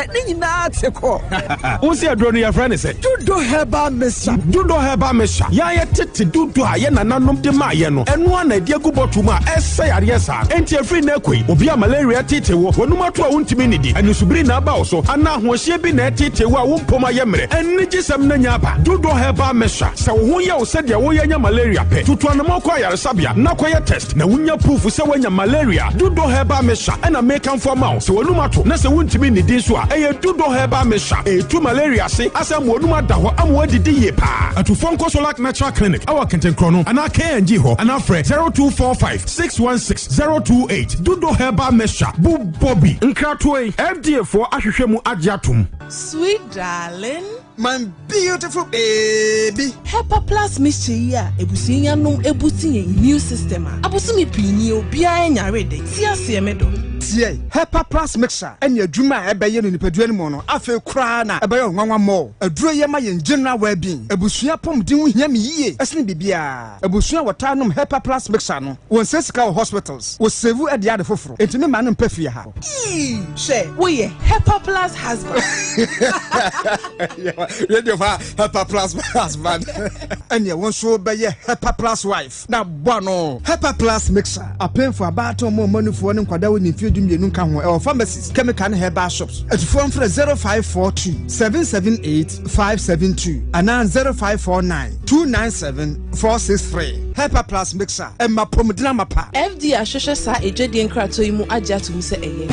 ne nyinaa te kɔ. Wo se aduro no yɛfrɛ ne sɛ? Dudo Herbal Mixture. Dudo Herbal Mixture. Yɛn yɛ tete dudo a yɛ nananom de maa yɛ no, ɛno a na ɛde agu bɔtol mu a ɛsɛ yareɛ saa. Enti ɛfiri nnɛ kɔ yi, obi a malaria tete wo, w'anum ato a wontumi nnidi, anisubiri na aba wo so, anaa ahoɔhyeɛ bi na ɛtete wo a wo mpom ayɛ mmerɛ, anigyesɛm no anya aba. Dudo Herbal Mixture. Sɛ wo ho yɛ wo sɛdeɛ woyɛ nya malaria pɛ, tutu anamɔ kɔ ayaresabea na kɔyɛ test na wonya proof sɛ woanya malaria. Dudo Herbal Mixture ɛna mekamfo ama wo. Sɛ w'anum ato na sɛ wontumi nnidi nso a, ɛyɛ Dudo Herbal Mixture. Ɛtu malaria ase asan ma w'anum ada hɔ ama woadidi yie paa. Atufoɔ nkɔ Solac Natural Clinic ɛwɔ Kentenkrɔ no anaa KNG hɔ anaa frɛ 0245 616 028. Dudo Herbal Mixture, bobɔ bi. Nkratoɔ yi, FDA foɔ ahwehwɛ mu agye atom. Sweet darling. My beautiful baby. Hepa Plus mixture yi a ebusua yi anom ebusi yɛn immune system a, abosome pii nie obiara nyare de. Ti aseɛ me dɔ. Tie, Hepa Plus mixture ɛne adwuma a ɛbɛyɛ no nipadua no mu no, afei koraa na ɛbɛyɛ ɔnwanwa mɔ. Aduro yɛ ma yɛn general well-being. Abusua apɔmuden ho hia me yie ɛsene biribiara. Abusua a wɔtaa nom Hepa Plus mixture no, wɔnsɛ sika wɔ hospitals, wɔsave ɛde ade foforɔ. Enti me ma no mpɛ fie ha. Ii, hwɛ, woyɛ Hepa Plus husband. Radio fa Hepa Plus husband. Ɛneɛ wo nso bɛyɛ Hepa Plus wife na bɔ ano. Hepa Plus mixer, apemfo, abaatan, ɔmo ɔmanufoɔ ne nkwadaa wɔ ne mfeɛ 12 nka ho. Ɛwɔ pharmacies, chemical ne herbal shops. Atufoɔ mfrɛ 0542 778 572 anaa 0549 297 463. Hepa Plus mixer, ɛma pɔmuden amapa. FDA ahwehwɛ saa edwadie nkratoɔ yi mu agye ato mu sɛ ɛyɛ.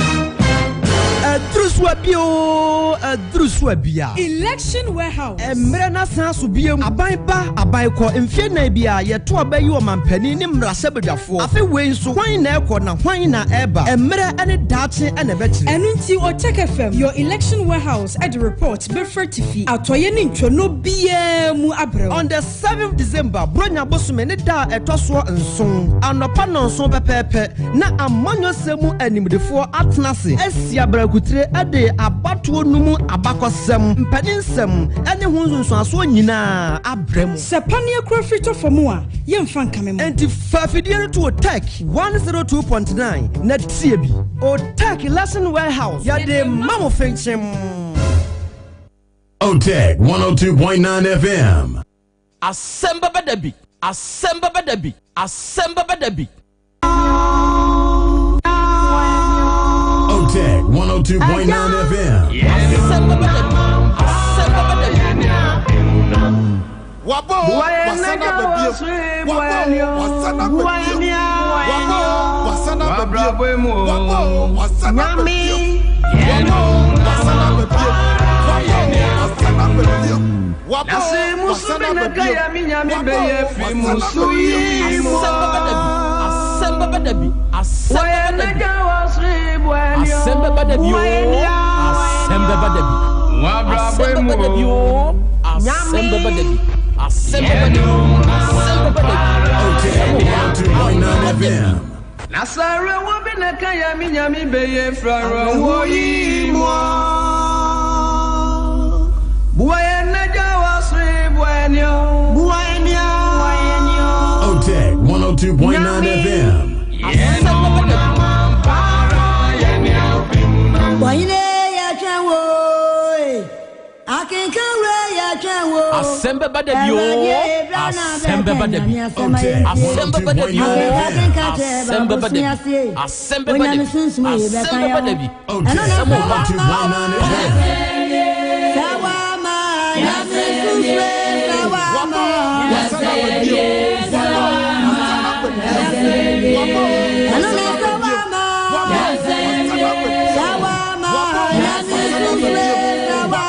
Aduru so abi o, aduru so abia. Election Warehouse. Mmerɛ no asan so biem. Aban ba, aban kɔ, mfeɛ 4 bi a yɛto aba yi ɔmampanin ne mmarahyɛbadwafoɔ. Afe wei nso, hwan na ɛkɔ na hwan na ɛba? Mmerɛ ne daakye na ɛbɛkyerɛ. Ɛno nti Otec FM, your Election Warehouse ɛde report bɛfrɛ tifi atɔyɛ ne ntwano biara mu abrɛw. On the 7th December, Bronya bosome ne da a ɛtɔ soɔ 7, anɔpa 7 pɛpɛɛpɛ, na amanyɔsɛm mu animdefoɔ atena ase asi abrakutire de abatoɔ no mu abakɔsɛm, mpaninsɛm ne ho nsonsoasoɔ nyinaa abrɛ mu. Sɛ paneɛ kura firi tɔ fam a, yɛmfa nkame mo. Enti fa afidie no to Otec 102.9 na tie bi. Otec Election Warehouse, yɛde ma mo fenkyem. Otec 102.9 FM. Asɛm bɛba da bi, asɛm bɛba da bi, asɛm bɛba da bi. Otec 102.9 FM. Asɛm bɛba da bi, asɛm bɛba da bi. Wabo wasana bebiem. Wabo wasana bebiem. Wabo wasana bebiem. Wabo wasana bebiem. Wabo wasana bebiem. Wabo wasana bebiem. Wabo wasana bebiem. Wabo wasana bebiem. Asɛm bɛba da bi, asɛm bɛba da bi, asɛm bɛba da bi. Asɛm bɛba da bi o, asɛm bɛba da bi. Asɛm bɛba da bi o, asɛm bɛba da bi. Asɛm bɛba da bi, asɛm bɛba da bi. Otec 102.9 FM. Nasara wo bi na kaya mi nyami beye frara wo yi mo. Buwaye na jawa sri buwaye. Buwaye. Otec 102.9 FM. Asɛm bɛba da bi. Wanyine yɛtwɛn wo akenkanwura yɛtwɛn wo. Asɛm bɛba da bi o, asɛm bɛba da bi. Asɛm bɛba da bi o, asɛm bɛba da bi. Asɛm bɛba da bi, asɛm bɛba da bi. Otec Asɛm ɔba. 102.9 FM. Sawama nyame susue sawama. Wasana bebiem. Wabo wasana bebiem. Wabo Ɛno na wasana bebiem. sawama. Wabo wasana bebiem. Sawama Wabo nyame wasana susue bebiem. Wabo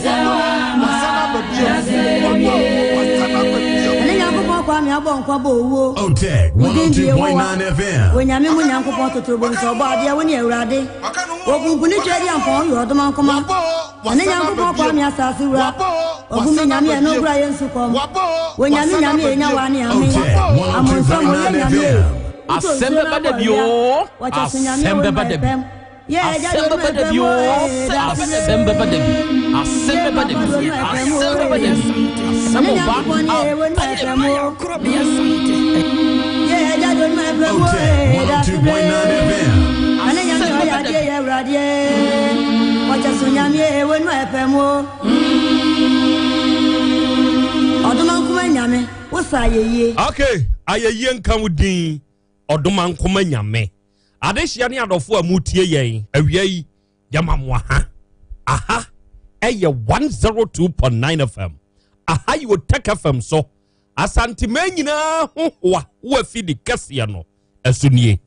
sawama. wasana bebiem. Wabo wasana bebiem. Wabo wasana bebiem. Ɛne Nyankopɔn Kwame abɔ nkwa bɔ owuo. Otec Wodin die wo wa. 102.9 FM. Onyame mu Nyankopɔn totorobo nso ɔbɔ adeɛ wo ne Awurade. Okunku ne twɛ di ampɔn yɛ ɔdoma nkoma. Wabo Ɛne wasana Nyankopɔn bebiem. Kwame asase wura. Wabo Ɔgumi wasana nyame ɛno bebiem. kura yɛ nsu kɔm. Wabo Onyame wasana nyame enya bebiem. wa ne ame. Otec Amonsam oyɛ 102.9 nyame. FM. Asɛm bɛba da bi o, asɛm bɛba da bi. Asɛm bɛba da bi o, asɛm bɛba da bi. Asɛm bɛba da bi, asɛm bɛba da bi. Asɛm ɔba, aba da bi. Otec 102.9 FM. Asɛm bɛba Woyɛ adeɛ yɛ Awurade Wɔkyɛ so Nyame w'anim ayɛ pɛ mu Ɔdoma nkoma Nyame wo sa ayɛyie. Okay, ayɛyie nka wo din Ɔdoma nkoma Nyame. Adehyia ne adɔfo a mutie yɛn awia yi yɛma mo aha. Aha ɛyɛ 102.9 FM. Aha yɛ Otec FM so. Asanteman nyinaa ho hoa wo afidi kɛseɛ no ɛso nie.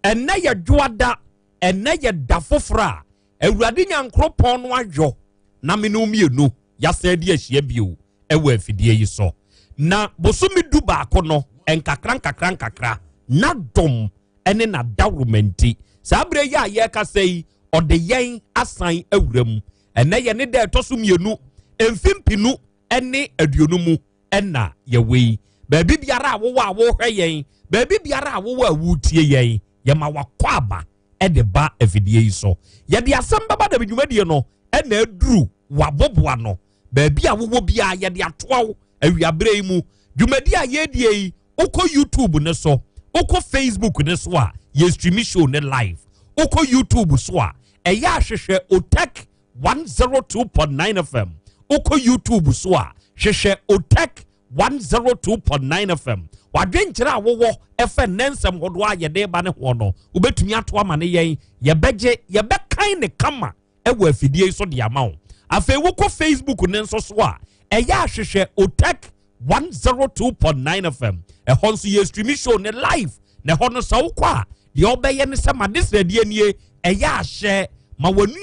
Ɛnnɛ yɛ dwoada, ɛnnɛ yɛ da foforɔ a Awurade Nyankoropɔn no ayɔ na me ne wo mmienu yɛasan adi ahyia bio ɛwɔ afidie yi so. Na bosome du baako no, nkakra nkakra nkakra, n'adom ne n'adaworoma nti, saa berɛ yi a yɛrekasa yi, ɔde yɛn asan awura mu. Ɛnnɛ yɛ ne da ɛtɔ so mmienu, mfe mpenu ne aduonu mu ɛna yɛwɔ yi. Baabi biara a wowɔ a wohwɛ yɛn, baabi biara a wowɔ a wotie yɛn, yɛma wakɔ aba ɛde ba afidie yi so. Yɛde asɛm bɛba dɛm dwumadie no ɛna aduru waboboa no. Baabi a wowɔ biara yɛde atoa wo awiaberɛ yi mu. Dwumadie a yɛredie yi, wokɔ YouTube ne so, wokɔ Facebook ne so a, yɛ stream show ne live. Wokɔ YouTube so a, ɛyɛ ahwehwɛ Otec 102.9 FM. Wokɔ YouTube so a, hwehwɛ Otec 102.9 FM. Wadwenkyerɛ a wowɔ ɛfɛ nnɛ nsɛm hodoɔ a yɛde ba ne hoɔ no, wobɛtumi ato ama ne yɛn. Yɛbɛgye, yɛbɛkan ne kama ɛwɔ afidie yi so de ama wo. Afei wokɔ Facebook ne nso so a, ɛyɛ ahwehwɛ Otec 102.9 FM. Ɛhɔ nso yɛ stream show ne live. Na ɛhɔ no sɛ wokɔ a, deɛ ɔbɛyɛ ne sɛ ma de nie ɛyɛ ahyɛ ma wɔn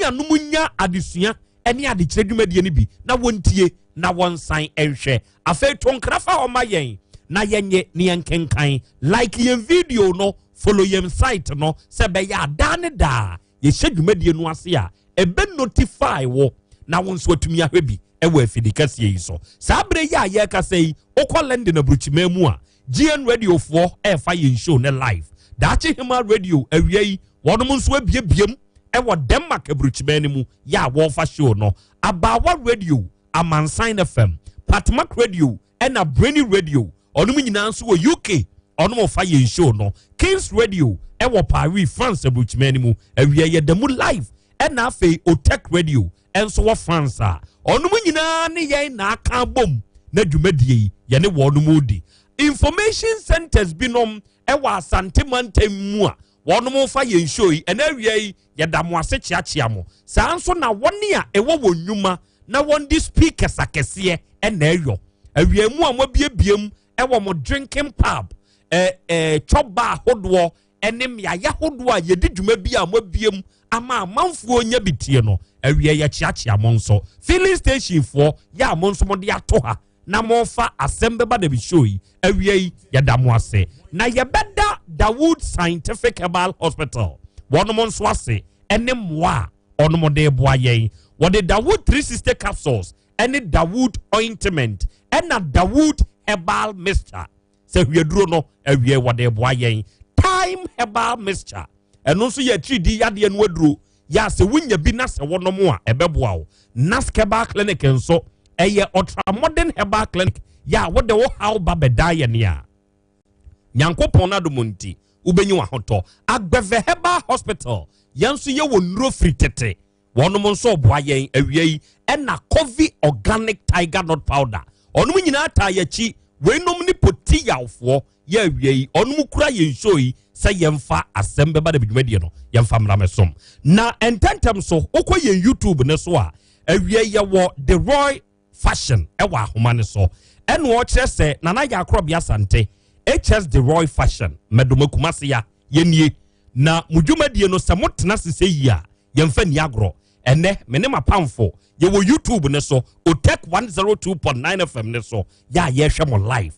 nya adesua ne adekyerɛ dwumadie no bi na wɔntie na wɔnsan nhwɛ. Afei to nkra fa hɔ ma yɛn na yɛnyɛ ne yɛn kenkan. Like yɛn video no, follow yɛn site no sɛ ɛbɛyɛ adaa ne daa yɛhyɛ dwumadie no ase a ɛbɛ notify wo na wo nso atumi ahwɛ bi ɛwɔ afidi kɛseɛ yi so. Saa berɛ yi a yɛrekasa yi, wokɔ London aburukyiman mu a, GN Radio foɔ ɛrefa yɛn show ne live. Daakye Hema Radio awia yi, wɔnom nso abiebiem ɛwɔ Denmark aburukyiman no mu yɛ a wɔrefa show no. Abaawa Radio, Amansan FM, Patmak Radio ɛna Brainy Radio, ɔnom nyinaa nso wɔ UK, ɔnom fa yɛn show no. Kings Radio ɛwɔ Paris, France aburukyiman no mu, awia yɛda mu live. Ɛna afei Otec Radio ɛnso wɔ France a ɔnom nyinaa ne yɛn na aka bom na dwumadie yi yɛne wɔnom di. Information centers binom ɛwɔ Asante mantam mu a wɔnom fa yɛn show yi ɛna awia yi yɛda mo ase kyeakyea mo. Saa nso na wɔne a ɛwɔ wɔn nnwuma na wɔn de speakers akɛseɛ ɛna ɛyɔ awia mu a moabiebiem ɛwɔ mo drinking pub chop bar ahodoɔ ɛne mmeayɛ ahodoɔ a yɛdi dwuma bi a moabiem ama amanfoɔ nya bi tie no awia yɛkyeakyea mo nso. Filling station foɔ yɛ a mo nso mode ato ha na mofa asɛm bɛba da bi show yi awia yi yɛda mo ase. Na yɛbɛda Dawood Scientific Herbal Hospital wɔnom nso ase ɛne mmoa a ɔnom de boa yɛn. Wɔde Dawood 360 capsules ɛne Dawood ointment ɛna Dawood herbal mixture sɛ hwiaduro no awia wɔde boa yɛn. Time herbal mixture ɛno nso yɛ atiridi yadeɛ no aduro yɛ a sɛ wonya bi na sɛ wɔnom a ɛbɛboa wo. Nask Herbal Clinic nso ɛyɛ ultra modern herbal clinic yɛ a wode wo haw ba bɛda yɛ nea Nyankopɔn no adom nti wobɛnyi w'ahotɔ. Agbɛvɛ Herbal Hospital yɛn nso yɛwɔ nnuro firi tete wɔnom nso ɔboa yɛn awia yi ɛna Covi Organic Tiger Nut Powder ɔnom nyinaa taa yɛkyi. Weinom ne poti yawfoɔ yɛ awia yi ɔnom kura yɛn show yi sɛ yɛmfa asɛm bɛba da dwumadie no yɛmfa mmra mɛsom. Na ntɛntɛm so wokɔ yɛn YouTube ne so a awia yɛwɔ The Roy Fashion ɛwɔ ahoma ne so ɛna ɔkyerɛ sɛ Nana Yaakorɔbea Asante HS The Roy Fashion mɛdoma Kumase ya yɛnie. Na mo dwumadie no sɛ motena sese yi a yɛmfa ni agorɔ. Ɛnɛ me ne mapamfo yɛwɔ YouTube ne so Otec 102.9 FM ne so yɛ a yɛhwɛ mo live.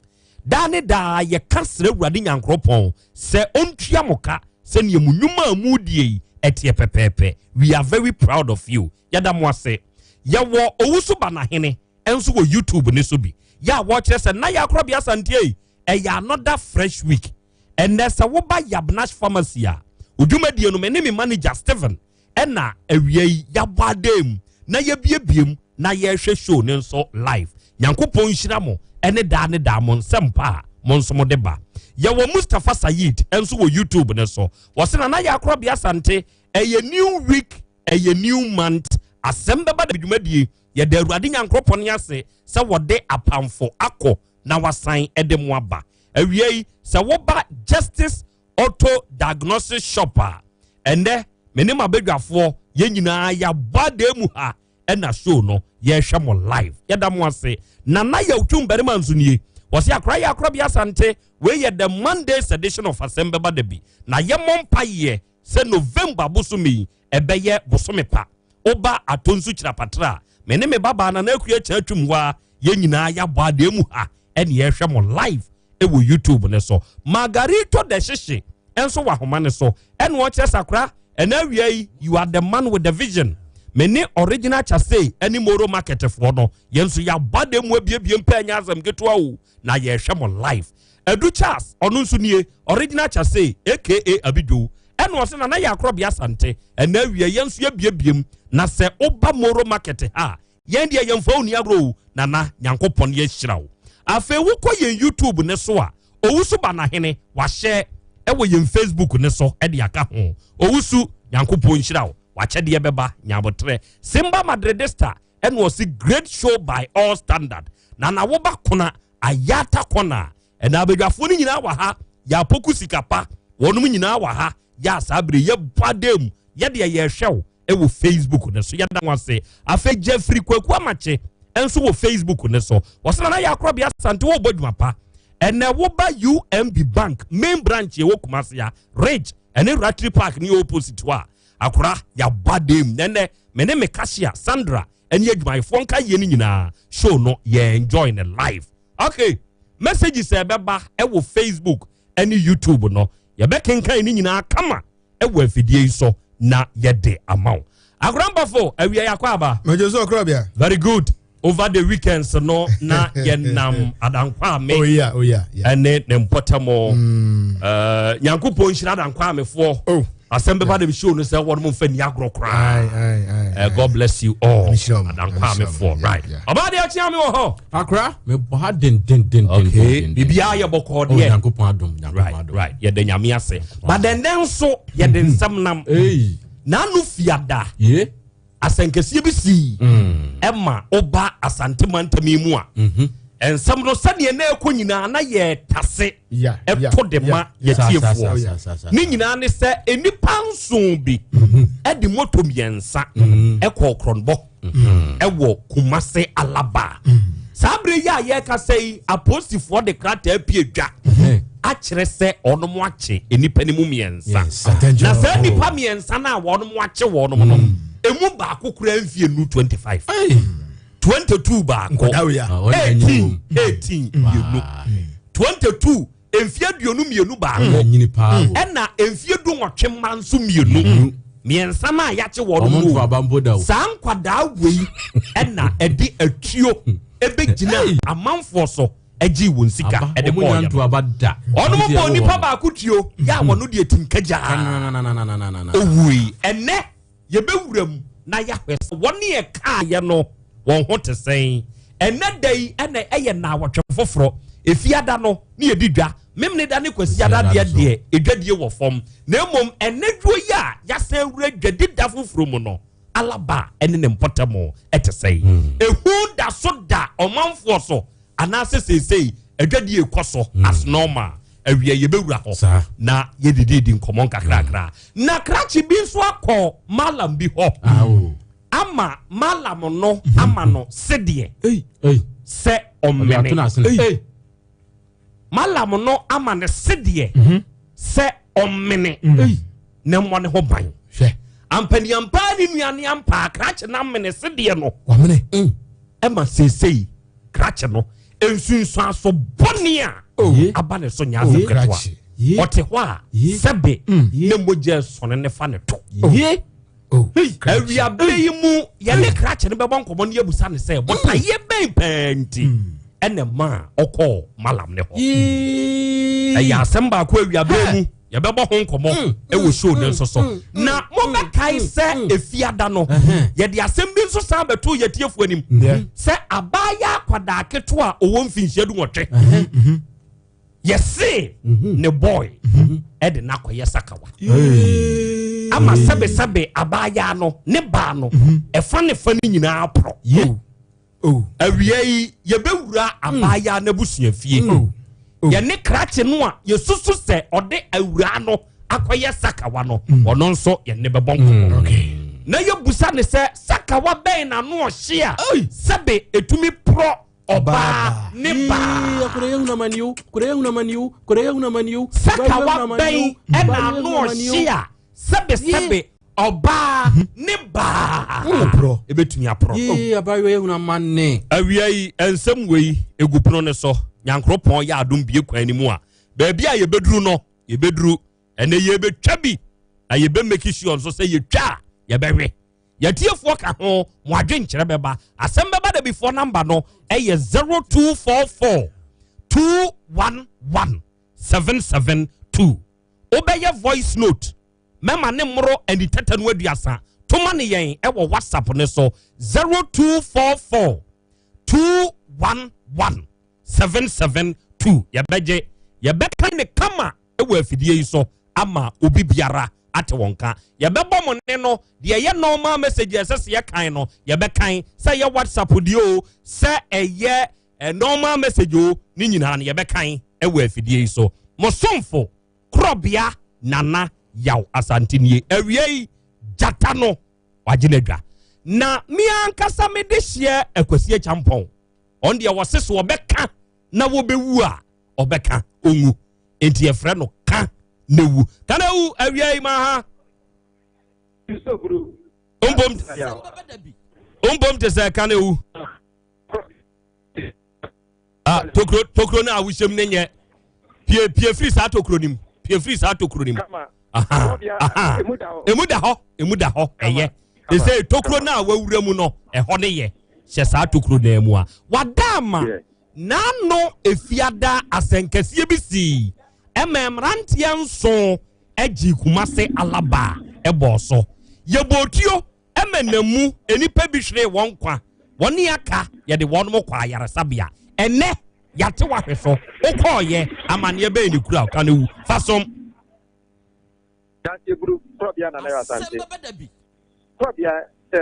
Daa ne daa yɛka srɛ Awurade Nyankoropɔn sɛ ɔntua mo ka sɛnea mo nnwuma a modie yi ɛteɛ pɛpɛɛpɛ. We are very proud of you. Yɛda mo ase. Yɛwɔ Owusu Banahene nso wɔ YouTube ne so bi yɛ a wɔkyerɛ sɛ na Yaakorɔbea Asante yi ɛyɛ another fresh week. Ɛnɛ sɛ woba Yabnash Pharmacy a odwumadie no me ne me manager Stephen ɛna awia yi yɛabɔ adan mu na yɛbiebie mu na yɛrehwɛ show ne nso live. Nyankopɔn nhyira mo ɛne daa ne daa mo nsɛm pa a mo nso mo de ba. Yɛwɔ Mustapha Said nso wɔ YouTube ne so. Wɔse Nana Yaakorɔbea Asante Ɛyɛ new week, ɛyɛ new month. Asɛm bɛba da dwumadie. Yɛda Awurade Nyankoropɔn ase sɛ wɔde apamfo akɔ na wasan de mo aba. Awia yi, sɛ woba Justice Auto Diagnosis Shop a, ɛnnɛ me ne m'abadwafoɔ yɛn nyinaa yɛabɔ adan mu ha ɛna show no yɛhwɛ mo live. Yɛda mo ase. Nana Yawtwum barima nso nie. Wɔse akora yɛ akora bi asante. Wei yɛ the Monday's edition of Asɛm Bɛba Da Bi. Na yɛmmɔ mpaeɛ sɛ November bosome yi ɛbɛyɛ bosome pa. Woba Atonsu Kyerapatra a, me ne me babaa Nana Akua Kyerɛ Twum hɔ a, yɛn nyinaa yɛabɔ adan mu ha ɛne yɛhwɛ mo live ɛwɔ YouTube ne so. Margarito de Hyehye nso wɔ ahoma ne so ɛna ɔkyerɛ sakora ɛna awia yi you are the man with the vision. Me ne original Chase ɛne Moro Market foɔ no yɛn nso yɛabɔ adan mu abiebie mpɛ ɛnyɛ asɛm ketewa o na yɛhwɛ mo live. Adu Charles ɔno nso nie original Chase aka Abidwo ɛna ɔsɛ nana yɛ akorɔbea Asante ɛna awia yɛn nso yɛbiebie mu na sɛ woba Moro Market ha yɛn deɛ yɛmfa wo ni agorɔ o nana Nyankopɔn yɛhyira wo. Afei wokɔ yɛn YouTube ne so a Owusu Banahene wahyɛ ɛwɔ yɛn Facebook ne so ɛde aka ho. Owusu Nyankopɔn nhyira wo, wakyɛdeɛ bɛba nyabotrɛ. Simba Madridista ɛna ɔsi great show by all standard. Nana woba kona Ayata kɔna ɛna abadwafoɔ no nyinaa wɔ ha yɛ apoku sika pa wɔnom nyinaa wɔ ha yɛ asaa bere yɛ bɔ adan mu yɛdeɛ yɛhwɛ wo ɛwɔ Facebook ne so yɛda ho ase. Afei Jeffrey Kwaku Amakye nso wɔ Facebook ne so wɔsɛ nana yɛ akorɔbea Asante wɔ bɔ adwuma pa. Ɛnɛ woba UMB Bank main branch yɛwɔ Kumasi a Ridge ɛne Ratri Park ne opposite hɔ a akora yɛabɔ adan mu nɛnɛ me ne me cashier Sandra ɛne adwumayɛfoɔ nka yie no nyinaa show no yɛ enjoy ne live. Okay, messages a ɛbɛba ɛwɔ Facebook ɛne YouTube no yɛbɛkenkan ne nyinaa kama ɛwɔ afidie yi so na yɛde ama wo. Akorambafo awia yɛakɔ aba. Mɛgye so ɔkorɔbea. Very good. Over the weekends no na yɛnam Adankwaame. Oh yeah, oh yeah, yeah. Ɛne ne mpɔtam. Nyankopɔn nhyira Adankwamefoɔ. Oh. Asɛm bɛba dem show no sɛ wɔn mo nfa ni agorɔ koraa. God bless you all. Adankwamefoɔ right. Ɔbaa deɛ ɔkyea mi wɔ hɔ. Akora mebɔ ha den den den den. Okay. Biribiara yɛ bɔkɔɔ deɛ. Nyankopɔn adom. Right right. Yɛda Nyame ase. But dɛndɛn nso yɛde nsɛm nam. N'ano fiada. Asɛnkɛseɛ bi sii ɛma ɔba Asante mantam yi mu a nsɛm no sɛdeɛ na ɛkɔ nyinaa na yɛtase ɛto de ma yɛtiefoɔ ne nyinaa ne sɛ nnipa nson bi ɛde moto mmiɛnsa ɛkɔɔ Krɔnbɔ ɛwɔ Kumase Alaba. Saa bere yi a yɛrekasa yi apolisifoɔ de krataa pie dwa akyerɛ sɛ ɔnom akye nnipa no mu mmiɛnsa. Na saa nnipa mmiɛnsa no a wɔnom akye wɔnom no emu baako kura mfie nu 25 22 baako 18 18 mmienu 22 mfie 22 baako ɛna mfie 18 mma nso mmienu mmiɛnsa no a yɛakye wɔnom no saa nkwadaa wei ɛna ɛde atuo ɛbɛgyina amanfoɔ so ɛgye wɔn sika ɛde kɔɔ yɛ no ɔnom bɔ nipa baako tuo yɛ a wɔn deɛ tinkagyaa owui. Ɛnɛ yɛbɛwura mu na yɛahwɛ sɛ wɔn yɛ kaa yɛ no wɔn ho te sɛn. Ɛnɛ da yi ɛna ɛyɛ naawɔtwe foforɔ. Efiada no ne yɛdi dwa memene da ne kwasiada deɛ deɛ edwadie wɔ fam na mmom ɛnɛ dwo yi a yɛasan wura dwadi da foforɔ mu no Alaba ɛne ne mpɔtam ɛte sɛn. Ehu da so da ɔmanfoɔ so anaasɛ seesei adwadie kɔ so as normal. Awia yɛbɛwura hɔ na yɛdididi nkɔmmɔ nkakrakra. Na krakye bi nso akɔ malam bi hɔ ama malam no ama no sedeɛ sɛ ɔmmene. Malam no ama no sedeɛ sɛ ɔmmene na mmɔ ne ho ban. Ampaniampa ne nua ne ampa krakye no amene sedeɛ no ɛma seesei krakye no nsunsuanso bɔne a aba ne so nyɛ asɛm ketewa. Ɔte hɔ a sɛbe ne mogya sɔne ne fa ne to. Awiabere yi mu yɛne krakye no bɛbɔ nkɔmmɔ ne yɛbusa ne sɛ bɔtayɛ bɛn pɛɛ nti ɛna ma ɔkɔɔ malam ne hɔ. Ɛyɛ asɛm baako awiabere mu yɛbɛbɔ ho nkɔmmɔ ɛwɔ show ne nso so. Na mobɛkae sɛ efiada no yɛde asɛm bi nso san bɛto yɛtiefoɔ anim sɛ abaayɛ akwadaa ketewa a ɔwɔ mfinhyia 18 yɛse ne boy ɛde n'akɔyɛ sakawa. Ama sɛbesɛbe abaayaa no ne baa no ɛfa ne fa no nyinaa porɔ. Oh. Awia yi yɛbɛwura abaayaa no abusua fie. Yɛne krakye no a yɛsusu sɛ ɔde awuraa no akɔyɛ sakawa no, ɔno nso yɛne bɛbɔ nkɔmmɔ. Na yɛbusa ne sɛ sakawa bɛn na ano ɔhye a sɛbe ɛtumi porɔ ɔbaa ne baa. Sakawa bɛn ɛna ano ɔhye a sɛbesɛbe ɔbaa ne baa ɛbɛtumi aporɔ. Awia yi nsɛm wei egu pono ne so. Nyankoropɔn yɛ adom bie kwan no mu a, baabi a yɛbɛduru no yɛbɛduru. Ɛnɛ yɛbɛtwa bi na yɛbɛmeki sure nso sɛ yɛtwa a yɛbɛwe. Yɛtiefoɔ ka ho, mo adwenkyerɛ bɛba. Asɛm bɛba da bifoɔ namba no ɛyɛ 0244 211 772. Wobɛyɛ voice note mɛma ne mmoro anitɛtɛ no 30 toma ne yɛn ɛwɔ WhatsApp ne so 0244 211 772. Yɛbɛgye, yɛbɛka ne kama ɛwɔ afidie yi so ama obi biara ate wɔn ka. Yɛbɛbɔ mo ne no deɛ ɛyɛ normal message ɛsɛ sɛ yɛkan no yɛbɛkan, sɛ ɛyɛ WhatsApp deɛ o, sɛ ɛyɛ normal message o, ne nyinaa no yɛbɛkan ɛwɔ afidie yi so. Mo somfo Korɔbea Nana Yaw Asante nie. Awia yi gyata no wagye n'adwa na me ankasa mede hyeɛ Akwasi Akyampɔn. Ɔno deɛ wɔse so ɔbɛka na wɔbɛwu a ɔbɛka ɔnwu, enti yɛfrɛ no ka na wu. Ka na wu awia yi ma ha mpom te sɛ ka na wu. Ah, tokuro tokuro no a wohyɛm no nyɛ pie pie firi saa tokuro no mu, pie firi saa tokuro no mu. Aha, aha, emu da hɔ, emu da hɔ. Ɛyɛ te sɛ tokuro no a wawura mu no ɛhɔ ne yɛ hyɛ saa tokuro no mu a wada ama n'ano. Efiada asɛnkɛseɛ bi sii ɛma mmeranteɛ nson agye Kumase Alaba ɛbɔɔ so. Yɛbɔ tuo ɛma nam mu nnipa bi hwere wɔn nkwa, wɔne aka yɛde wɔn mo kɔ ayaresabea. Ɛnɛ yɛate wahwɛ so wokɔɔyɛ amanneɛ bɛyɛ ne kura ɔka no wu fa som. Danseburu Korɔbea Nana Yaw Asante Korɔbea, sɛ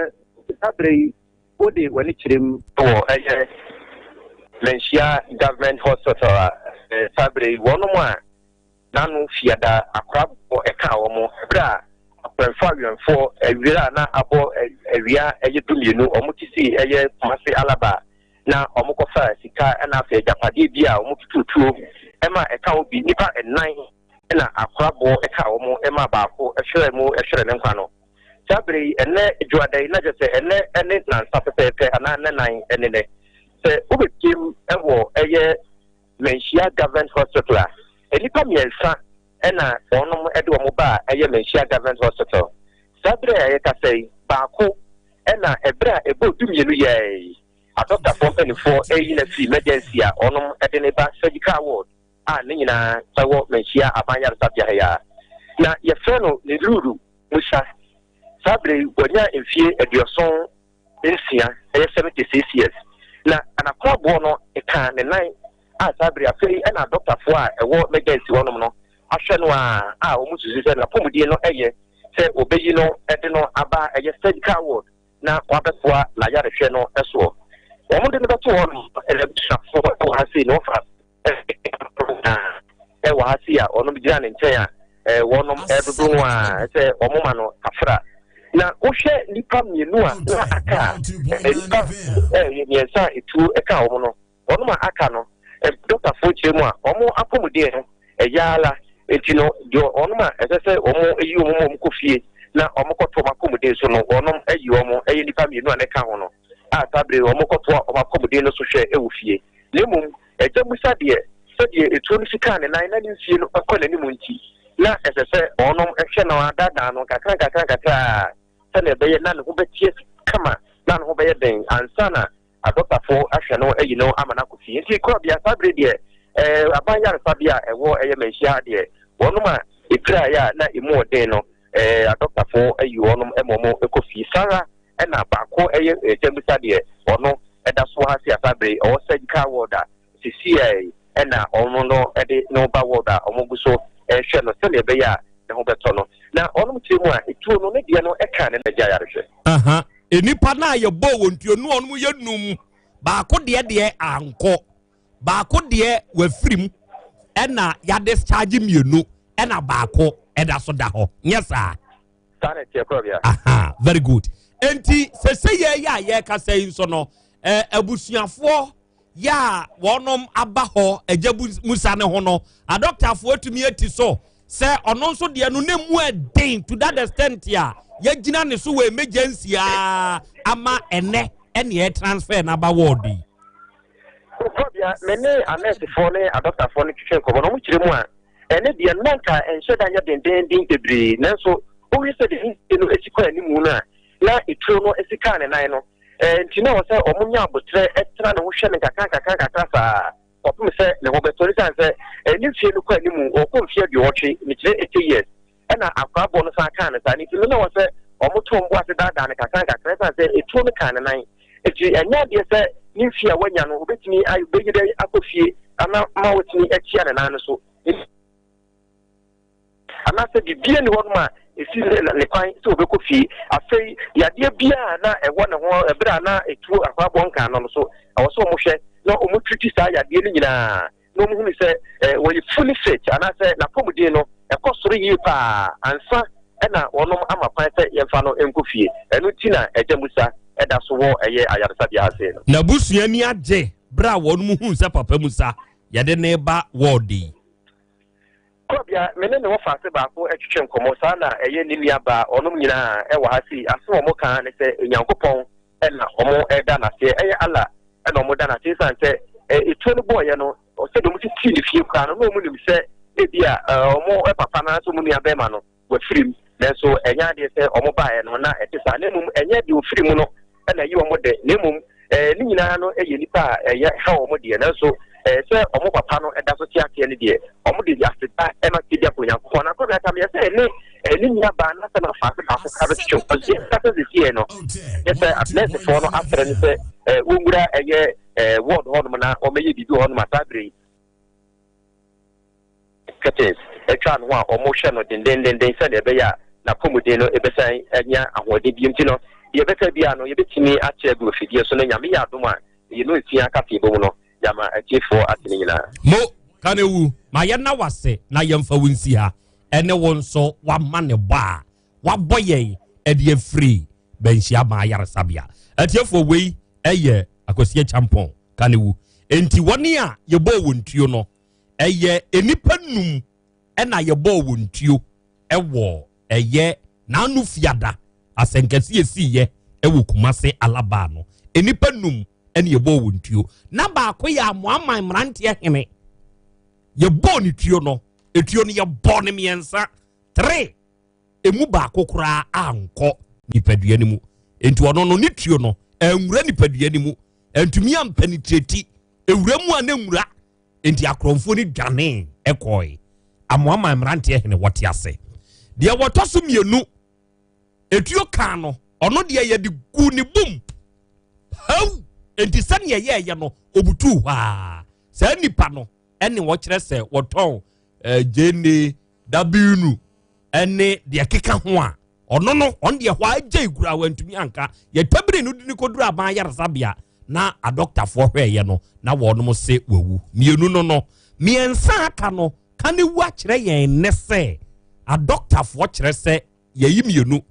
saa berɛ yi wode w'ani kyerɛ mu wɔ ɛyɛ Manhyia Government Hospital a, saa berɛ yi wɔnom a n'ano fiada akora bɔ ɛkaa wɔn ɛberɛ a akwanfo awɛmfoɔ awira a na abɔ awia ɛyɛ 12 wɔn te sii ɛyɛ Kumasi Alaba na wɔn kɔfaa sika ɛna afei agyapadeɛ bi a wɔn tutu tuo ɛma ɛka wɔn bi nnipa nnan ɛna akora bɔ ɛkaa wɔn ɛma baako ɛhwɛrɛ mu ɛhwɛrɛ ne nkwa no. Saa bere yi, ɛnnɛ Dwoada yi, na kyerɛ sɛ ɛnnɛ ne nnansa pɛpɛɛpɛ anaa nnɛ nan ne nnɛ. Sɛ wobɛpiem wɔ ɛyɛ Manhyia Government Hospital a, nnipa mmiɛnsa na wɔnom de wɔn baa ɛyɛ Manhyia Government Hospital. Saa bere a yɛkasa yi, baako na ɛberɛ a ɛbɔɔ 12 yɛɛ yi, adɔktafoɔ mpanimfoɔ reyi no afiri emergency a wɔnom de no ba surgical ward a ne nyinaa wɔ Manhyia Aban Yaresabea ha yi ara. Na yɛfrɛ no Niluru Musa. Saa bere yi, wanya mfie 76, ɛyɛ 76 years. Na anakoraboɔ no kaa ne nan a saa bere afei ɛna adɔktafoɔ a ɛwɔ emergency hɔnom no ahwɛ no a a wɔn susu sɛ n'apɔmuden no yɛ sɛ wɔbɛyi no de no aba ɛyɛ surgical ward na wabɛsoa n'ayarehwɛ no soɔ. Wɔn de no bɛto hɔ no, n'abusuafoɔ wɔ ha sei na wɔfa wɔ ha sei a wɔnom gyina ne nkyɛn a wɔnom ɛdodo no a sɛ wɔn ma no kafra. Na wohwɛ nnipa mmienu a na aka a, nnipa mmiɛnsa a etuo ɛka wɔn no, wɔnom a aka no, dɔktafoɔ kyerɛ mu a wɔn apɔmuden no ɛyɛ ara nti no, deɛ wɔnom a ɛsɛ sɛ wɔn yi wɔn ma wɔn kɔ fie na wɔn kɔto wɔn apɔmuden so no, wɔnom ayi wɔn, ɛyɛ nnipa mmienu a na ɛka ho no a saa bere wɔn kɔtoa wɔn apɔmuden no so hwɛ wɔ fie. Na mmom Agya Musa deɛ, sɛdeɛ etuo no si kaa ne nan na ne mfie no kɔ n'anim nti, na ɛsɛ sɛ wɔnom hwɛ no ara daadaa no nkakra nkakra nkakra ara sɛdeɛ ɛbɛyɛ na ne ho bɛteɛ kama na ne ho bɛyɛ den ansa na adɔktafoɔ ahwɛ no ayi no ama no akɔ fie. Nti korabea saa bere deɛ, aban yaresabea a ɛwɔ ɛyɛ Manhyia ha deɛ, wɔnom a ɛpiraeɛ a na ɛmu ɔden no, adɔktafoɔ ayi wɔnom ma wɔn kɔ fie. Saa ara na baako ɛyɛ Agya Musa deɛ, ɔno ɛda so wɔ ha sei a saa bere yi ɔwɔ surgical ward a sesiei ɛna wɔn no de no ba ward a wɔn gu so rehwɛ no sɛdeɛ ɛbɛyɛ a ne ho bɛtɔ no. Na wɔnom kyerɛ mu a, etuo no, ne deɛ no kaa ne na gyae arehwɛ. Aha, nnipa no a yɛbɔɔ wɔn tuo no wɔnom yɛ num, baako deɛ deɛ ankɔ, baako deɛ wafiri mu, ɛna yɛadischarge mmienu, ɛna baako ɛda so da hɔ, nyɛ saa? Saa na ɛteɛ korɔbea. Aha, very good. Enti sese yɛ yɛ a yɛrekasa yi nso no, eh, abusuafoɔ yɛ a wɔnom aba hɔ agya Musa ne ho no, adɔktafoɔ atumi ati so sɛ ɔno nso deɛ no ne mu ɛden to that extent a yɛgyina ne so wɔ emergency a ama ɛnɛ ɛne ɛ transfer n'aba ward yi. Kɔbea, me ne anɛɛsefoɔ ne adɔktafoɔ no twetwe nkɔmmɔ na wɔkyerɛ mu a, ɛne deɛ no na anka ɛnhyɛ da nyɛ dendeenden bebree, nanso wohwɛ sɛdeɛ ne mfe no si kɔ anim no a, na eturo no si kaa ne nan no. Enti na ɛwɔ sɛ wɔnya aboterɛ tena ne ho hwɛ no nkakrankakra saa kɔpem sɛ ne ho bɛtɔ no. Esiane sɛ ne mfeɛ no kɔ anim, ɔkɔ mfeɛ aduɔwɔtwe, mekyerɛ 80 years, ɛna akoraboɔ no san kaa no saa no nti no, na ɛwɔ sɛ wɔto wɔn bo ase daadaa no nkakrankakra esiane sɛ eturo no kaa ne nan. Enti ɛnyɛ adeɛ sɛ ne mfeɛ a wanya no, ɔbɛtumi bɛyere akɔ fie ana ma watumi akyia ne nan no so. Anaasɛ biribiara nni hɔnom a ɛsi ne kwan sɛ ɔbɛkɔ fie. Afei, yadeɛ biara a na ɛwɔ ne ho berɛ a na ɛtuo akwaboɔ nkaa no no so, ɛwɔ sɛ wɔhwɛ na wɔtriti saa yadeɛ no nyinaa na wɔhunu sɛ wɔyɛ fully fit anaasɛ n'apɔmuden no ɛkɔ soro yie pa ara ansa na wɔnom ama kwan sɛ yɛmfa no nkɔ fie. Ɛno nti na Agya Musa da so wɔ ɛyɛ ayaresabea ha sei no. N'abusua ani agye berɛ a wɔnom huu sɛ Papa Musa yɛde no reba wɔɔdo yi. Kɔbea, me ne ne wɔfaase baako twetwe nkɔmmɔ, saa na ɛyɛ ne nua baa, wɔnom nyinaa wɔ ha sei, asem a wɔn ka ara ne sɛ Nyankopɔn na wɔn da no aseɛ, ɛyɛ Allah na wɔn da no ase, esiane sɛ etuo no bɔɔyɛ no, sɛdeɛ wɔn si tii ne fie koraa no, na wɔn nim sɛ ebia wɔn papa no anaasɛ wɔn nua bɛrima no Wɔafiri mu, nanso ɛnyɛ adeɛ sɛ wɔbaeɛ no na ɛte saa, na mmom ɛnyɛ deɛ ɔfiri mu no na ɛyi wɔn dɛ, na mmom ne nyinaa no yɛ nnipa a ɛyɛ ha wɔn deɛ, nanso sɛ wɔn papa no da so te aseɛ no deɛ, wɔde aseda ma Twedeafoɔ Onyankopɔn. Na Kɔbea ka meɛ sɛ ɛne ne nua baa no asɛm afa ase baako koraa bɛtwetwe wɔn so. Yɛkasa sesieɛ no, yɛ sɛ nɛɛsefoɔ no afrɛ no sɛ wɔnwura ɛyɛ ward hɔnom na wɔmmɛyɛ biribi wɔ hɔnom a saa berɛ yi. Curtains atwa ne ho a wɔhwɛ no dendennden sɛnea ɛbɛyɛ a n'apɔmuden no bɛsan anya ahoɔden bio nti no, deɛ ɛbɛka biara no, yɛbɛtumi akyɛ agu afidie so na Nyame yɛ adom a, yɛn nsia kaseɛbɔ mu no, yɛama atiefoɔ ate ne nyinaa. Mo, ka no wu. Ma yɛnna wo ase na yɛmfa wo nsi ha, ɛne wo nso w'amanebɔ a wabɔ yɛn de afiri Banhyia Aban Ayaresabea. Atiefoɔ, wei yɛ Akwasi Acheampong, ka no wu. Enti wɔn a yɛbɔɔ wɔn tuo no, ɛyɛ nnipa num ɛna yɛbɔɔ wɔn tuo ɛwɔ ɛyɛ n'ano fiada asɛnkɛse esiiɛ ɛwɔ Kumase Alabaa no nnipa num ɛna yɛbɔɔ wɔn tuo na baako yɛ amoaman mmeranteɛ hene yɛbɔɔ ne tuo no etuo no yɛbɔɔ ne mmiɛnsa three emu baako koraa ankɔ nipadua no mu nti ɔno no ne tuo no anwura nipadua no mu antumi ampɛnitreti ewura mu a na nwura Enti akorɔmfoɔ no dwanee kɔe. Amoaman mmeranteɛ hene wɔte ase. Deɛ wɔtɔ so mmienu, etuo kaa no, ɔno deɛ yɛde gu ne bum. Haw! Enti sɛdeɛ ɛyɛɛyɛ no, ɔbutuu hɔ a. Saa nipa no ɛne wɔkyerɛ sɛ wɔtɔn eh, gyeene, dabinu, ɛne deɛ ɛkeka ho a, ɔno no ɔno deɛ hɔ agya kura wantumi anka yɛtabiri no de no kɔduru aban ayaresabea na adɔktafoɔ hwɛɛyɛ no na wɔnom se wawu mmienu no no mmiɛnsa aka no ka ne wu akyerɛ yɛn nnɛ sɛ adɔktafoɔ kyerɛ sɛ yɛyi mmienu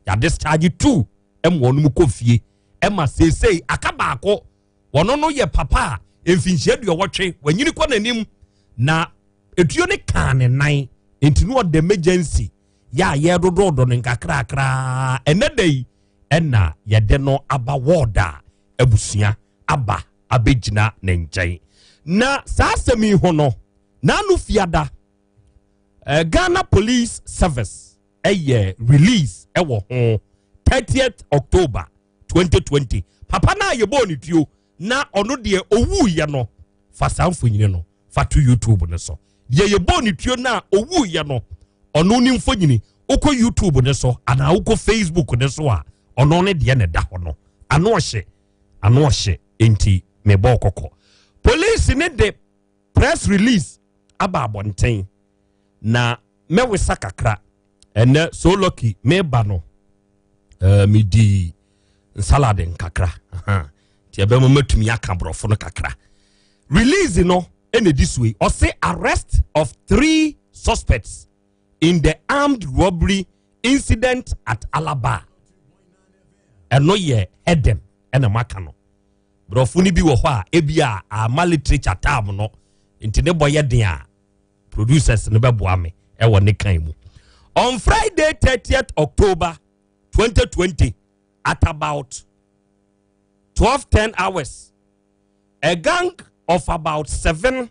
yɛadischarge two ɛma wɔnom kɔ fie ɛma seesei aka baako wɔno no yɛ papa a mfinhyia aduɔwɔtwe wanyini kɔ n'anim na etuo ne kaa ne nan nti no ɔda emergency yɛ a yɛredodoodo no nkakrakraa ɛnɛ da yi ɛna yɛde no aba wɔɔd a abusua aba abɛgyina ne nkyɛn na saa asɛm yi ho no n'ano fiada eh, Ghana Police Service ɛyɛ release ɛwɔ ho 30th October 2020 papa no a yɛbɔɔ ne tuo na ɔno deɛ ɔwuiɛ no fa saa mfonyini no fa to youtube no so deɛ yɛbɔɔ ne tuo no a ɔwuiɛ no ɔno ne mfonyini wokɔ youtube no so anaa wokɔ facebook no so a ɔno ne deɛ na ɛda hɔ no ano ɔhye ano ɔhye nti mebɔɔ kɔkɔ polisi ne de press release aba abɔnten na mɛwesa kakra. Ɛnɛ so lucky meba no medi salad nkakra nti ɛbɛma matumi aka borɔfo no kakra. Release no ɛna ɛdi so yi, ɔse arrest of three suspects in the armed robbery incident at Alaba. Ɛno yɛ ɛdɛm ɛna maka no. Borɔfo no bi wɔ hɔ a ebi a ama literature term no nti ne bɔ yɛ den a producers no bɛboa me ɛwɔ ne kan mu. On Friday 30th October 2020 at about 12:10 hours, a gang of about 7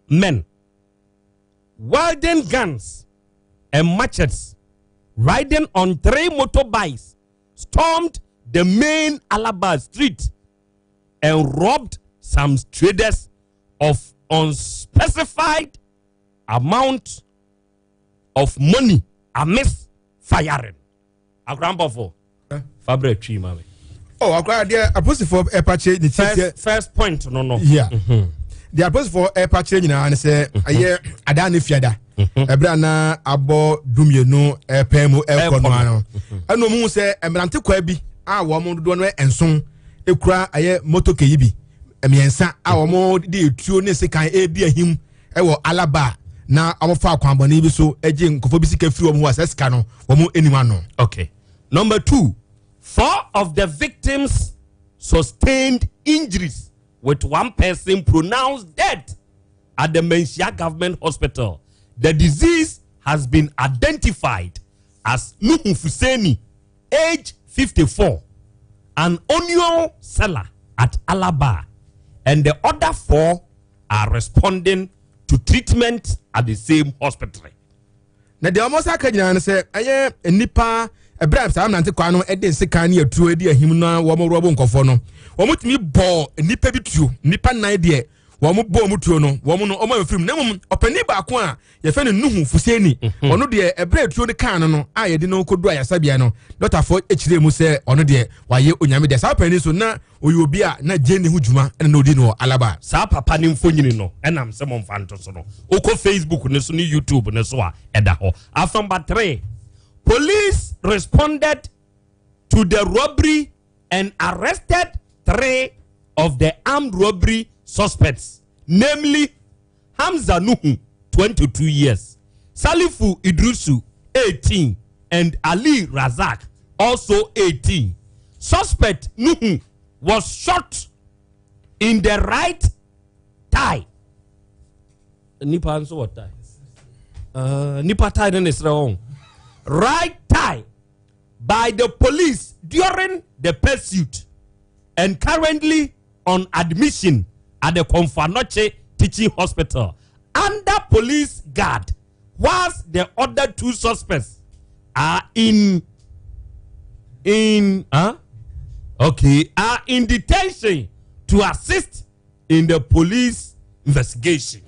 men wielding guns and machetes riding on 3 motorbikes stormed the main Alaba street and robbed some traders of unspecified amount of money amidst firing. Akrampofo, Fabre tree mami. Oh, akra deɛ apolisifoɔ ɛpa kyerɛ ne tiɛ. First point no. Yeah. Deɛ apolisifoɔ ɛpa kyerɛ nyinaa ne sɛ ɛyɛ adaa ne fiada. Ɛberɛ a na abɔ 12 ɛpɛn mu ɛkɔ no ano. Ɛna wɔn sɛ mmerante kwa bi a wɔn dodoɔ no 7 ekura ɛyɛ motoke yi bi 3 a wɔn de etuo ne sekan ebi ahim ɛwɔ Alaba na wɔn fa akwanbɔne bi so gye nkɔfo bi sika firi wɔn ho a sɛ sika no wɔn anim ano. Okay. Number 2, 4 of the victims sustained injuries with 1 person pronounced dead at the Manhyia Government Hospital. The disease has been identified as Nuhu Fuseni, age 54, an onion seller at Alaba, and the other 4 are responding to treatment at the same hospital. Na deɛ ɔmo sa ka nyinaa no sɛ ɛyɛ nnipa ɛberɛ a saa mmerante kwa no de nsekan ne atuo de ahim na wɔn rɔbo nkɔfoɔ no, wɔn tumi bɔɔ nnipa bi tuo. Nnipa 4 deɛ wɔn bɔɔ mu tuo no, wɔn no wɔn amfiri mu. Na mmom ɔpanin baako a yɛfɛ no Nuhu Fuseni, ɔno deɛ ɛberɛ atuo no kaa no a yɛde no kɔdu ayasabea no, dɔktafoɔ kyerɛɛ mu sɛ ɔno deɛ wayɛ onyame deɛ. Saa panin so na ɔyɛ obi a na gye ne ho dwuma ɛna na ɔdi no wɔ Alaba. Saa papa ne mfonyini no ɛnam sɛ momfa nto so no, wokɔ Facebook ne so ne YouTube ne so a ɛda hɔ. After number 3, police responded to the robbery and arrested 3 of the armed robbery suspects, namely Hamza Nuhu, 22 years, Salifu Idrisu, 18, and Ali Razak, also 18. Suspect Nuhu was shot in the right thigh. Nipa nso wɔ thigh. Nipa thigh ne srɛ wɔn. Right thigh by the police during the pursuit and currently on admission at the Komfo Anokye Teaching Hospital under police guard, whilst the other 2 suspects are in detention to assist in the police investigation.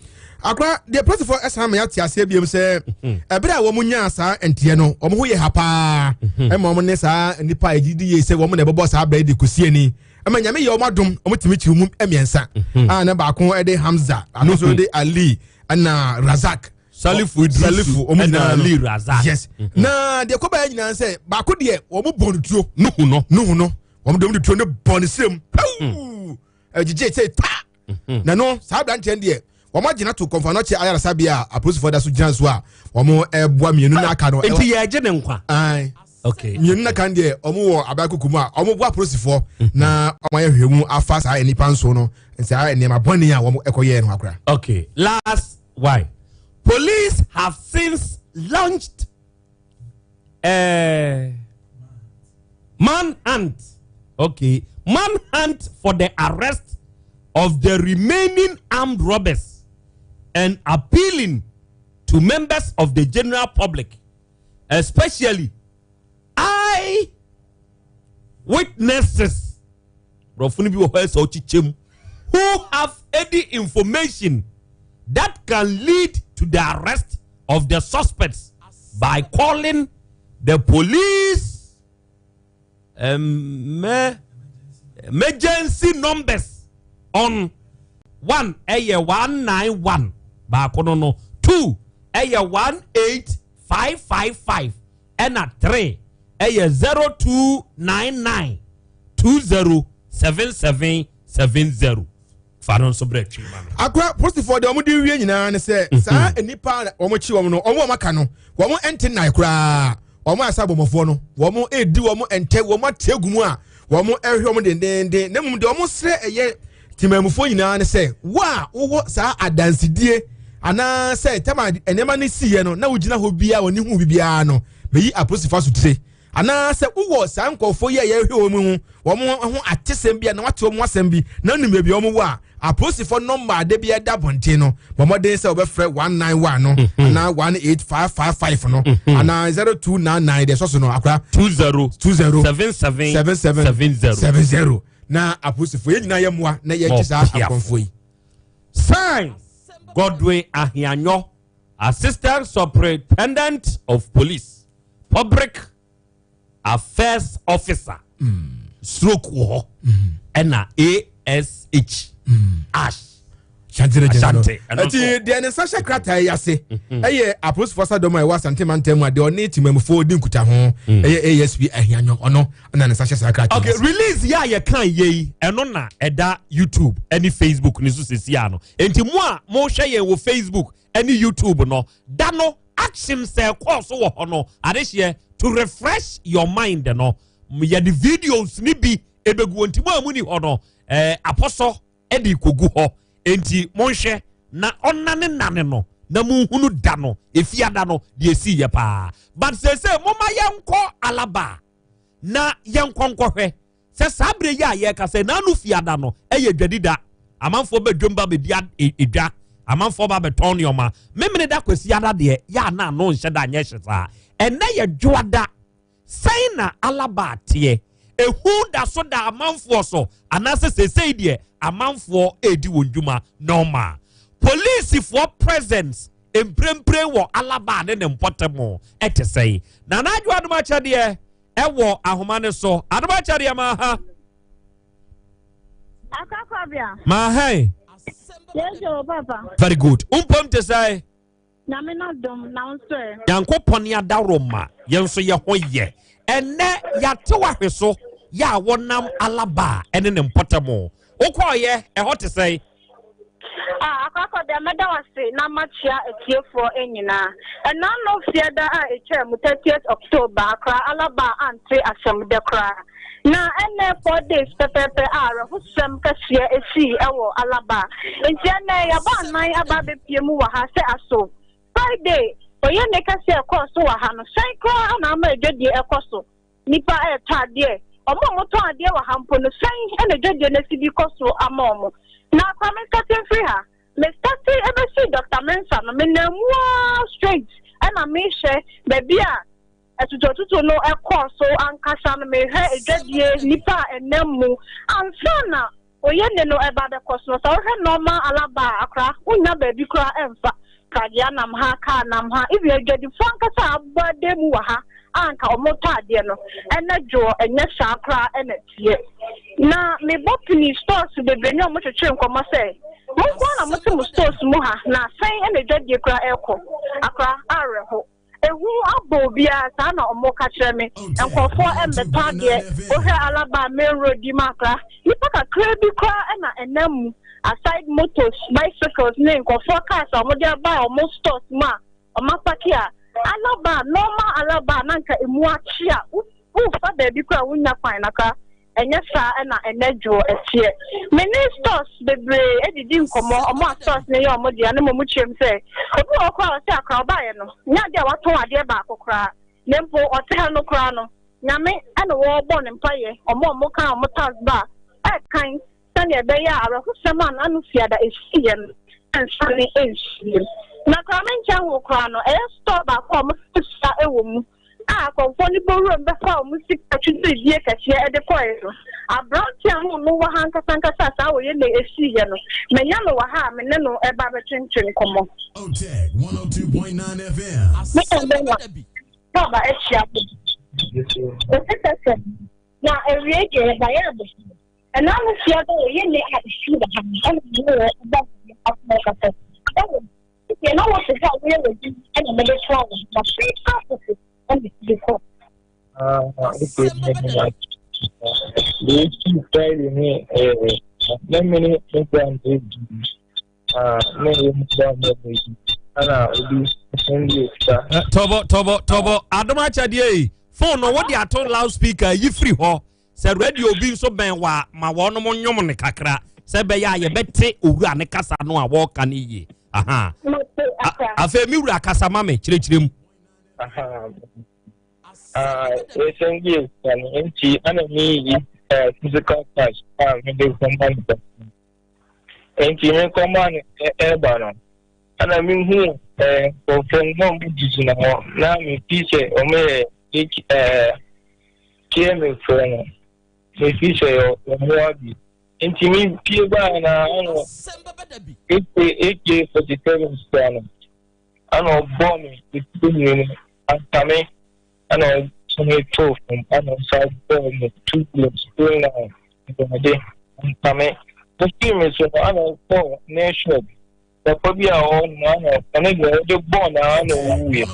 Akra the police for esam ya tiase biem sɛ ɛberɛ a wɔn nyaa saa nteɛ no wɔn ho yɛ ha paa ɛma wɔn ne saa nipa a yɛgye di yie sɛ wɔn na ɛbɛbɔ saa abɛɛ de kusie ni ɛma nyame yɛ wɔn adom wɔn tumi kyerɛ mu 3 a na baako ɛde Hamza, baako nso de Ali ɛna Razak. Salifu Idrisu ɛna Ali Razak. Yes. Na deɛ kɔba yɛ nyinaa sɛ baako deɛ wɔn bɔ no tuo. Nuhu no wɔn de wɔn de tuo ne bɔ ne srem. Ɛgyegye sɛ ta. Na no saa aberanteɛ deɛ wɔn agyina to Komfo Anokye ayaresabea a apolisifoɔ da so gyina so a wɔn ɛboa 2 na aka no. Nti yɛ agye ne nkwa. Okay. 2 na kan deɛ wɔn wɔ abakoko mu a wɔn boa apolisifoɔ na wɔn ayɛ hwɛ mu afa saa nnipa nso no saa nneɛma bɔne a wɔn ɛkɔ yɛ no akora. Okay. Last one. Police have since launched a manhunt. Okay. Manhunt for the arrest of the remaining armed robbers and appealing to members of the general public, especially eye witnesses who have any information that can lead to the arrest of the suspects by calling the police emergency numbers on 1 ɛyɛ 191 baako no 2 ɛyɛ 18. 555 ɛna 3 ɛyɛ 0299 20 77 70. Fa no nso brɛ twi ma me. Akora posifoɔ deɛ wɔn de wie nyinaa ne sɛ mhm. saa nnipa a wɔn akyi wɔn no wɔn a wɔaka no wɔn nte nnan koraa wɔn a ɛsɛ abɔmmɔfoɔ no wɔn redi wɔn ntɛ wɔn ate agu mu a wɔn rehwɛ wɔn dendenden na mmom deɛ wɔn srɛ ɛyɛ temamufoɔ nyinaa ne sɛ wo a wowɔ saa adansedie anaasɛ tama nneɛma no siiɛ no na wogyina hɔ biara wɔn hu biara no bɛyi apolisifoɔ asotire Anaasɛ wowɔ saa nkurɔfoɔ yi a yɛrehwɛ wɔn ho wɔn ho atesɛm bi a na wate wɔn asɛm bi na wonim baabi a wɔn wɔ a, apolisifoɔ nɔmba a da bi ɛda abɔnten no, bɔ mmɔden sɛ wɔbɛfrɛ 191 no mhm. anaa 18555 no mhm. anaa 0299 deɛ ɛsɔ so no akora 20 20 77 77 70 na apolisifoɔ yɛn nyinaa yɛ mmoa na yɛgye saa akɔmfoɔ yi. Sign Godwin Ahianyɔ, Assistant Superintendent of Police. Public Affairs Officer mm. stroke wɔ hɔ mm. ɛna ASH mm. ash Ashanti ɛti deɛ ne nsa hyɛ krataa yi ase mhm. ɛyɛ apolisifoɔ sadɔm a ɛwɔ Asante mantam mu a deɛ ɔne temamufoɔ di nkuta ho mm. ɛyɛ ASP Ahianyɔ ɔno ɛna ne nsa hyɛ saa krataa okay release yɛ a yɛka yɛ yi ɛno na ɛda YouTube ɛne Facebook ne so sisi ano nti mo a mohwɛ yɛn wɔ Facebook ɛne YouTube no da no action sɛ ɛkɔɔ so wɔ hɔ no adehyeɛ to refresh your mind no yɛde videos ne bi ebegu wɔn ti mu a mu ni hɔ no ɛɛ apɔsɔ ɛde kogu hɔ nti monhwɛ na ɔnane nane no na monhunu da no efiada no deɛ esi yɛ paa but sese moma yɛnkɔ alaba na yɛnkɔ nkɔhwɛ Sɛ saa berɛ yi a yɛrekasa yi, n'ano fiada no yɛ dwadida. Amanfoɔ ba dwam ba bɛdi edwa. Amanfoɔ ba bɛtɔn nneɛma. Memeneda Kwasiada deɛ, yɛ a na ano nhyɛ da nyɛ hye saa. Ɛnnɛ yɛ Dwoada. Sɛn na Alaba teɛ? Ehu da so da amanfoɔ so anaasɛ seesei deɛ amanfoɔ redi wɔn dwuma normal? Polisifoɔ presence mprempren wɔ Alaba ne ne mpɔtam te sɛn? Nana Adwo Adom Akyɛdeɛ ɛwɔ ahoma no so. Adom akyɛdeɛ ma ha. Akakwabea. Ma ha. Yɛgye wo papa. Very good. Wompam te sɛ. Nyame na dom na wo nso ɛ. Nyankopɔn ne adaworo ma yɛn nso yɛ ho yɛ. Ɛnɛ yɛate wahwe so yɛ a wɔnam alaba ɛne ne mpɔtam. Wokɔɔyɛ ɛhɔ te sɛn? Ah, Akwakwabea, mɛda wo ase na makyea atiefoɔ nyinaa. Ɛna no fiada a ɛtwaa mu, 30th October, Accra Alaba ante asɛm dɛ koraa. Na ɛnnɛ 4 days pɛpɛɛpɛ a awerɛhosɛm kɛseɛ sii wɔ Alaba. Enti ɛnnɛ yɛabɔ anan aba abɛpue mu wɔ ha sɛ aso Friday oyene kɛseɛ a ɛkɔɔ so wɔ ha no, sɛn koraa na ama adwadie ɛkɔ so? Nnipa retɔ adeɛ. Wɔn a wɔtɔn adeɛ wɔ ha mpo no, sɛn na dwadie no asi bi kɔ so ama wɔn? Na koraa me starte mfiri ha. Me starte bɛsi Doctor Mensah no, menam mu ara straight ɛna mehwɛ baabi a atutuatutu no kɔɔ so ankasa no, mehwɛ dwadie, nnipa a ɛnam mu ansa na Oye ne no ɛba bɛkɔ so no, sɛ wohwɛ normal alaba a akora wonnya baabi koraa ɛmfa. Pragea nam ha, car nam ha, even adwadifoɔ ankasa a abobɔ adan mu wɔ ha a anka wɔtɔ adeɛ no, ɛnɛ dwoɔ ɛnyɛ saa koraa ɛna ɛteɛ. Na mebɔ pini stores bebree ne wɔn twetwe nkɔmmɔ sɛ, mo nko ara na mote mo stores mu ha na sɛn ɛna adwadie koraa ɛrekɔ? Akora, awerɛho. Ehu abɔ obiara, saa na wɔka kyerɛ me. Nkurɔfoɔ mmɛtɔ adeɛ. Wohwɛ Alaba main road yi mu akora, nnipa kakraa bi koraa na ɛnam mu. Aside motos, bicycles ne nkurɔfoɔ cars a wɔde aba wɔn stores mu a wɔapake a, Alaba, normal Alaba a na anka emu akye a, wofa baabi koraa a wonnya kwan no akora. Ɛnyɛ saa na ɛnnɛ dwoɔ teɛ. Me ne stores bebree didi nkɔmmɔ, wɔn a stores no yɛ wɔn dea no mmom kyerɛ mu sɛ, obi wɔ hɔ koraa a ɔse akora ɔbaeɛ no, nyɛ adeɛ a watɔn adeɛ baako koraa, na mpo ɔte ha no koraa no, Nyame na wɔrebɔ no mpaeɛ, wɔn a wɔka wɔn tax ba a, ɛrekan sɛdeɛ ɛbɛyɛ a awerɛhosɛm a n'ano fiada ɛsiiɛ no ɛnsane ɛnsi bio. Na koraa menkyɛn ho koraa no, ɛyɛ store baako a wɔsesa sika wɔ mu a akɔmfoɔ no bɔ wuram bɛfaa wɔn sika twitwiridie kɛseɛ de kɔeɛ no. Aberanteɛ a na ɔno wɔ ha ankasa ankasa a saa wɔyɛ nnɛ ɛsiiɛ no, manya no wɔ ha a me ne no reba abɛtwentwe nkɔmmɔ. Otec 102.9 FM. Me na bɛma Paaba ahyia mo. Ɔsi sɛ na awiei deɛ yɛbayɛ abɔfra. Ɛna no fia dɛ yɛ ne a ɛsi wɔ ha no ɛna ne wɔ ɛba wɔ akɔmɔ kasa. Ɛwɔ Ahyɛaseɛ na wote hɔ a woyɛ w'adwuma ɛna mede toa wo na physical office ɛna ɛde kɔ. Ah, okay, deɛ ɛsi Friday ne ɛɛ na mene me bra no ɛdi ah na ɛyɛ me bra no ɛdi ɛna obi sɛnde sika. Tɔbɔ tɔbɔ tɔbɔ adom akyɛdeɛ yi phone no wode ato loud speaker yi firi hɔ sɛ radio bi nso bɛn wa ma wɔnom nnwom no kakra sɛ ɛbɛyɛ a yɛbɛte owura ne kasa no a wɔreka no yie aha afei me wura kasa ma me kyerɛkyerɛ mu. Yɛsɛn bi sika no nti ana meyi physical cash a mede kɔma no nti mekɔma no ɛba no ana mehu nkurɔfoɔ no na wɔgyinagyina hɔ na mefi sɛ wɔyɛ KMA foɔ no, mefi sɛ wɔmmoa bi. Nti mepie baa na ana AK AK 47 sika no ana ɔbɔ me etire mmienu anka me ana ɔto me too fam ana ɔsa bɔɔ me two bullets still now Awurade anka me. Ofii me so no ana ɔkɔɔ ne shop papa bi a ɔwɔ no ana ɔno deɛ ɔde bɔɔ na ana ɔwuiɛ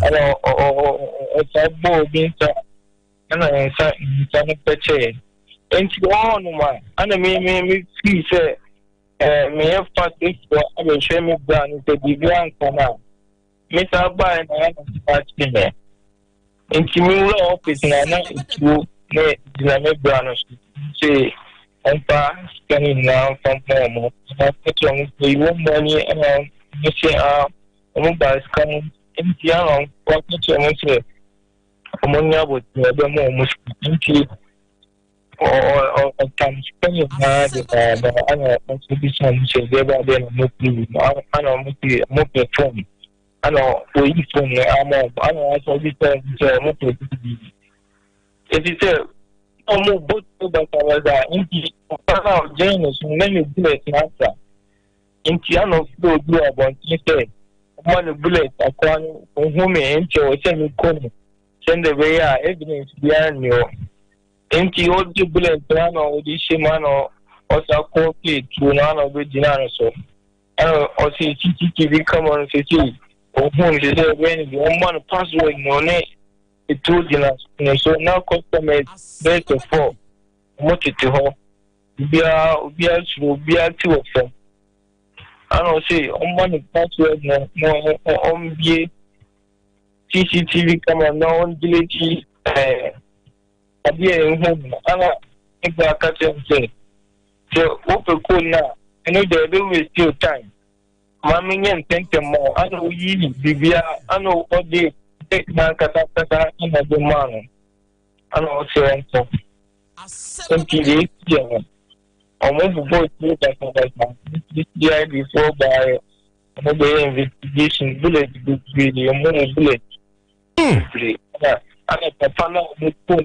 ana ɔsa bɔɔ obi nsa ɛna nsa nsa no pɛkyɛɛ nti ɔwɔ no ma ana me me me fii sɛ ɛɛ meyɛ fast efoɔ abɛhwɛ me bra no sɛ biribi anka no a me saa baeɛ na ana akye me Nti me wura office na na etuo ne gyina me bra no so sɛ ɔmfa sika no nyinaa mfa mma wɔn. Na ɔka kyerɛ wɔn sɛ you want money ɛna wɔn sɛ ah wɔn ba sika no nti ana wɔka kyerɛ wɔn sɛ wɔn nyɛ abotire ɛbɛma wɔn sika nti ɔtam sika nyinaa de maa no ana ɔnso bisa wɔn sɛ deɛ ba deɛ na wɔn pɛ yi ana wɔn sɛ wɔn pɛ phone. Ana oyi fon no ama wɔn, ana wɔasan bisa wɔn sɛ wɔn pɛ biribi. Eti sɛ wɔn bɔ tuo basabasa nti papa no a ɔgyina ne so na ne bullet no asa. Nti ana ɔfrɛ obi wɔ abɔnten sɛ ɔma no bullet akoa no ohu me nti ɔwɔ sɛ mekɔ mu sɛnea ɛbɛyɛ a evidence biara nni hɔ. Nti ɔgye bullet no ana ɔde hyɛ mu ana ɔsa kɔ plate tuo no ana ɔbɛgyina no so. Ɛna ɔsi CCTV camera no sisi ohun sisi ɛbɛn no bi ɔmo no password na ɔne etuo gyina ne so na customers bɛyɛ sɛ four ɔmo tete hɔ obiara obiara suro obiara ti wɔ fam ɛna ɔsi ɔmo no password na na ɔmbie CCTV camera na ɔndelete ɛɛ adeɛ a ehu no ɛna ne gba aka kyerɛ no sɛ. Sɛ wopɛ code no a, ɛno deɛ ɛbɛ waste your time. Ma menyɛ ntɛntɛm ma wo. Ana oyii biribiara, ana ɔde date no ankasa ankasa na ɔde maa no. Ana ɔsɛ ɔnkɔ. Nti deɛ ɛsi yɛ no, ɔmo bobɔ tuo basabasa. CID foɔ baeɛ, ɔmo bɛyɛ investigation, bullet bebree, ɔmo wɔ bullet bebree. Ana ana papa no a ɔmo kum no,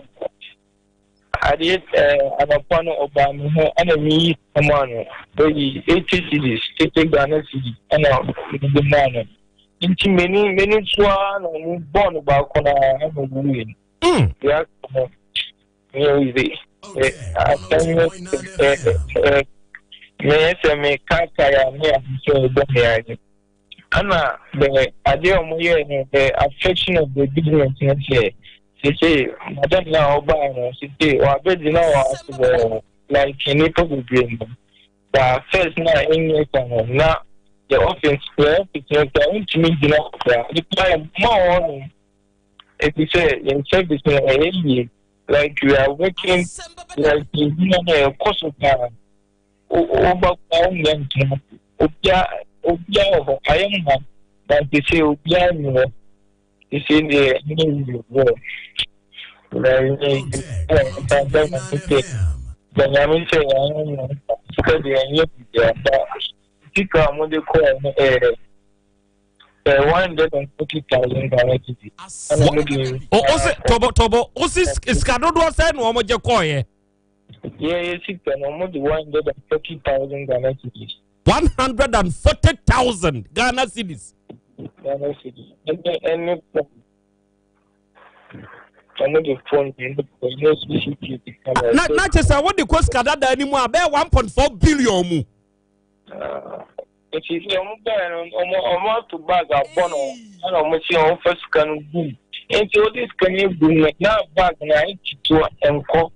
Adeɛ ɛɛ anɔpa no ɔbaa me ho ɛna meyi sika maa no. Oyi 80 cedis, 80 Ghana cedis ɛna mede maa no. Nti m'ani m'ani so ara na ɔmo bɔɔ no baako no ara ɛna owuiɛ. Deɛ aka no nyɛ easy. Ɛ asɛm no ɛ ɛ meyɛ sɛ mekaakae a me ahosɛ ɛbɔ me ara. Ɛna the adeɛ a wɔyɛɛ no the affection of the business no sɛ sese madam na ɔbaa no sese wabɛgyina wɔ ase wɔ like nnipa bebree mu ba first na ɛnyɛ sa no na the office the office no sɛ wontumi gyina hɔ koraa nipa yɛ mma wɔ hɔnom ɛti sɛ yɛn service no ɛyɛ yie like we are working like yɛdwuma no ɛkɔ so paa. Woba koraa wonnya ntena ase. Obia obia wɔ hɔ ayɛ mma na sese obia nni hɔ. Sese deɛ ɛnyɛ yie wɔ. Na ɛnyɛ yie wɔ nsa na sese sɛ nyame sɛ yɛn nyɛ sika deɛ ɛnyɛ biribiara ba sika a wɔde kɔɔ no ɛyɛ 140,000 Ghana cedis. Ɛna wɔde. O o se tɔbɔ tɔbɔ o si sika dodoɔ sɛ na wɔn gye kɔɔ yɛ. Yɛ yɛ sika no wɔn de 140,000 Ghana cedis. 140,000 Ghana cedis. Ghana cedis ɛne ɛne phone wɔn de phone ɛne ɛne CCTV camera. Na na kyerɛ sɛ wɔde kɔ sika dada anim a bɛyɛ 1.4 billion mu. Ah. Nti sɛ ɔmo baeɛ no ɔmo ɔmo ato bag abɔ no ɛna ɔmo si ɔmo fa sika no gum. Nti ɔde sika no egu mu na bag no ayɛ ketewa ɛnkɔ.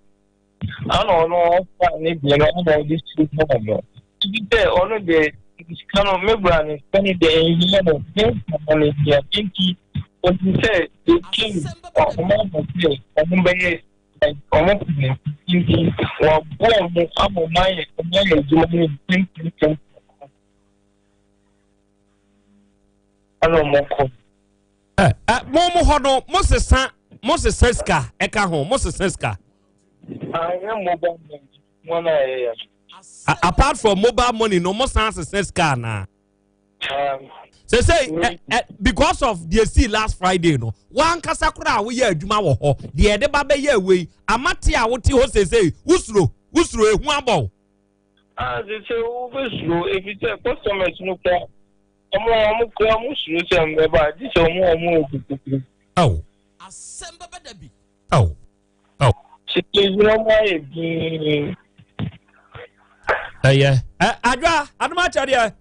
Ɛna ɔno ɔfa ne deɛ no ɛna ɔde si mu ɔmo. Nti sɛ ɔno deɛ sika no me bra no sika no deɛ ɛnhia no ne nkɔmɔ no hia nti ɔnim sɛ they came ɔmo aba sɛ ɔmo bɛyɛ Wɔn pene nti, wɔaboa wɔn ama wɔayɛ wɔayɛ adwuma no ntɛmntɛm. Ɛna wɔkɔ. Ɛ ɛ mo mo hɔ no mo sesa mo sesa sika ɛka ho mo sesa sika. Anyɛ mobile money wɔn a yɛyɛ. Apart from mobile money no mo san sesa sika anaa. sese ɛ ɛ because of deɛ si last friday no wankasa koraa a woyɛ adwuma wɔ hɔ deɛ ɛde ba bɛyɛ ɛwɔ yi amate a wote hɔ sese wosuro wosuro ehu abɔ wo. Ah, sese wobɛsuro efi sɛ customers no kora ɔmo ɔmo kora ɔmo suro sɛ ɔmo bɛba gye sɛ ɔmo ɔmo wɔ kukuku. Awo. Asɛm bɛba da bi. Awo. Awo. Sese gyina ɔmo ayɛ dinn. Ɛyɛ ɛ adwa adum akyɛdeɛ.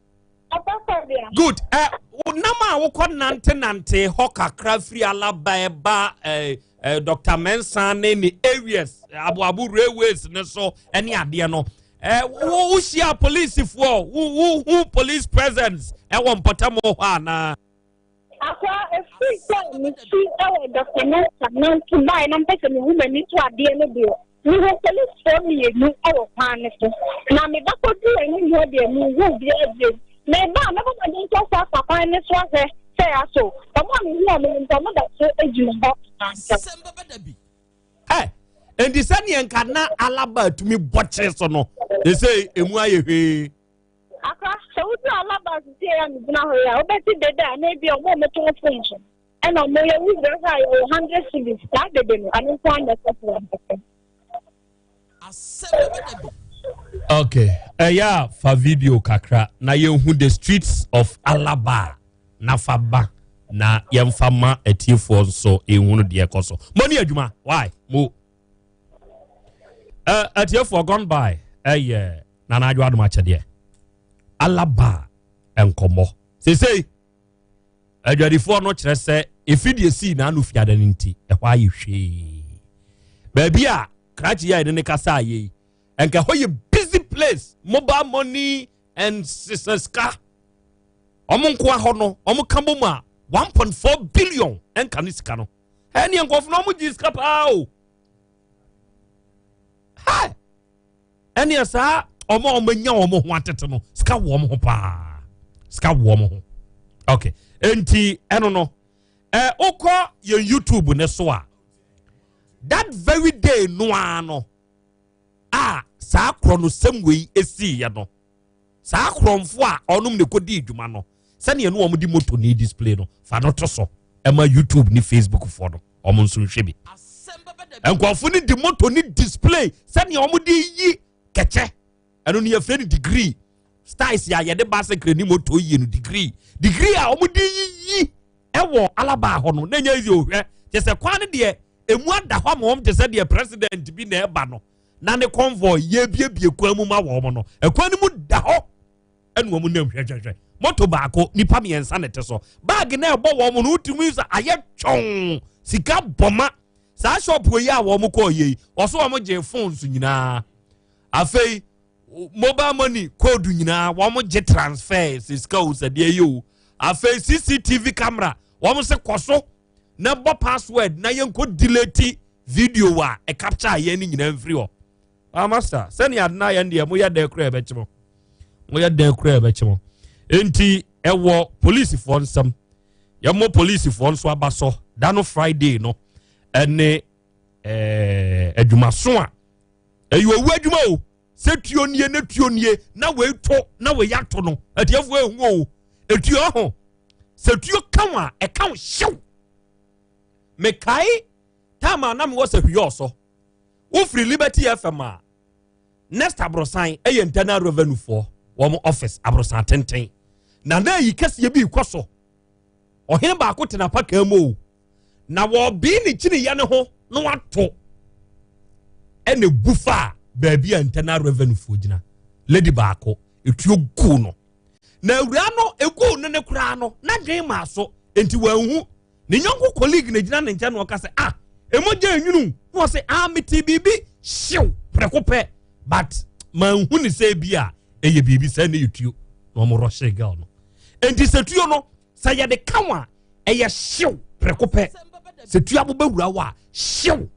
Good. Ɛ nam a wokɔ nante nante hɔ kakra firi Alaba ɛba ɛ ɛ Dr. Mensah ne ne areas aboabo railways ne so ɛne adeɛ no. Ɛ wo wohyia polisifoɔ wo wo hu police presence ɛwɔ mpɔtam hɔ anaa? Akwa, ɛfiri sɛ mesi wɔ Dɔkta Mensah nanso bae na mpɛ sɛ mehu m'ani so adeɛ no deɛ, mehuu polisifoɔ mmienu wɔ kwan no so. Na me ba kɔduruu anim hɔ deɛ, menhuu obiara bio. Meba a, mɛbɔ mmɔden nso asan afa kwan no so ahwɛ sɛ aso wɔn a mehuu wɔn no mpo, wɔda so gyina hɔ anaa. Ɛ enti sɛdeɛ nka na Alaba tumi bɔ kyere so no, seesei emu ayɛ hwee. Akra, sɛ wodu Alaba seesei a megyina hɔ yi a, wobɛte dede a na ebia wɔn a wɔtɔn fon so ɛna wɔyɛ wo wura hɔ a yɛwɔ hundred cedis saa dede no ɛno nko ara na ɛkɔ so wɔ ha. Okay, ɛyɛ a fa video kakra na yɛnhu the streets of Alaba na fa ba na yɛmfa ma atiefoɔ nso ɛhunu deɛ ɛkɔ so. Mo ne adwuma, why? Mo. Uh, atiefoɔ gone by ɛyɛ Nana Adwo Adom akyɛdeɛ Alaba nkɔmmɔ seesei adwadifoɔ no kyerɛ sɛ ɛfiri deɛ sii n'ano fiada no nti ɛhɔ ayɛ hwee baabi a krakye yɛ ne ne kasa ayɛ yi ɛnka ɛhɔ yɛ busy place mobile money and sika wɔn nkoa hɔ no wɔn ka bɔ mu a 1.4 billion ɛnka ne sika no ɛne nkurɔfo no wɔn gye sika paa o hɛ ɛneɛ saa ɔmo a ɔmo anya wɔn ho atete no sika wɔ wɔn ho paa sika wɔ wɔn ho okay nti ɛno no ɛ wokɔ yɛn youtube ne so a that very day no ara no a saa korɔ no sɛm wei esiiɛ no saa korɔmfo a ɔnom ne kɔdi adwuma no sɛdeɛ no wɔn de moto ne display no fa no to so ɛma youtube ne facebook foɔ no wɔn nso nhwɛ bi nkurɔfo no de moto ne display sɛdeɛ wɔn de yi kɛkyɛ ɛno no yɛfrɛ no degree styles a yɛde basekere ne moto yie no degree degree a wɔn de yiyi ɛwɔ alaba hɔ no na nyɛ easy ohwɛ kyɛ sɛ kwan no deɛ emu ada hɔ ama wɔn te sɛ deɛ president bi na ɛba no na ne convoy yɛbiebie kwan mu ma wɔn no ɛkwan no mu da hɔ ɛna wɔn nam hwɛhwɛhwɛ moto baako nipa mmiɛnsa na ɛte so baagi na ɛbɔ wɔn no wotumi sɛ ayɛ twɔn sika bɔma saa shop yi a wɔn kɔɔ yie yi wɔso wɔn gye phones nyinaa afei mobile money code nyinaa wɔn gye transfer sɛ sika o sɛ deɛ yɛ o afei cctv camera wɔn sɛ kɔ so na bɔ password na yɛn kɔ delete video a ɛcapture yɛn ne nyinaa mfiri hɔ. Ah, master, sɛnea ade no ayɛ no deɛ moyɛ dɛn koraa ɛbɛkye mo. Moyɛ dɛn koraa ɛbɛkye mo. Enti ɛwɔ polisifoɔ nsam. Yɛmmɔ polisifoɔ nso aba so da no Friday no ɛne ɛɛ adwumaso a ɛyɛ owu adwuma o sɛ tuo nie na tuo nie na wei to na wei ato no atiefoɔ ehu o etuo ho sɛ tuo ka wo a ɛka wo hyew mekae taama na mewɔ sɛ hwiɛ ɔsɔ Wofiri Liberty FM a, next aborosan yɛ Internal Revenue foɔ wɔn office aborosan tenten. Na na ayi kɛseɛ bi rekɔ so. Ɔhene baako te n'apakaa mu o. Na wɔbee ne kyiniiɛ no ho na wato ɛna ebu faa baabi a Internal Revenue foɔ gyina. Lady baako etuo guu no. Na awuraa no eguu no ne koraa no, n'adwene maa so, enti wanhu. Ne yɔnko colleague na gyina ne nkyɛn na ɔka sɛ, ah, emogya enwunu. Na ɔsɛ, ah, mete biribi hyew prɛko pɛ, but manhu ne sɛ bi a ɛyɛ biribi sɛ ne yɛ tuo. Na wɔn rɔhyee girl no. Enti sɛ tuo no, sɛ yɛde ka wo a, ɛyɛ hyew prɛko pɛ. Sɛ tuo abo bɛwura wo a, hyew.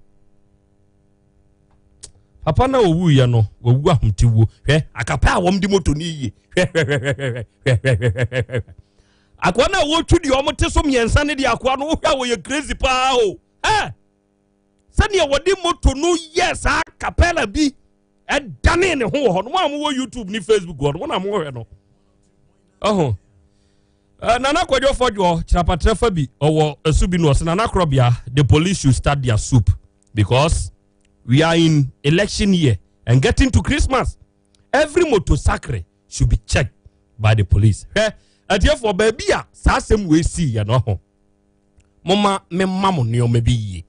Papa na owuiɛ no, wawu ahomtewuo. Hwɛ, akapɛ a wɔn de moto no yie. Hwɛ, hwɛ, hwɛ, hwɛ, hwɛ, hwɛ, hwɛ, hwɛ, hwɛ. Akoa no a wɔtwi deɛ wɔn te so mmiɛnsa ne deɛ akoa no wohwɛ a wɔyɛ crazy paa o. Ɛ sɛdeɛ wɔde moto no yɛ saa kapɛla bi ɛdane ne ho wɔ hɔ no. Mo a mowɔ YouTube ne Facebook hɔ no, mo na mohwɛ no. Ɔho. Nana Kwadwo Fɔdwoɔ, kyerɛpatrɛ fa bi, ɔwɔ ɛso bi no ɔsɛ Nana Korɔbea, the police should start their soup because we are in election year and getting to Christmas. Every motorcycle should be checked by the police. Hwɛ, atiefoɔ, baabi a saa asɛm wei sii yɛ no ho. Moma memma mo nneɛma bi yie.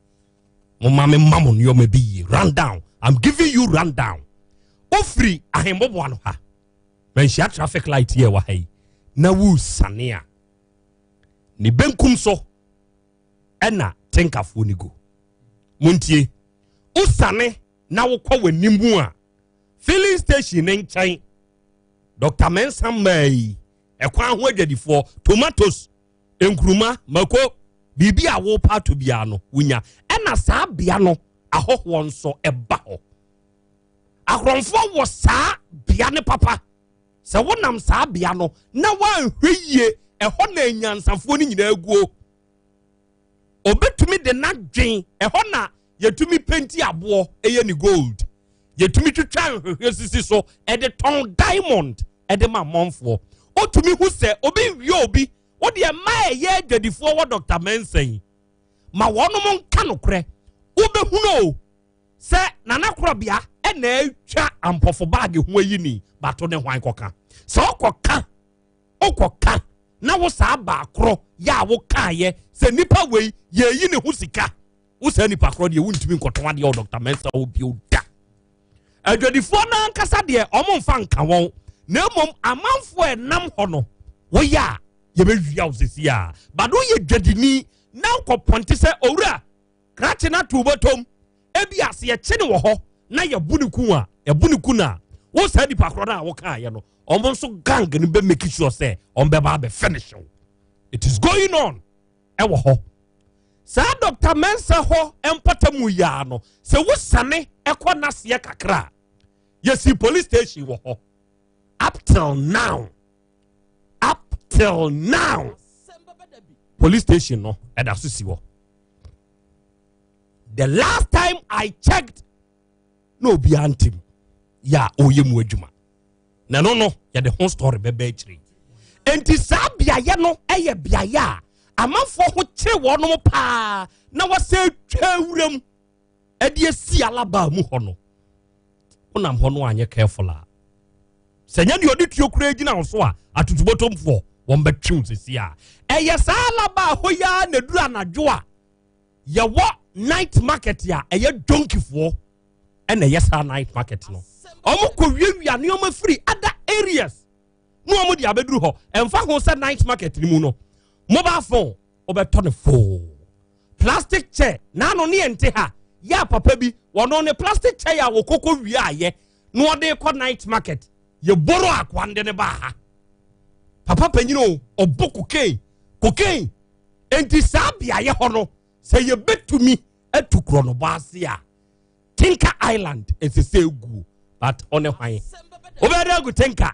Moma memma mo nneɛma bi yie. Rundown. I'm giving you rundown. Ofiri ahemmoboa no ha. Manhyia traffic light yɛ wɔ ha yi. Na wusane a. Ne benkum so ɛna tenkafoɔ no gu. Montie. Wosane na wokɔ w'anim a, filling station ne nkyɛn, Dr. Mensah mmaa yi, ɛkwan ho adwadifoɔ, tomatoes, nkuruma, mako, biribi a wopa ato biara no, wonya. Ɛna saa bea no, ahɔhoɔ nso ɛba hɔ. Akorɔmfoɔ wɔ saa bea no papa. Sɛ wonam saa bea no na woanhwɛ yie, ɛhɔ na anyansafoɔ no nyinaa guo. Obetumi de n'adwen, ɛhɔ na yɛtumi penti aboɔ ɛyɛ ne gold, yɛtumi twitwa nhwehwɛ sisi so ɛde tɔn diamond ɛde ma mmɔnfoɔ. Wotumi hu sɛ obi nwie obi, wodeɛ mma ɛyɛ adwadifoɔ wɔ Dr. Mensah yi, ma wɔnom nka nokorɛ. Wobɛhunu o sɛ Nana Korɔbea ɛna atwa ampɔfo baage ho ayi ni, bato ne hwan kɔka. Sɛ ɔkɔka, wokɔka na wo saa baa korɔ yɛ a wokaeɛ sɛ nipa wei yɛyi ne ho sika, wo saa nipa korɔ deɛ wontumi nkɔtɔn adeɛ wɔ Dr. Mensah hɔ bio da. Adwadifoɔ no ankasa deɛ ɔmo mfa nka wɔn, na mmom amanfoɔ a ɛnam hɔ no, woyɛ a yɛbɛwia wo sisi a. But woyɛ dwadini na wokɔpɔnte sɛ owura krakye no ato bɔtɔm, ebi ase yɛkye no wɔ hɔ na yɛbu ne kun a, yɛbu ne kun a, wo saa nipa korɔ no a wokaeɛ no, ɔmo nso gang no bɛ make sure sɛ ɔmo bɛba abɛ finish wo. It is going on ɛwɔ hɔ. Saa Dr. Mensah hɔ mpɔtamu yi ara no, sɛ wosane ɛkɔ n'aseɛ kakra a, yɛsi police station wɔ hɔ. Up till now, up till now, police station no ɛda so si hɔ. The last time I checked, na obiara ntim yɛ a ɔyɛ mu adwuma. Na ɛno no yɛde ho story bɛbɛ akyire. Enti saa beaeɛ no yɛ beaeɛ a amanfoɔ ho kyere wɔnom paa na wɔsɛ twa wuram ɛde asi alaba mu hɔ no. Wonam hɔ no anyɛ careful a, sɛ nyɛ deɛ ɔde tuo kura gyina wo so a, atutubotomfoɔ wɔn bɛtwe wo sisi a. Ɛyɛ saa alaba hɔ yi ara na ɛduru anadwo a yɛwɔ night market a ɛyɛ donkifoɔ ɛna ɛyɛ saa night market no. Wɔn kɔ wiawia nneɛma firi other areas na wɔn de abɛduru hɔ. Ɛmfa ho sɛ night market no mu no, mobile phone wɔbɛtɔ no foo, plastic chair n'ano ne yɛn te ha yɛ a papa bi wɔn ne plastic chair a wɔkɔkɔ wia ayɛ na wɔde kɔ night market. Yɛ boro akoa de ne ba ha papa panyin o, ɔbɔ cocaine cocaine. Enti saa beaeɛ hɔ no, sɛ yɛbɛtumi atu korɔ no bɔ ase a, Tinka Island ɛsɛ sɛ eguo, but ɔne hwan wobɛyɛ dɛ agu Tinka?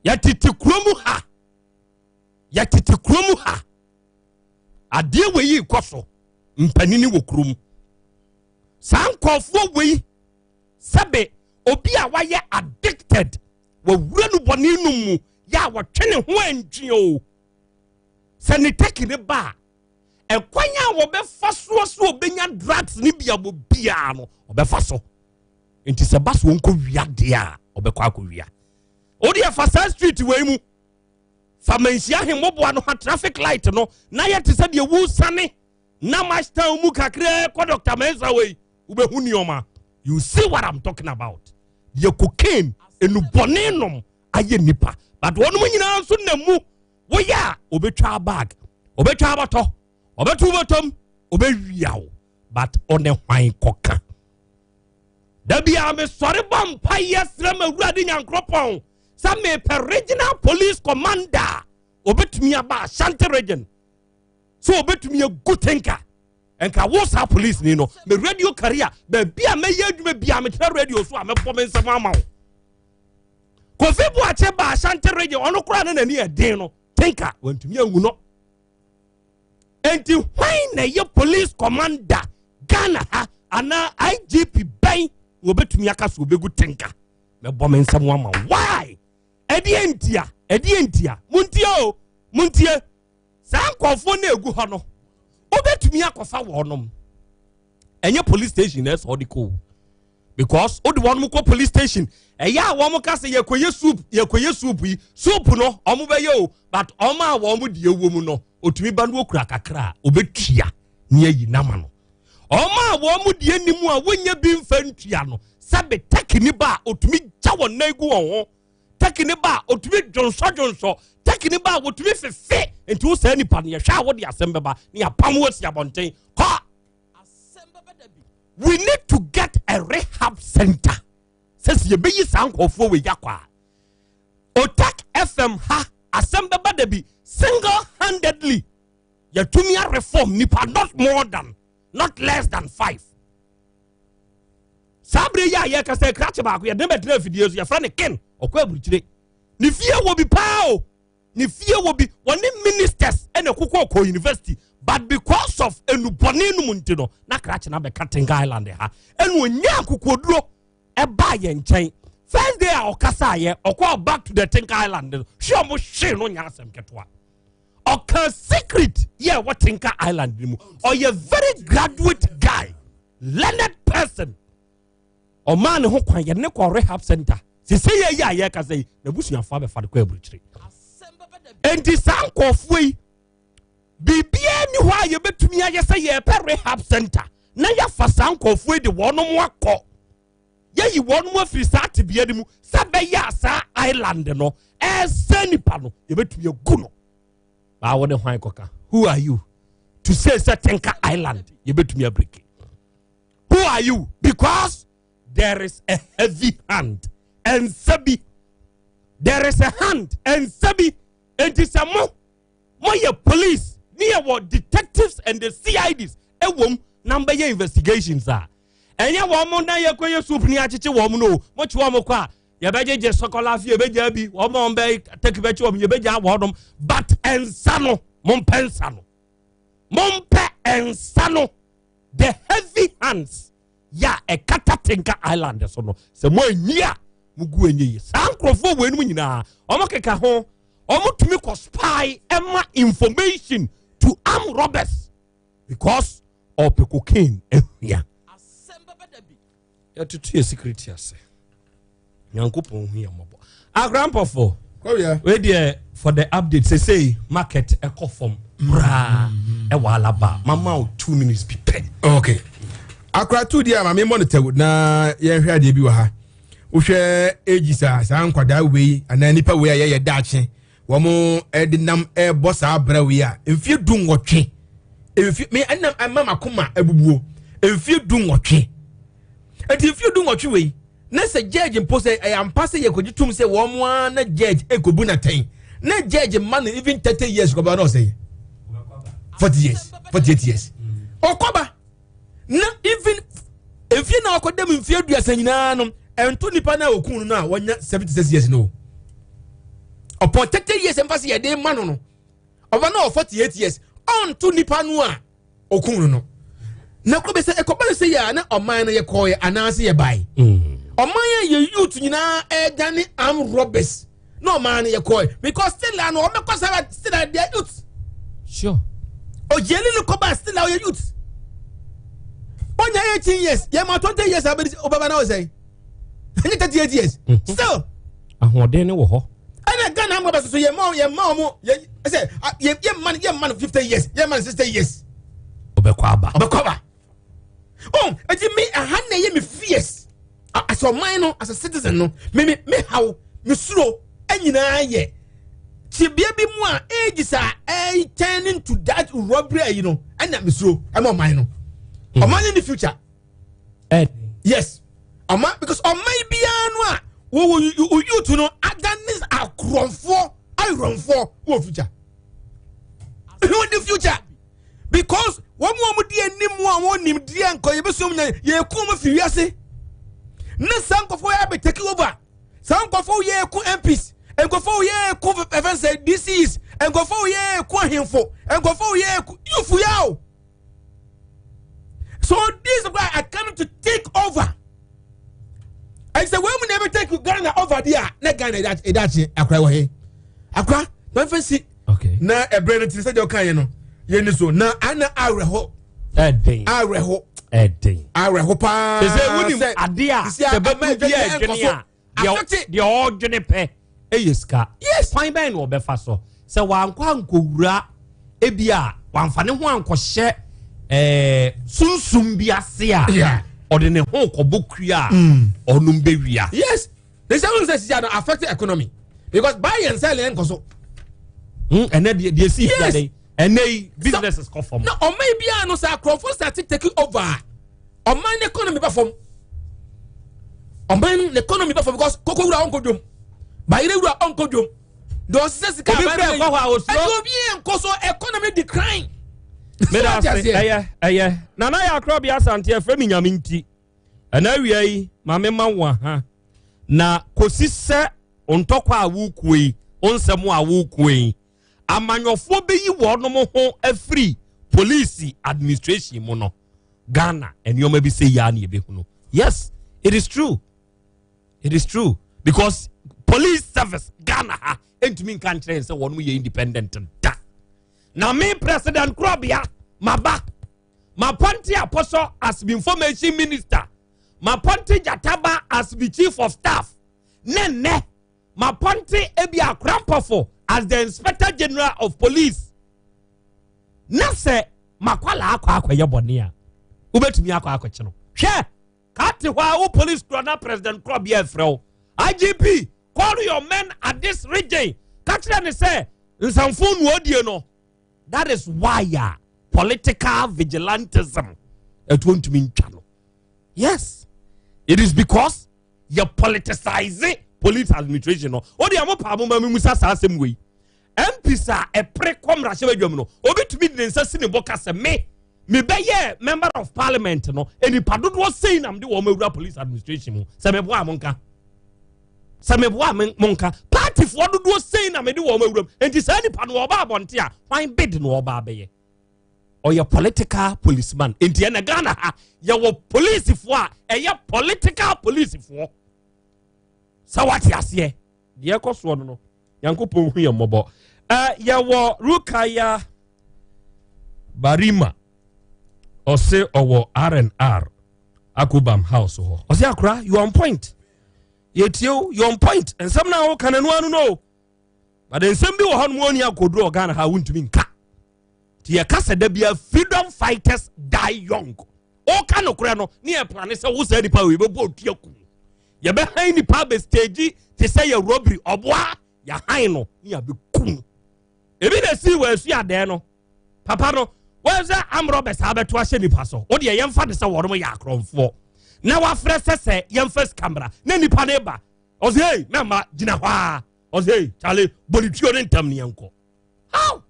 Yɛtete kurom ha, yɛtete kurom ha, adeɛ wei yi kɔ so, mpanini wɔ kurom. Saa nkurɔfoɔ wei, sɛbe obi a wayɛ addicted, wɔwura no bɔne nom mu, yɛ a wɔtwe ne ho antwi o, sɛ ne teki ne ba a, ɛkwan a wɔbɛfa soɔ so ɔbɛnya drugs ne bi abɔ biara no ɔbɛfa so. Nti sɛ ba so ɔnkɔ wia deɛ a, ɔbɛkɔ akɔ wia. Wode ɛfa saa street wei mu, fa Manhyia ahemmoboa no ha traffic light no na yɛ te sɛ deɛ wusane na Marshtown mu kakraa kɔ Dr. Mensah wei, wobɛhu nneɛma. You see what I'm talking about. Deɛ cocaine enubɔne nom. ayɛ nipa but wɔnom nyinaa nso nam mu woyɛ a obɛtwa bag obɛtwa abɔtɔ ɔbɛto bɔtɔm ɔbɛwia wo but ɔne hwan kɔka da biara mesɔre bɔ mpayɛ srɛ ma awurade nyankoropɔn sɛ mepɛ regional police commander a obɛtumi aba ashanti region sɛ obɛtumi agu tenka nka wo saa police ni no me radio career baabi a mɛyɛ adwuma bia metena radio so a mɛbɔ me nsɛm ama wo kofi boakye ba ashanti region ɔno koraa ne n'ani ɛden no tenka wantumi angu no Enti hwan na ɛyɛ police commander Ghana ha anaa IGP bɛn na wɔbɛtumi aka so wɔbɛgu tenka? Mɛbɔ me nsɛm ama why? Ɛdeɛ ntia? Ɛdeɛ ntia? Montie o, montie. Saa nkurɔfoɔ no ɛgu hɔ no, wobɛtumi akɔfa wɔnom. Ɛnyɛ police station na ɛsɛ ɔde kɔ o. Because wode wɔnom kɔ police station, ɛyɛ a wɔn ka sɛ yɛkɔyɛ soup, yɛkɔyɛ soup yi, soup no wɔn bɛyɛ o, but wɔn a wɔn deɛ wɔ mu no, otumi ba no okura kakra a obetua ne ayi n'ama no wɔn a wɔn deɛ nim a wɔnyɛ bi nfa ntua no sɛbe tɛkini ba a otumi gya wɔn nan gu wɔn ho tɛkini ba a otumi dwonsɔdwonsɔ tɛkini ba a otumi fefe nti wo saa nipa no yɛhwɛ a wɔde asɛm bɛba ne yɛapam wɔ si abɔnten kɔ we need to get a rehab center sɛ sɛ yɛbɛyi saa nkurɔfoɔ wɔ yakɔ a otak fm ha asɛm bɛba da bi single handedly yɛtumi areform nipa not more than not less than five saa bere yi a yɛkasa krakye baako yɛde bɛtena afidie so yɛfrɛ no ken ɔkɔ aburukyire ne fie wɔ bi paa o ne fie wɔ bi wɔne ministers ɛna ɛkokɔ kɔ university but because of enubɔne no mu nti no na krakye no abɛka tenga island ha ɛna onya akokoduro ɛbaa yɛn nkyɛn first day a ɔkasaeɛ ɔkɔɔ back to the Tinka Island no hwɛ ɔmo hwee no nyɛ asɛm ketewa ɔka secret yɛ ɛwɔ Tinka Island no mu ɔyɛ very graduate guy learned person ɔmaa ne ho kwan yɛde ne kɔ rehab center sese yɛ yi a yɛkasa yi n'abusuafo abɛfa no kɔ aburukyire nti saa nkɔɔfoɔ yi biribiara ni hɔ a yɛbɛtumi ayɛ sɛ yɛpɛ rehab center na yɛafa saa nkurɔfoɔ yi de wɔnom akɔ yɛyi wɔnom afiri saa tebea no mu sɛ bɛyɛ a saa island no ɛsɛ nipa no yɛbɛtumi agu no baa wo ne hwan kɔka who are you to say sɛ tenka island yɛbɛtumi abiriki who are you because there is a heavy hand ɛnsa bi there is a hand ɛnsa bi enti sɛ mo moyɛ police ne yɛwɔ detectives and the cids ɛwom na mbɛyɛ investigations a ɛnyɛ wɔn mo na yɛkɔyɛ soup ne akyekye wɔn no mokye wɔn kɔ a yɛbɛgyegye sɔkɔla fi yɛbɛgya bi wɔn a wɔn bɛ tɛki bɛkye wɔn yɛbɛgya wɔn but nsa no mompɛ nsa no mompɛ nsa no the heavy hands yɛ a ɛkata Tinka Island so no sɛ mo anyi a mo gu enye yi saa nkurɔfoɔ wɔ enum nyinaa wɔn keka ho wɔn tumi kɔ spy ɛma information to arm robbers because ɔpɛ cocaine ahua yɛtutu yɛ security ase nyankopɔn hu yɛ mmɔbɔ agrampɔfo wei deɛ for the update sesei market ɛkɔ fam koraa ɛwɔ alaba mama o two minutes bi pɛ. okay akora tu deɛ maame mmɔ no tɛw na yɛnhwɛ adeɛ bi wɔ ha wohwɛ age saa saa nkwadaa wei anaa nipa wei a yɛyɛ daakye wɔn de nam ɛrebɔ saa abira wei a mfie du nwɔtwe mfie me ɛnam ɛma makoma abubuo mfie du nwɔtwe eti mfie du nwɔtwe wei na sɛ judge mpo sɛ ɛyɛ ampa sɛ yɛkɔgye tom sɛ wɔn ara na judge ɛkɔbu n'atɛn na judge ma no even 30 years kɔba na ɔsɛ 40 years 48 years ɔkɔba na even mfie na ɔkɔda mu mfie aduasa nyinaa no ɛnto nipa no a ɔku no no a wɔnya 76 years no ɔpɔn 30 years mfa sɛ yɛde ma no no ɔba na ɔ 48 years ɔnto nipa no a okun no no na kɔ bɛ sɛ ɛkɔba no sɛ yɛ a na ɔman no yɛkɔɔɛ anaasɛ yɛbae mm. ɔman yɛ yɛ youth nyinaa ɛdane arm robbers na ɔman no yɛkɔɔɛ because still a no ɔmɛkɔ saa still a they are youth sure ogyeli no kɔba still a ɔyɛ youth ɔnya 18 years yɛ ma 20 years abɛdi ɔbɛba na ɔsɛn ɛnyɛ 38 years mm-hmm. still ahoɔden no wɔ hɔ ɛna ghana amɔ bɛ soso yɛ ma yɛ ma ɔmo yɛ sɛ yɛ yɛ ma yɛ ma no 50 years yɛ ma no 60 years ɔbɛkɔ aba ɔbɛkɔ aba oh eti mi ɛha na ɛyɛ mi fierce as ɔman no as a citizen no mi mi mi haw mi suro. Nyinaa yɛ tebea bi mu a ages a ɛyɛ turning to that robbery ayi no, ɛna mesuro ɛma ɔman no. Ɔman no ne future. Yes, ɔman, because ɔman biara no a wɔwɔ youth no adane akorɔmfoɔ, ayorɔmfoɔ wɔ future, wɔ the future, because wɔn mu a wɔn di anim a wɔn nim deɛ nkɔ yɛbɛsum nya yɛku wɔn fi wiase ne saa nkɔfoɔ yɛ abɛ take over. Saa nkɔfoɔ yɛ ku MPs, nkɔfoɔ yɛ ku ɛfɛn sɛ DCs, nkɔfoɔ yɛ ku ahemfo, nkɔfoɔ yɛ ku youth yɛ o. So these people are coming to take over, and sɛ wɔn mu na ɛbɛ take Ghana over there na Ghana ɛda akyi akora wɔ he akora wɔn fɛ si na ɛbrɛ no ti sɛ deɛ ɔka yɛ no yɛ ni so na ana awerɛho. Ɛden. Awerɛho. Ɛden. Awerɛho paa. Sɛ wonim adeɛ a sɛ bɛbu bi a ɛdwene a deɛ ɔredwene pɛ ɛyɛ sika. Yes. Kwan bɛn na ɔbɛfa so sɛ wankɔ ankɔwura ebi a wamfa ne ho ankɔhyɛ sunsum bi ase a ɔde ne ho kɔbɔ kua a ɔnom bɛwia? Yes, the same thing sɛ no affect the economy because buy and sell yɛn nkɔ so. Ɛnɛ deɛ si fi ade ɛnɛ yi, businesses kɔ fam. Na ɔman yi biara no, sɛ akorɔfo start taking over, ɔman ne economy bɛ fam, ɔman ne economy bɛ fam, because koko wura ɔnkɔ dwom, bayerɛ wura ɔnkɔ dwom, deɛ ɔsesɛ sika. Obi kura ɛkɔ hɔ a osuro. Ɛdi obi yɛ nkɔ so, economy decline. Meda ase. Ɛyɛ Nana yɛ akorɔ bi Asante ɛfrɛ mi Nyame nti ɛna awia yi maame ma wo ha na kɔsi sɛ ntɔkwa a wokuo yi, nsɛm a wokuo yi, amanyɔfoɔ bɛyi wɔn ho afiri police administration mu no, Ghana nneɛma bi sɛ yia na yɛbɛhunu. Yes, it is true, it is true, because police service Ghana ha ntumi nka nkyerɛ sɛ wɔn yɛ independent da. Na me President Korɔbea maba mapɔnte Apɔsɔ as the information minister, mapɔnte Jataba as the chief of staff, ne nnɛ mapɔnte ebi Akorampɔfo as the Inspector General of Police, na sɛ makwala akɔ akɔyɛ bɔne a, wobɛtumi akɔ akɔkye no. Hwɛ, ka te hɔ a wo police korɔ na President Korɔbea afrɛ wo, "IGP, call your men at this region," ka kyerɛ ne sɛ nsamfo nu odie no. That is why a political vigilantism ɛtuo ntumi ntwa no. Yes, it is because yɛ politicize police administration no. O deɛ, mo paa mo ma mi musa saa asɛm wei: MPs a ɛpere kɔ mmarahyɛbadwam no, obi tumi de ne nsa si ne bɔ ka sɛ me mebɛyɛ member of parliament no, nipa dodoɔ sei nam de wɔn awura police administration mu? Sɛ meboa mo nka, sɛ meboa mo nka, partyfoɔ dodoɔ sei na mede wɔn awura mu. Nti saa nipa no wɔba abɔnte a, hwan bid na ɔba abɛyɛ? Ɔyɛ political policeman. Nti ɛna Ghana ha yɛwɔ polisifoɔ a ɛyɛ political polisifoɔ. Sɛ wate aseɛ deɛ ɛkɔ soɔ no, Nyankopɔn hu yɛn mmɔbɔ. Yɛwɔ Rukaya Barima, ɔse ɔwɔ R&R Akobam House hɔ. Ɔse, "Akora, you on point, yɛtie o, you on point. Nsɛm no a woka no no ano no, but nsɛm bi wɔ hɔ nom ɔni akoduro Ghana ha, wontumi nka." Nti yɛka sɛ da bia freedom fighters die young. Ɔka nokorɛ no ne yɛ plane sɛ wo saa nipa wei bɛbɔ otua kum, yɛbɛhan nipa abɛ stage te sɛ yɛ robbery, ɔboa yɛhan no ne yɛabɛkum ebi na esi wɔ asu adɛɛ no papa no. Wɔn sɛ amrɔbɛ saa bɛto ahyɛ nipa so, o deɛ yɛmfa de sɛ wɔn yɛ akorɔmfoɔ na wafrɛ sɛ yɛmfa sika mmra na nipa ne ba, ɔsɛ, "Hey, mɛma gyina hɔ a." Ɔsɛ, "Hey, Charlie, bɔnituo ne ntam ne yɛnkɔ." How?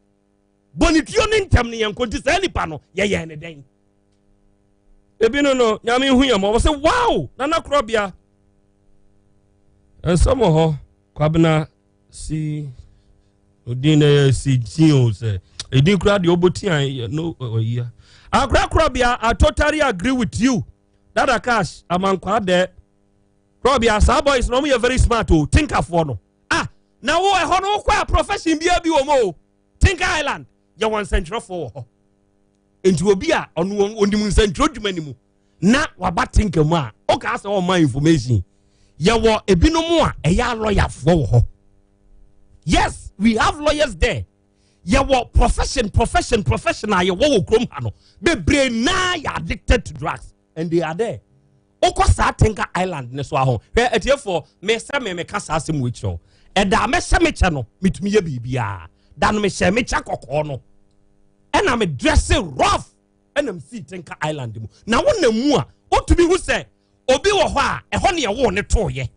Bɔnituo ne ntam ne yɛnkɔ. Nti saa nipa no yɛyɛ ne dɛn? Ebi no Nyame hu yɛn mɔ. Wɔsɛ, "Wow, Nana Korɔbea, nsɛm wɔ hɔ." Kwabena si odin na yɛ si ti o, sɛ edin kura deɛ ɔbɔ ti a no ɔyia. Akora Korɔbea, I totally agree with you. Dada Cash Amankwa dɛ Korɔbea, saa boys na wɔn yɛ very smart o. Tinkafoɔ no ah, na wo ɛhɔ no wokɔ a, profession biara bi wɔ mu o. Tinka Island, yɛ wɔn nsɛntwerɛfoɔ wɔ hɔ. Nti obi a ɔno onim nsɛntwerɛ dwuma ni mu na waba Tinka mu a, ɔka sɛ ɔma information. Yɛwɔ ebinom a ɛyɛ alɔyafoɔ wɔ hɔ. Yes, we have lawyers there. Yɛwɔ profession, profession, profession a yɛwɔ wɔ kurom ha no bebree naa yɛ addicted to drugs and they are there. Wokɔ saa Tinka Island ne so aho, hwɛ, atiefoɔ, mesɛ me meka saa asɛm wɔ akyerɛ wo. Ɛda a mɛhyɛ me kyɛ no, metumi yɛ biribiara. Da no mehyɛ me kyɛ kɔkɔɔ no, ɛna me dresse rough, ɛna mesii Tinka Island mu. Na wonam mu a, wotumi hu sɛ obi wɔ hɔ a, ɛhɔ ne ɛwoo ne tooyɛ.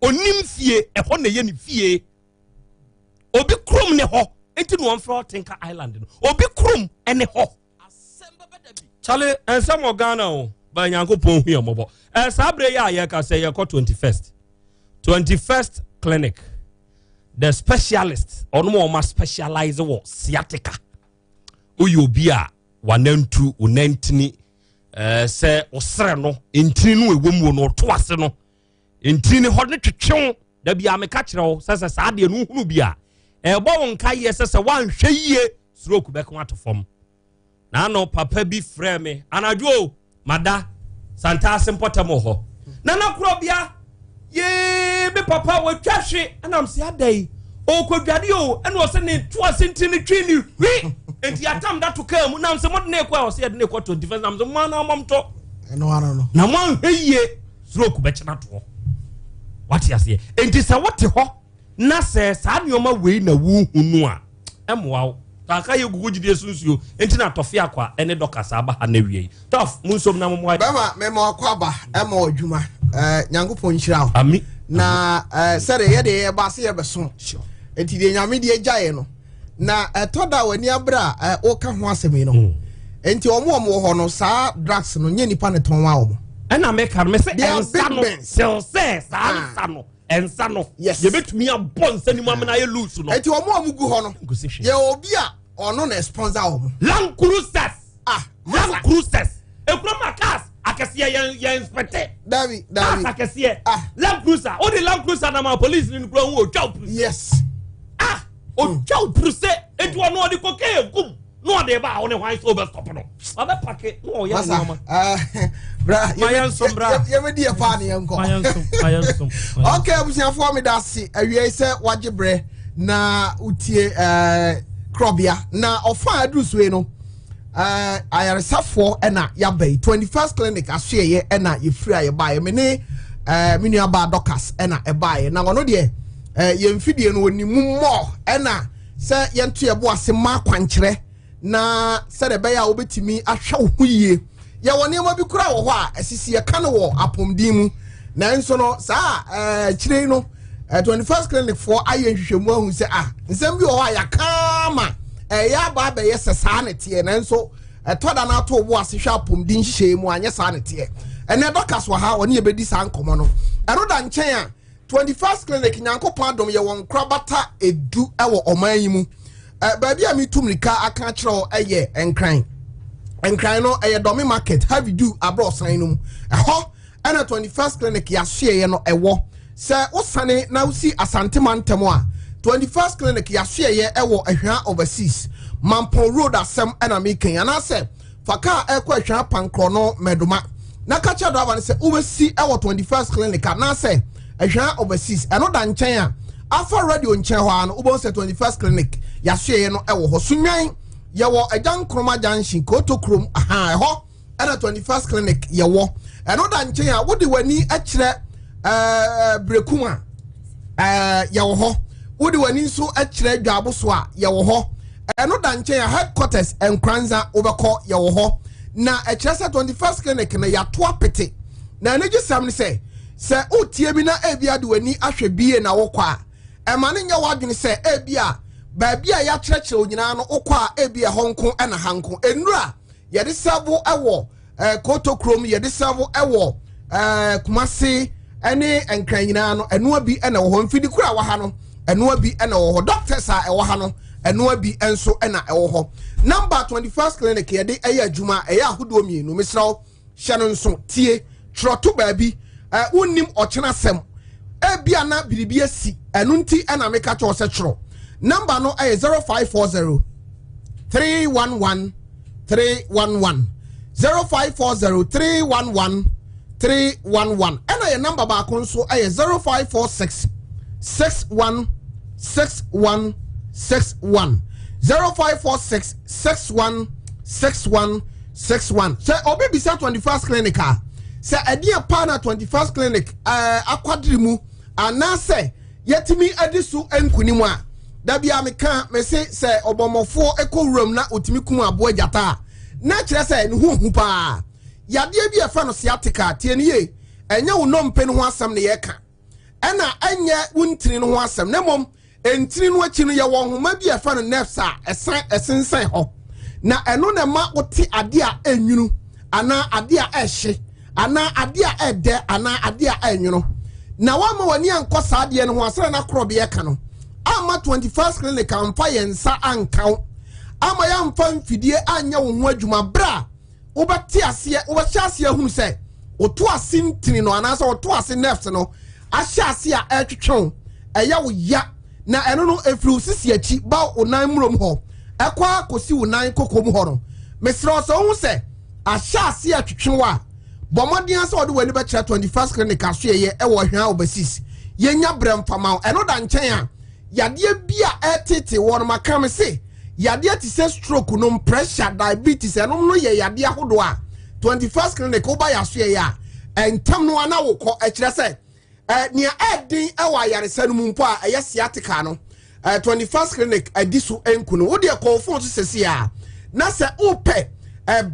Onim fie, ɛhɔ na ɛyɛ ne fie. Obi kurom ne hɔ, nti na wɔmfrɛ hɔ Tinka Island no. Obi kurom ne hɔ. Charlie, nsɛm wɔ Ghana o, ba Nyankopɔn hu yɛn mmɔbɔ. Ɛ saa bere yi a yɛka sɛ yɛkɔ 21st. 21st clinic. The specialist, ɔnom a wɔma specialize wɔ sciatica. Woyɛ obi a wanantu, wo nantini, eh, sɛ ɔsrɛ no, ntini no ɛwɔ mu no, ɔto ase no, ntini hɔ ne twetwew. Da bi a meka kyerɛ wo sɛ sɛ saa deɛ no wohunu bi a, ɛbɔ wo nka yɛ sɛ sɛ woanhwɛ yie stroke bɛko ato fam. Naano papa bi frɛɛ me anadwo o, mada Santaase mpɔtam wɔ hɔ. Nana Korɔbea, yee me papa watwa hwe. Ɛna mse adɛn? Ɔkɔdware o, ɛna ɔse ne to ase nti ne twe ne hwi. Enti atam da to kaa mu. Na mse mode ne kɔ a, ɔse yɛde ne kɔ 21. Na mse mo ana mɔmtɔ. Na moanhwɛ yie stroke bɛkyena toɔ. Wate aseɛ? Enti sɛ wote hɔ na sɛ saa nneɛma wei na wohu no a, ɛmmoa wo. Taaka yɛ gugu gyidie so nsuo nti na tɔfe akwa ne dɔka saa ba ha na awia yi. Tɔf, mo nsom na mommoa. Bɛma mema wakɔ aba ɛma ɔdwuma eh, Nyankopɔn nhyira wo. Ami. Na eh, sɛdeɛ yɛdeɛ yɛba se yɛbɛso. Nti deɛ Nyame deɛ gyaeɛ no na ɛtɔ da w'ani abere a eh, woka ho asɛm yi no. Mm. Nti wɔn wɔn wɔ hɔ no saa drugs no nyɛ nipa ne tɔn wa wɔn. Ɛna meka no mese ɛnsa no sɛ sɛ saa ah. nsa no. Nsa no yes yɛbɛtumi abɔ nsa no mu amena ayɛ loose no. Eti wɔn a wɔn gu hɔ no yɛ obi a ɔno na sponsor wɔn. Land cruisers ah Land cruisers ekura ma cars akɛseɛ yɛn yɛn inspecte. Dabi dabi cars akɛseɛ ah Land cruiser o de Land cruiser na ma police ni kura ho otwa o puruse. Yes ah otwa o puruse eti ɔno ɔde cocaine gum. Na ɔde ba a ɔne hwan sɛ ɔbɛstɔp no ɔbɛpake na ɔyɛ nneɛma. Bra ma yɛn nsom bra yɛbɛdi yɛ paa ne yɛn nkɔ. Ma yɛn nsom ma yɛn nsom. Ok abusuafoɔ meda ase awiei sɛ wagye berɛ na wotie eh, korɔbea na ɔfa a aduru so yi no eh, ayaresafoɔ ɛna yaba yi 21st clinic asoɛyɛ ɛna yɛfiri a yɛbaeɛ me ne eh, me nua baa Dorcas ɛna ɛbaeɛ na ɔno deɛ eh, yɛn mfidie no ɔnim mu mmɔ ɛna sɛ yɛnto yɛn bo ase mma akwankyerɛ na sɛdeɛ ɛbɛyɛ a wobɛtumi ahwɛ wo ho yie. Yɛwɔ nneɛma bi koraa wɔ hɔ a ɛsisi yɛka no wɔ apɔmuden mu nanso no saa akyire yi no 21st clinic foɔ ayɛ nhwehwɛmu ahu sɛ ah nsɛm bi wɔ hɔ a yɛaka ama ɛyɛ aba abɛyɛ sɛ saa ne teɛ nanso ɛtɔ da no ato wo bo ase hwɛ apɔmuden nhyehyɛeɛ mu anyɛ saa ne teɛ. Ɛnɛ dɔkas wɔ ha ɔne yɛbɛdi saa nkɔmmɔ no. Ɛno da nkyɛn a 21st Clinic Nyankopɔn adom yɛwɔ nkorabata edu wɔ ɔman yi mu. Baabi a metu mmirika aka akyerɛ wo yɛ Nkran. Nkran no ɛyɛ Dɔme Market, Heavy Du aborɔsan no mu. Ɛhɔ ɛna 21st Clinic yɛasoɛeɛ no ɛwɔ. Sɛ wosane na wosi Asante mantam a, 21st Clinic yɛasoɛeɛ ɛwɔ Ahwea Overseas, Mampɔn Road asɛm ɛna meka yi. Anaasɛ Fa kaa ɛrekɔ Ahwea Pankorɔ no Mɛdoma na ka kyerɛ driver no sɛ wobɛsi wɔ 21st Clinic anaasɛ Ahwea Overseas. Ɛno da nkyɛn a, afa radio nkyɛn hɔ ara no wobɛhu sɛ 21st Clinic yɛasoɛeɛ no wɔ hɔ. Sunnwan, yɛwɔ Agya Nkrumah Junction, Koto kurom, ahaa, ɛhɔ ɛna 21st Clinic yɛwɔ. Ɛno da nkyɛn a, wode w'ani kyerɛ ɛɛ Berekum a, ɛɛ yɛwɔ hɔ. Wode w'ani nso kyerɛ Dwaabo so a, yɛwɔ hɔ. Ɛno da nkyɛn a, headquarters Nkoranza wobɛkɔ yɛwɔ hɔ. Na ɛkyerɛ sɛ 21st Clinic no yɛato apete. Na anigyesɛm ne sɛ, sɛ wotie bi na ebia de w'ani ahwɛ bie na wokɔ a, ɛma no nyɛ w'adwene sɛ ebia baabi a yɛakyerɛkyerɛ wo nyinaa no wokɔ a ebia ɛhɔ nko na ha nko. Nnuru a yɛde sɛvo wɔ eh, Koto kurom, yɛde sɛvo wɔ eh, Kumase ne Nkran nyinaa no, ɛnoa bi na ɛwɔ hɔ. Mfidi koro a ɛwɔ ha no, ɛnoa bi na ɛwɔ hɔ. Doctors a ɛwɔ ha no, ɛnoa bi nso na ɛwɔ hɔ. Number 21st Clinic yɛde ɛyɛ adwuma, ɛyɛ ahodoɔ mmienu. Mesrɛ wo, hyɛ no nso, tie, twerɛ to baabi. Eh, wonnim ɔkyena asɛm. Ebia na biribi asi, ɛno nti ɛna meka kyerɛ wo sɛ twerɛ. Number no ɛyɛ 0540 311 311 0540 311 311 ɛna yɛ namba baako nso ɛyɛ 0546 61 61 61 0546 61 61 61. Sɛ obi bisa 21st Clinic a, sɛ ɛdeɛ paa na 21st Clinic ɛɛ akwadere mu anaasɛ. Yɛatumi adi so nkonim a, da biara meka, mese sɛ ɔbɔmmɔfoɔ kɔ wuram na ɔtumi kum aboa gyata a, na ɛkyerɛ sɛ ne ho hu paa. Yadeɛ bi a ɛfɛ no sciatica, tie no yie, ɛnyɛ wo nnompe no ho asɛm na yɛka, ɛna ɛnyɛ wo ntini no ho asɛm, na mmom Ntini no akyi no, yɛwɔ nhoma bi a yɛfrɛ no nerves a ɛsan ɛsensɛn hɔ, na ɛno na ɛma wote adeɛ a ɛnwunu anaa adeɛ a ɛhye anaa adeɛ a ɛdɛ anaa adeɛ a ɛnwono. Na woamma w'ani ankɔ saa adeɛ no ho asɛnɛ na korɔbeɛ ka no amma 21st Clinic amfa yɛn nsa anka wo amma yɛamfa mfidie anyɛ wo ho adwuma berɛ a wobɛte aseɛ wobɛhyɛ aseɛ ahunu sɛ woto ase ntini no anaasɛ woto ase nerves no ahyɛ ase a ɛretwetwe wo ɛyɛ wo ya na ɛno no ɛfiri wo sisi akyi ba wo nan mmurom hɔ ɛkɔ akɔsi wo nan koko mu hɔ no mesrɛ wo sɛ wohu sɛ ahyɛ ase a ɛtwetwe wo a bɔ mmɔden sɛ wɔde w'ani bɛkyerɛ 21st clinic asoɛyɛ ɛwɔ Ahwea overseas yɛnya berɛ mfama wo ɛno da nkyɛn a yadeɛ bi a ɛretete wɔ no maka me se yadeɛ te sɛ stroke nom pressure diabetes ɛnom no yɛ yadeɛ ahodoɔ a 21st clinic woba yɛ asoɛyɛ a ɛntɛm no ana wokɔ ɛkyerɛ sɛ nea ɛden ɛwɔ ayaresa no mu mpo a ɛyɛ sciatica no 21st clinic adi so nku no wodeɛ kɔɔ phone so sɛsi a na sɛ wopɛ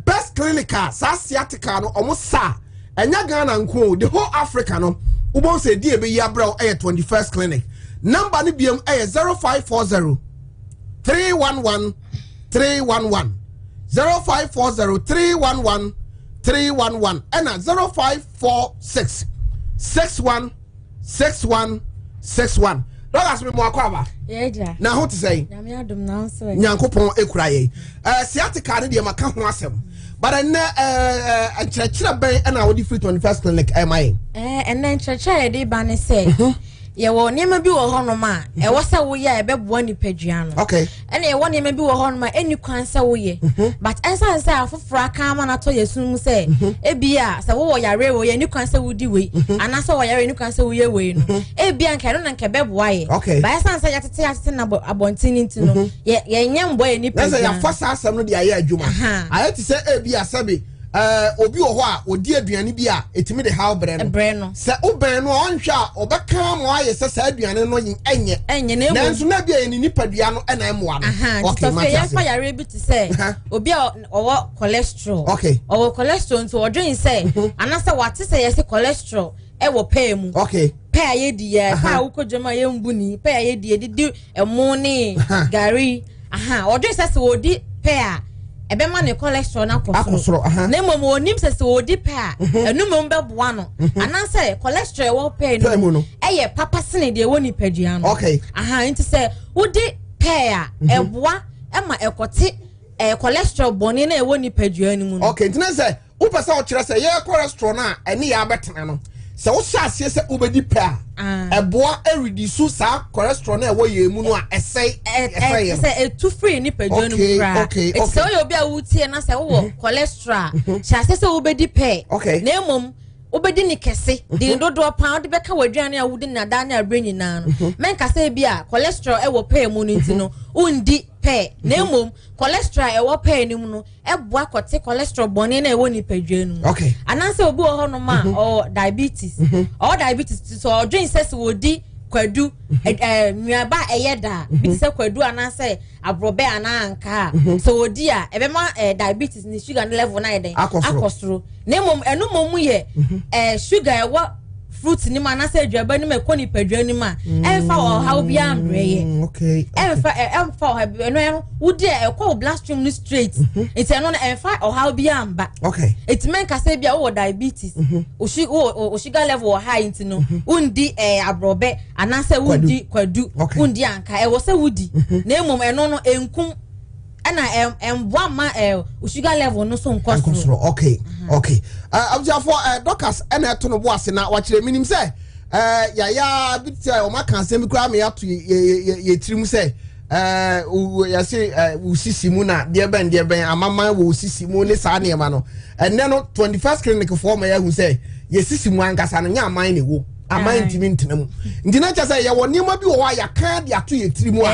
best clinic a saa sciatica no ɔmo sa ɛnyɛ Ghana nko o the whole Africa no wobɛhu sɛ ɛdi ɛbɛyi abrɛ wo ɛyɛ 21st clinic number no biam ɛyɛ 0540 311 311 0540 311 311 ɛna 0546 61 61 61 dɔkas mi mu akɔ aba na ho te sɛn nyankopɔn ekura yɛn ɛɛ sciatica ne deɛ ma ka ho asɛm but ɛnɛ ɛɛ nkyerɛkyerɛ bɛn ɛna wɔde free 21st clinic ɛma yɛn. Ɛɛ ɛnɛ nkyerɛkyerɛ a yɛde ba ne sɛ. Mhm. Yɛwɔ nneɛma bi wɔ hɔnom a mhm. ɛwɔ sɛ woyɛ a ɛbɛboa nipadua no. Okay. Ɛna yɛwɔ nneɛma bi wɔ hɔnom a ɛnni kwan sɛ woyɛ. Mhm. But ɛnsan sɛ afoforɔ aka ama no atɔ yɛn sum mu sɛ mhm. ebi a sɛ wowɔ yareɛ wɔ yɛ ɛnni kwan sɛ wodi wei anaasɛ wɔ yareɛ ɛnni kwan sɛ woyɛ wei no. Ebi a nka ɛno na nka ɛbɛboa yɛ. Okay. But ɛsan sɛ yɛatete atete na abɔnten no nti no yɛ yɛnyɛ mbɔ yɛ nipadua. Na sɛ yɛafa saa asɛm no de ayɛ adwuma. Ayɛ te sɛ ebi a sɛbi ɛɛ obi wɔ hɔ a ɔdi aduane bi a ɛtumi de haw brɛ no brɛ no sɛ wobɛn no a ɔnhwɛ a ɔbɛka ma ɔayɛ sɛ saa aduane no ɛnyɛ ɛnyɛ na nanso na bi a yɛ ne nipadua no ɛna ɛmmoa no okay mate ase yɛmfa yareɛ bi te sɛ obi a ɔwɔ cholesterol okay ɔwɔ cholesterol nti ɔdwen sɛ mhm. anaasɛ wate sɛ yɛse cholesterol ɛwɔ pɛɛ mu okay pɛɛ a yɛdi yɛ pɛɛ a wokɔ dwam a yɛmbu ni pɛɛ a yɛdi yɛdidi ɛmo ne gari aha ɔdwen sɛ sɛ wɔdi pɛɛ a ɛbɛma ne cholesterol no akɔ soro na mmom onim sɛ sɛ ɔdi pɛɛ a mhm. ɛno mmom bɛboa no mhm. anaasɛ cholesterol ɛwɔ pɛɛ no mu ɛyɛ papa sene deɛ ɛwɔ nipadua no aha nti sɛ wodi pɛɛ a mhm. ɛboa ɛma ɛkɔte ɛɛ cholesterol bɔne na ɛwɔ nipadua no mu no. okay nti na sɛ wopɛ sɛ ɔkyerɛ sɛ yɛkɔ restaurant a ɛne yɛ abɛtena no sɛ wohyɛ aseɛ sɛ wobɛdi pɛ a ah. ɛboa ɛredi so saa cholesterol no a ɛwɔ yɛn mu no a ɛsɛe ɛsɛe yɛn sɛ ɛtu firi nipadua no mu koraa ɛti sɛ woyɛ obi a wotie na sɛ wowɔ mhm. cholesterol a mhm. hyɛ aseɛ sɛ wobɛdi pɛ na mmom wobɛdi ne kɛse mhm. de ne dodoɔ paa wode bɛka w'aduane a wodi ne adaa ne aberɛ nyinaa no mɛnka sɛ bi a cholesterol ɛwɔ pɛɛ mu no nti no wondi pɛɛ na mmom cholesterol a ɛwɔ pɛɛ no mu no ɛboa kɔte cholesterol bɔne na ɛwɔ nipadua no mu okay. anaasɛ obi wɔ hɔnom a mhm. ɔwɔ diabetes mhm. ɔwɔ diabetes ti sɛ ɔdwen sɛ sɛ wɔdi kwadu mhm. ɛɛ nnuaba a ɛyɛ daa bi te sɛ kwadu anaasɛ aborɔbɛ anaa ankaa sɛ wɔdi a ɛbɛma ɛɛ diabetes ne sugar ne level no ayɛ dɛn akɔ soro na mmom ɛno mmom yɛ ɛɛ sugar ɛwɔ fruit ni mu anaasɛ aduaba ni mu ɛkɔ nipadua ni mu a ɛnfa ɔhaw biara mbrɛ yɛ mm, ɛnfa ɛnfa ɔhaw bi ɛno ɛno wodi a ɛkɔ wo blood stream no straight mhm. nti ɛno no ɛnfa ɔhaw biara mba eti mɛ nkasa bi a wowɔ diabetes mhm. osi wowɔ o sugar level wɔ high nti no mhm. wundi ɛɛ aborɔbɛ anaasɛ wundi kwadu wundi anka ɛwɔ sɛ wudi na emom ɛno no enkum ɛna ɛmboa ma ɛ sugar level no so nkɔ soro. Nkɔ soro okay okay abusuafo ɛ dɔkas ɛna ɛto no bo ase na wakyerɛ minim sɛ ɛ yaya bi te sɛ wɔn aka asɛm bi koraa ma yɛato yɛ yɛ yɛ tirim sɛ ɛɛ yɛse ɛɛ wosisi mu na deɛ bɛn deɛ bɛn amaman wɔ osisi mu ne saa nneɛma no ɛnɛ no 21st clinic foɔ ma yɛahu sɛ yɛsisi mu ankasa no nyɛ aman na ɛwɔ aman ntumi ntena mu nti na kyerɛ sɛ yɛwɔ nneɛma bi wɔ hɔ a yɛaka de ato yɛ tiri mu a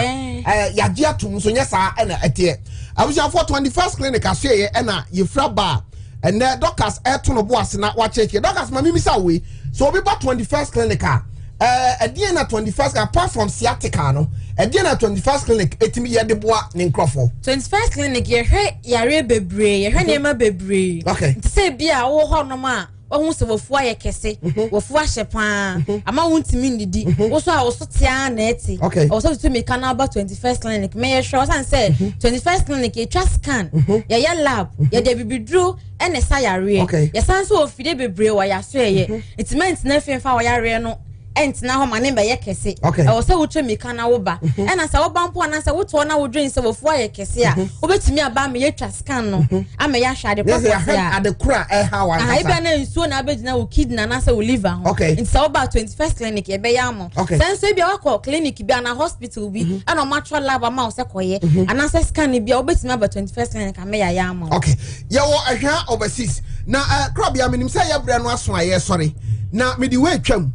ɛɛ yɛagye atom nso nyɛ saa ɛna ɛteɛ abusuafoɔ 21st clinic asoɛyɛ ɛna yɛfira baa ɛnɛ dɔkas ɛto no bo ase na wakyerɛkyerɛ dɔkas ma mimisa wei so obi ba 21st clinic a. Ɛɛ ɛdeɛn na 21st apart from sciatica no ɛdeɛn na 21st clinic ɛtumi yɛ de boa ne nkorɔfoɔ? 21st clinic yɛhwɛ yareɛ bebree yɛhwɛ nneɛma bebree. Okay. Nti sɛ ebi a wowɔ hɔnom a wahu sɛ wafu ayɛ kɛse mhm. wafu ahyɛ paa mhm. ama wontumi nnidi mhm. wo so a wo so te ara na ɛte ɛwɔ sɛ tutu mmirika no aba 21st clinic mɛyɛ hwɛ ɔsan sɛ 21st clinic yɛtwa scan yɛyɛ lab yɛde abibiduro ɛna ɛsa yareɛ yɛsan nso wɔ fidie bebree wɔ yɛaso ɛyɛ nti mɛntena fie mfa wɔ yareɛ no ɛntena hɔ ma ne bɛyɛ kɛse ɛwɔ sɛ wotwa mmirika na woba mhm. ɛna sɛ woba mpo anaasɛ wotoɔ na wodwen sɛ wafu ayɛ kɛse a mhm. wobɛtumi aba ama yɛatwa scan no mhm. ama yɛahwɛ ade pɔpɔte a ade koro a ɛha wa ankasa ebia na nsuo na abɛgyina wo kidney anaasɛ wo liver ho nti sɛ woba 21st clinic yɛbɛyɛ ama sɛ nso ebia wakɔ clinic bi anaa hospital bi ɛna ɔmo atwerɛ lab ama wo sɛ kɔyɛ anaasɛ scan bi a wobɛtumi aba 21st clinic ama yɛayɛ ama wo okay yɛwɔ ɛhwɛ overseas na uh, korabea menim sɛ yɛbrɛ no aso a yɛsɔre na mede wei twam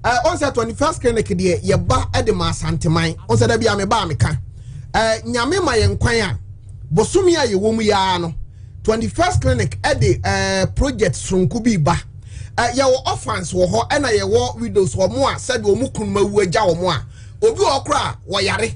uh, ɔn sɛ 21st clinic deɛ yɛba de ma asanteman ɔn sɛ da bi a meba a meka uh, nyame ma yɛn kwan a bosome a yɛwɔ mu yɛa no 21st clinic de uh, project soronko bi ba uh, yɛwɔ orphans wɔ hɔ ɛna yɛwɔ widows wɔn a sɛdeɛ wɔn kunu ma wu agya wɔn a obi wɔ hɔ koraa wɔyare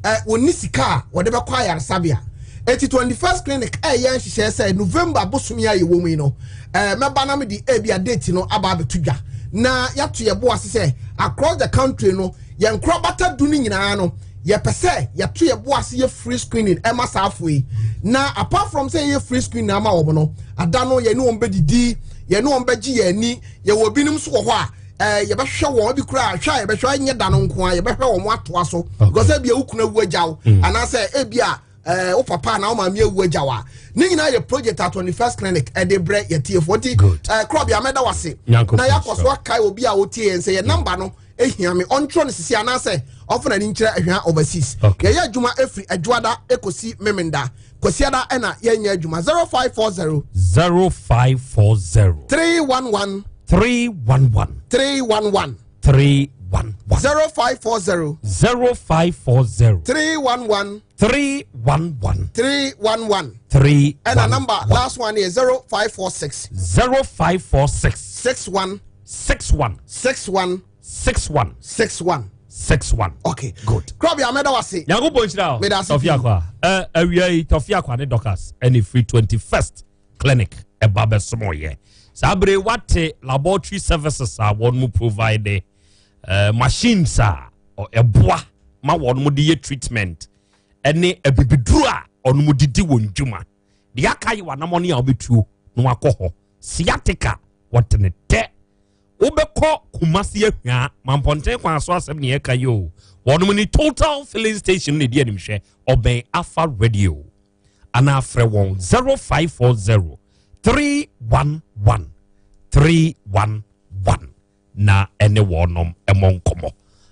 ɛ wɔnni sika a wɔde bɛkɔ ayaresabea eti 21st clinic ɛyɛ nhyehyɛɛ sɛ november bosome a yɛwɔ mu yi no ɛɛ mɛba na mede ebi a date no aba abɛto dwa na yɛato yɛ bo ase sɛ across the country no yɛn nkorabata du no nyinaa no yɛpɛ sɛ yɛto yɛ bo ase yɛ free screening ɛma saa afo yi na apart from sɛ yɛyɛ free screening ama wɔn no ada no yɛne wɔn bɛdidi yɛne wɔn bɛgye yɛn ani yɛwɔ binom nso wɔ hɔ a ɛɛ yɛbɛhwɛ wɔn ebi koraa hwɛ a yɛbɛhwɛ ɛnyɛ da no nko a yɛbɛhwɛ wɔn atoa so because ebi a wokunu awu agya wo mm. anaasɛ ebi a ɛɛ wo papa anaa wo maame awu agya wo a ne nyinaa yɛ project at 21st clinic ɛde brɛ yɛ tiefoɔ nti ɛɛ korɔ bi amɛda wase na yɛakɔ so akae obi a otie yɛn sɛ yɛ namba no ehia mi ɔntwerɛ no sisi anaasɛ ɔfɔ n'ani nkyerɛ ɛhwɛ overseas yɛyɛ adwuma efiri adwoada ekosi memenda kwasiada ɛna yɛnyɛ adwuma 0540 0540 311 311 311 311 0540 0540 311 311 311 3 ɛna number last one yɛ 0546 0546 61 61 61 61 61 61. Okay. Good. Krɔbi ameda wase. Nyankopɔn nhyira o. Meda ase. Tɔfi akwa. Eh awia yi Tɔfi akwa ne Dorcas ɛne free 21st clinic ɛba bɛsom yɛ. Saa bere wate laboratory services a wɔn mu provide uh, machines a ɛboa ma wɔn mu de yɛ treatment ɛne abibiduro a wɔn mu de di wɔn dwuma. Deɛ aka yɛ wɔn a wɔbɛtuo na wakɔ hɔ. Sciatica wɔte ne tɛ Wobɛkɔ Kumasi Ahwia, Mampɔnten kwan so asɛm ne yɛka yi o. Wɔnom ne Total Filling Station na ɛdi animhwɛ, ɔbɛn Afa Radio. Anaa frɛ wɔn 0540 311 311 na ɛne wɔnom ɛmɔ nkɔmmɔ.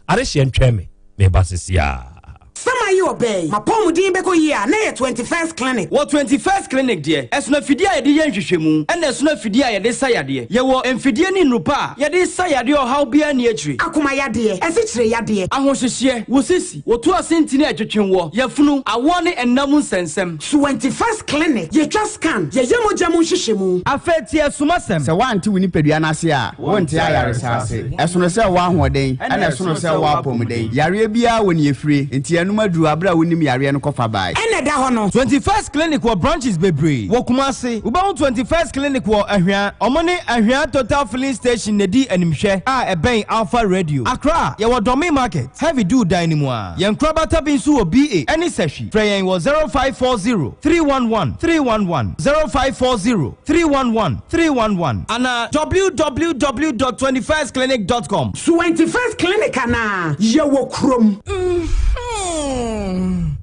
Adehyeɛ ntwɛn me, meba sisi a. Sama yi ɔbɛn m'apɔwmuden bɛkɔ yie a, na ɛyɛ 21st Clinic. Wɔ 21st Clinic deɛ, ɛsono afidie a yɛde yɛ nhwehwɛmu, ɛna ɛsono afidie a yɛde sa yadeɛ. Yɛwɔ mfidie ne nnuru pa a yɛde sa yadeɛ a ɔhaw biara nni akyire. Akoma yadeɛ, asikyire yadeɛ. Ahohyehyeɛ, wo sisi, wo to ase ntini a ɛtwetwe woɔ, yafunu, awoɔ ne nna mu nsɛnsɛm. 21st Clinic, yɛtwa scan, yɛyɛ mogya mu nhwehwɛmu. Afei tie asumasɛm. Sɛ woante wo nipadua no ase a, wonte ayaresa ase. Ɛsono sɛ wowɔ ahoɔden, ɛna ɛsono sɛ wowɔ apɔmuden. Yareɛ biara wɔ nea ɛfire, enti ɛnom aduru aberɛ a wonim yareɛ no kɔfa bae. Ɛna ɛda hɔ no. 21st Clinic wɔ branches bebree wɔ Kumasi. Wobɛhu 21st Clinic wɔ Ahwea. Ɔmo ne Ahwea Total Filling Station na ɛdi animhwɛ a ɛbɛn Alpha Radio. Accra, yɛwɔ Dɔme Market, Heavy Dew dan no mu ara. Yɛn nkorabata bi nso wɔ BA ne Sahwi. Frɛ yɛn wɔ 0540 311 311, 0540 311 311 anaa www dot 21stclinic dot com. 21st Clinic anaa? Yɛwɔ kurom. Mm-hmm.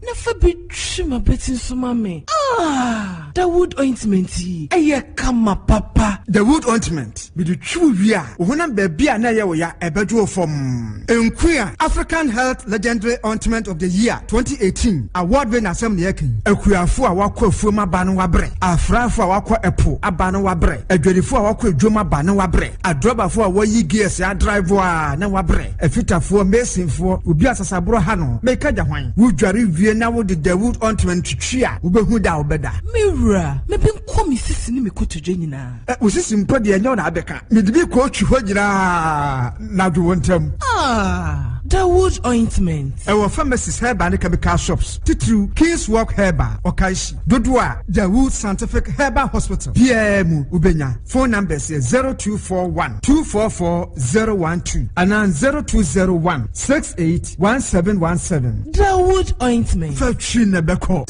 Na fa bi twi m'abati nso ma me. Ah! Dawood ointment yi, ɛyɛ kama papa. Dawood ointment, mede twi wo wie a, wo honam baabi a na ɛyɛ wo ya, ɛbɛdwo wo fɔmm. Nkuya African Health Legendary Ointment of the Year 2018 award wei na asɛm na yɛka yi. Akuafo a wɔakɔ afuom aba no wabrɛ, afrafo a wɔakɔ ɛpo aba no wabrɛ, adwadifo a wɔakɔ adwom aba no wabrɛ, adrɔbafo a wɔyi gears adrive a na wabrɛ, afitafoɔ, masonfoɔ, obi a sasaborɔ ha no, meka gya hwan? Wodware wie na wode Dawood ointment twitwi a, wobɛhu da. a wobɛda. Me wura, me benkɔ me sisi ne me kotodwe nyinaa. Ɛ, wo sisi mpo deɛ ɛnyɛ wo na abɛka. Mede bi kɔɔtwi hɔ nyinaa na dwo wo ntam. Ah, Dawood ointment. Ɛwɔ pharmacies, herbal ne chemical shops, titiriw King's Walk Herbal, Okaishie. Dodoɔ a Dawood Scientific Herbal Hospital biara mu wobɛnya. Phone numbers yɛ 0241 244 012 anaa 0201 68 1717. Dawood ointment. Fa twi na ɛbɛkɔ.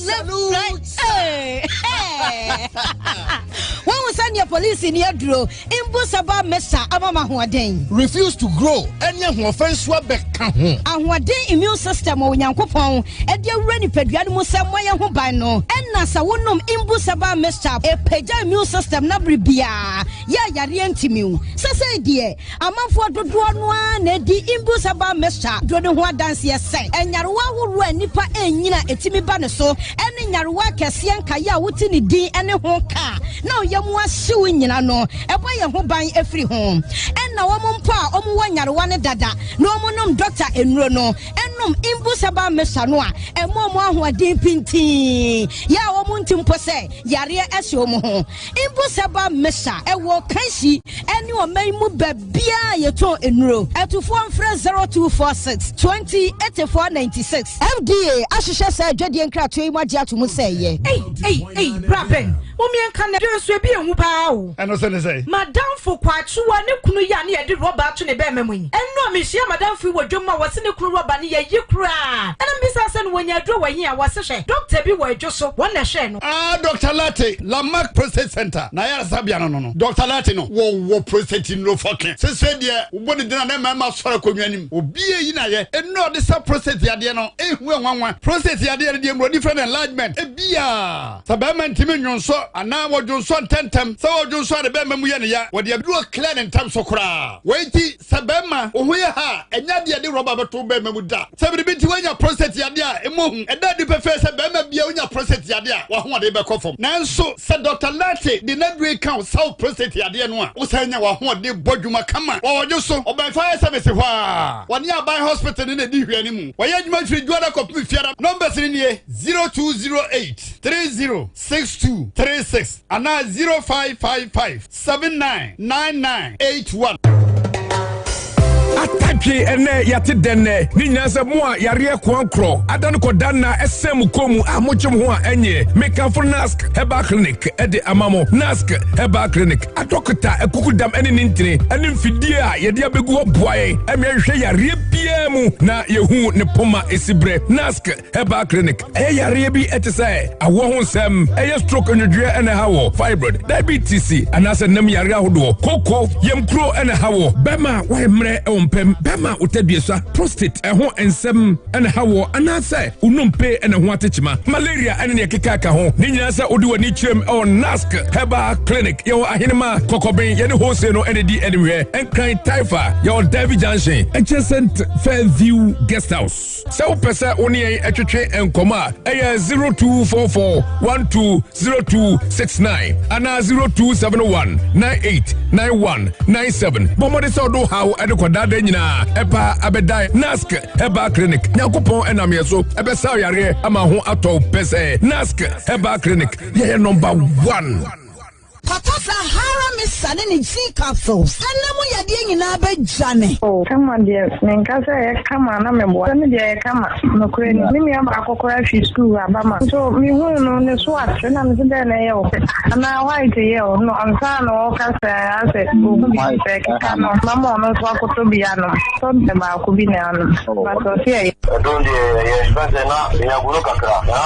Woahu sɛdeɛ polisi ni aduro mbu saba mesa ama ma ahoɔden. Refuse to grow ɛne ahoɔfɛ nso abɛka ho. Ahoɔden immune system a Onyankopɔn de awura nipadua no mu sɛ mmɔ yɛn ho ban no, ɛna sɛ wonom mbu saba mixture a, ɛpagya immune system no abere biara yɛ a yareɛ ntumi wo. Sesei deɛ, amanfoɔ dodoɔ no ara na ɛdi mbu saba mixture duro no ho adanseɛ sɛ nyarewa ahoroɔ a nnipa ɛnyini a ɛtumi ba ne so ne nyarewa akɛseɛ nkaeɛ a wote ne din ne ho ka a na ɔyam ahye wo nyina no, ɛbɔ yɛn ho ban firi ho. Ɛna wɔn mpo a wɔn wɔ nyarewa no dada na wɔn nom dɔkta nnuro no, nom Imbu Herbal Mixture no a, ɛma wɔn ahoɔden pintinn, yɛ a wɔn nte mpo sɛ yareɛ ahyɛ wɔn ho. Imbu Herbal Mixture ɛwɔ Kanshi ɛne ɔman yi mu baabiara a yɛtɔn nnuro. Atufoɔ mfrɛ 0246 20 84 96. FDA ahwehwɛ saa adwadie nkratoɔ yi mu agye ato mu sɛ ɛyɛ. Ei ei ei bra Ben momeɛ nka nɛ dwɛ nso ebi ɛhu paa o. Ɛno nso ne sɛn? Madamfo Kwakyewa ne kunu yi a ne yɛde rɔba ato ne bɛɛma mu yi. Ɛno a mehyia madamfo yi wɔ dwom a wɔse ne kunu rɔba no yɛyi koraa. Ɛna mebisa sɛ no wɔnya aduro wɔ he a wɔse hwɛ dɔkta bi wɔ adwo so wɔn na ɛhwɛɛ no. Ah Doctor Lartey, Lamarck Prostate Center n'ayaresabea no no no. Doctor Lartey no, wɔwɔ prostate nnuro fɔke. Sesei deɛ wobɔ ne din a na mmarima asɔre akonnwa anim. Obi eyi na yɛ. Nnuro a ɔde sa prostate yadeɛ no, ehu nwanwa. Prostate yadeɛ no deɛ mburoni frɛ no enlargement. Ebia sɛ barima ntumi nnwonsɔ anaa wɔdwonsɔ ntɛmntɛm. Sɛ ɔdwonsɔ a ne barima mu yɛ no ya. Wɔde aduro clear no ntɛm so koraa. Wei nti sɛ barima wo ho yɛ ha a, ɛnyɛ adeɛ a yɛde rɔba bɛto wo barima mu da. Sɛ biribi nti woanya prostate yadeɛ a, mmɔ hu. Ɛda adi pefee sɛ barima biara onya prostate yadeɛ a, w'ahoɔden bɛkɔ fam. Nanso sɛ Dɔkta Lartey de n'aduro yi ka wo sa wo prostate yadeɛ no a, wosan nya w'ahoɔden bɔ dwuma kama wɔ ɔdwo so. Ɔbɛn Fire Service hɔ ara. Wɔne Aban Hospital no na ɛdi nhwɛanimu. Wɔyɛ adwuma firi Dwoada kɔpem Fiada. Numbers no nie, 0208 30 62 36 anaa 0555 79 99 81. Atadwe ɛnɛ yɛate dɛn nɛ ne nyinaa sɛ mo a yareɛ koankorɔ ada no kɔda nna ɛsɛn mo kɔn mu a mogye mo ho a ɛnyɛ mekamfo nask herbal clinic ɛde ama mo nask herbal clinic adɔkota akukudam ɛne ne ntini ɛne mfidie a yɛde abɛgu hɔ boa yɛn ɛma yɛhwehwɛ yareɛ biara mu na yɛhu ne poma ɛsi berɛ nask herbal clinic ɛyɛ yareɛ bi ɛte sɛ awoɔ ho nsɛm ɛyɛ stroke nwodwoeɛ ɛna ɛha wɔ fibroid diabetes anaasɛ nam yareɛ ahodoɔ koko yamkuro ɛna ɛha wɔ bɛma wayɛ mmerɛ ɛwɔ mpɛm bɛma wotaduasa prostate ɛho nsɛm ɛna ɛha wɔ anaasɛ wonompe ɛna ho atekyema malaria ɛne neɛ keka ka ho ne nyinaa sɛ wode w'ani kyerɛm ɛwɔ nask herbal clinic yɛwɔ ahenema kɔkɔben yɛne hose no ɛne di animhwɛ nkran taifa yɛwɔ davy junction adjacent fairview guest house Sɛ wopɛ sɛ wo ne yɛn twetwe nkɔmmɔ a, ɛyɛ 0244 120269 anaa 0271 989197. Bɔ mmɔden sɛ wode wo haw de kɔdaadaa nyinaa ɛpa abɛdan Nask Herbal Clinic. Nyankopɔn ɛnam yɛn so ɛbɛsa yareɛ ama ho atɔ wo pɛ sɛ Nask Herbal Clinic yɛyɛ number one. Kɔtɔ Sahara Mixture ne ne G capsules ɛna mu yadeɛ nyinaa bɛdwane. Oh kama deɛ menka sɛ ɛyɛ kama na meboa sɛ me deɛ ɛyɛ kama nokorɛ ni me nua baako koraa firi sukuu aba ma nso mehuu no ne so ate na mese dɛn na ɛyɛ wo anaa white yɛ wo no ansa na ɔka sɛ asɛ ɔhu bi sɛ ɛkeka no mama ɔno nso akɔtɔ bi anom tɔ baako bi na anom but ɔse ɛyɛ. Ɛdon deɛ ɛyɛ fɛn sɛ na menya gu no kakra na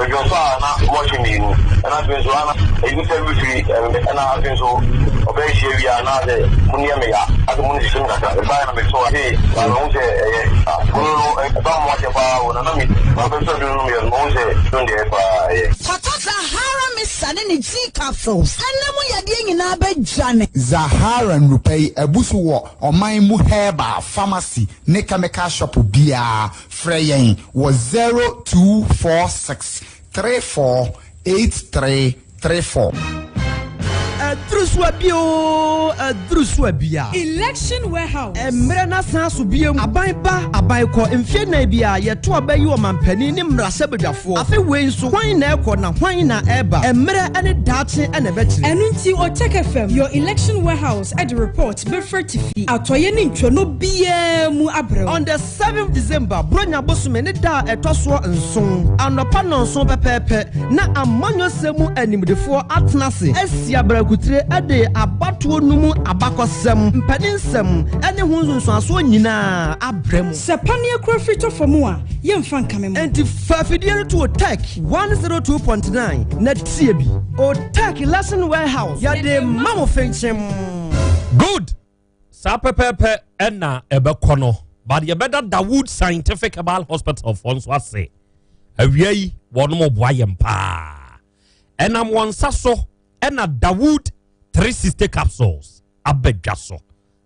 medwonsɔ a na mɔhye mmienu ɛna afei nso ana ebi sɛ mefiri ɛna afei nso ɔbɛyɛ hyia wie a na sɛ mo ni yɛ me ya asɛ mo ni hyehye me kakra mebaeɛ na metɔ ase na mehu sɛ ɛyɛ bunu no ɛba mo akyɛ paa o na na me mabɛsɔ duro no meyɛ no mehu sɛ don deɛ paa ɛyɛ. Kɔtɔ Zahara Mixture ne ne G capsules ɛna mu yadeɛ nyinaa bɛdwane. Zahara nnurupɛ yi abu so wɔ ɔman mu herbal pharmacy ne chemical shop biara. Frɛ yɛn wɔ 0246 34 83 34. Aduru so abia oo, aduru so abia. Election Warehouse. Mmerɛ no asan aso biom. Aban ba, aban kɔ. Mfeɛ nnan biara, yɛto aba yi ɔmanpanin ne mmarahyɛbadwafoɔ. Afe wei nso, hwan na ɛrekɔ na hwan na ɛreba? Mmerɛ ne daakye na ɛbɛkyerɛ. Ɛno nti, Otec FM, your election warehouse de report bɛfiri atifi, atɔeɛ ne ntwonoo biara mu abrɛ wo. On the seventh December, Buronya bosome ne da a ɛtɔ soɔ nson, anɔpa nnɔnson pɛpɛɛpɛ, na amanyɔsɛm mu animdefoɔ atena ase asi abrakutire de abatoɔ no mu abakɔsɛm, mpaninsɛm ne ho nsunsuansoɔ nyinaa abrɛ mo. Sɛ paneɛ kura firi tɔ fam a, yɛmfa nkame mo. Enti fa afidie no to Otec 102.9 na tie bi. Otec Lesson Warehouse, yɛde ma mo fenkyem. Good! Saa pɛpɛɛpɛ ɛna ɛbɛkɔ no but yɛbɛda Dawood Scientific Herbal Hospital foɔ nso ase awia yi wɔn boa yɛn paa ɛnam wɔn nsa so ɛna Dawood 360 capsules aba dwa so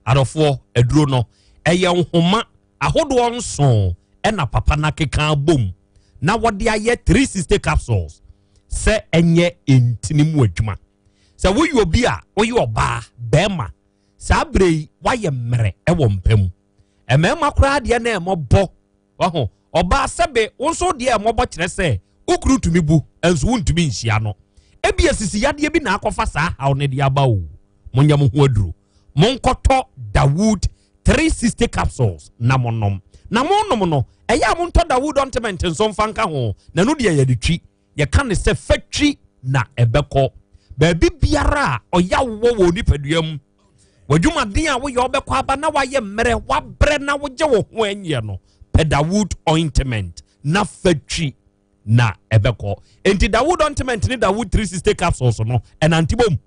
adɔfoɔ aduro no ɛyɛ nhoma ahodoɔ nson ɛna papa no akeka abom na wɔde ayɛ 360 capsules sɛ ɛnyɛ ntini mu adwuma sɛ woyɛ obi a woyɛ ɔbaa bɛrima saa berɛ yi woayɛ mmerɛ wɔ mpa mu mmarima koraa deɛ na ɛmɔbɔ waho ɔbaa sɛbe wo nso deɛ ɛmɔbɔ kyerɛ sɛ wo kunu tumi bu nso wontumi nhyia no ebi asisi yadeɛ bi na akɔfa saa haw no de aba o monyɛ mo ho aduro monkɔtɔ Dawood 360 capsules na monom na monom no ɛyɛ a montɔ Dawood ointment nso mfa nka ho na ɛno deɛ yɛde twi yɛka ne sɛ fatwi na ɛbɛkɔ baabi biara a ɔyaw wɔ wɔ nipadua mu w'adwumaden a woyɛ ɔbɛkɔ aba na wayɛ mmerɛ wabrɛ na wogye wo ho anyɛ no pɛ dawood ointment na fatwi na ɛbɛkɔ enti dawood ointment ne dawood 360 capsules no ɛnante bom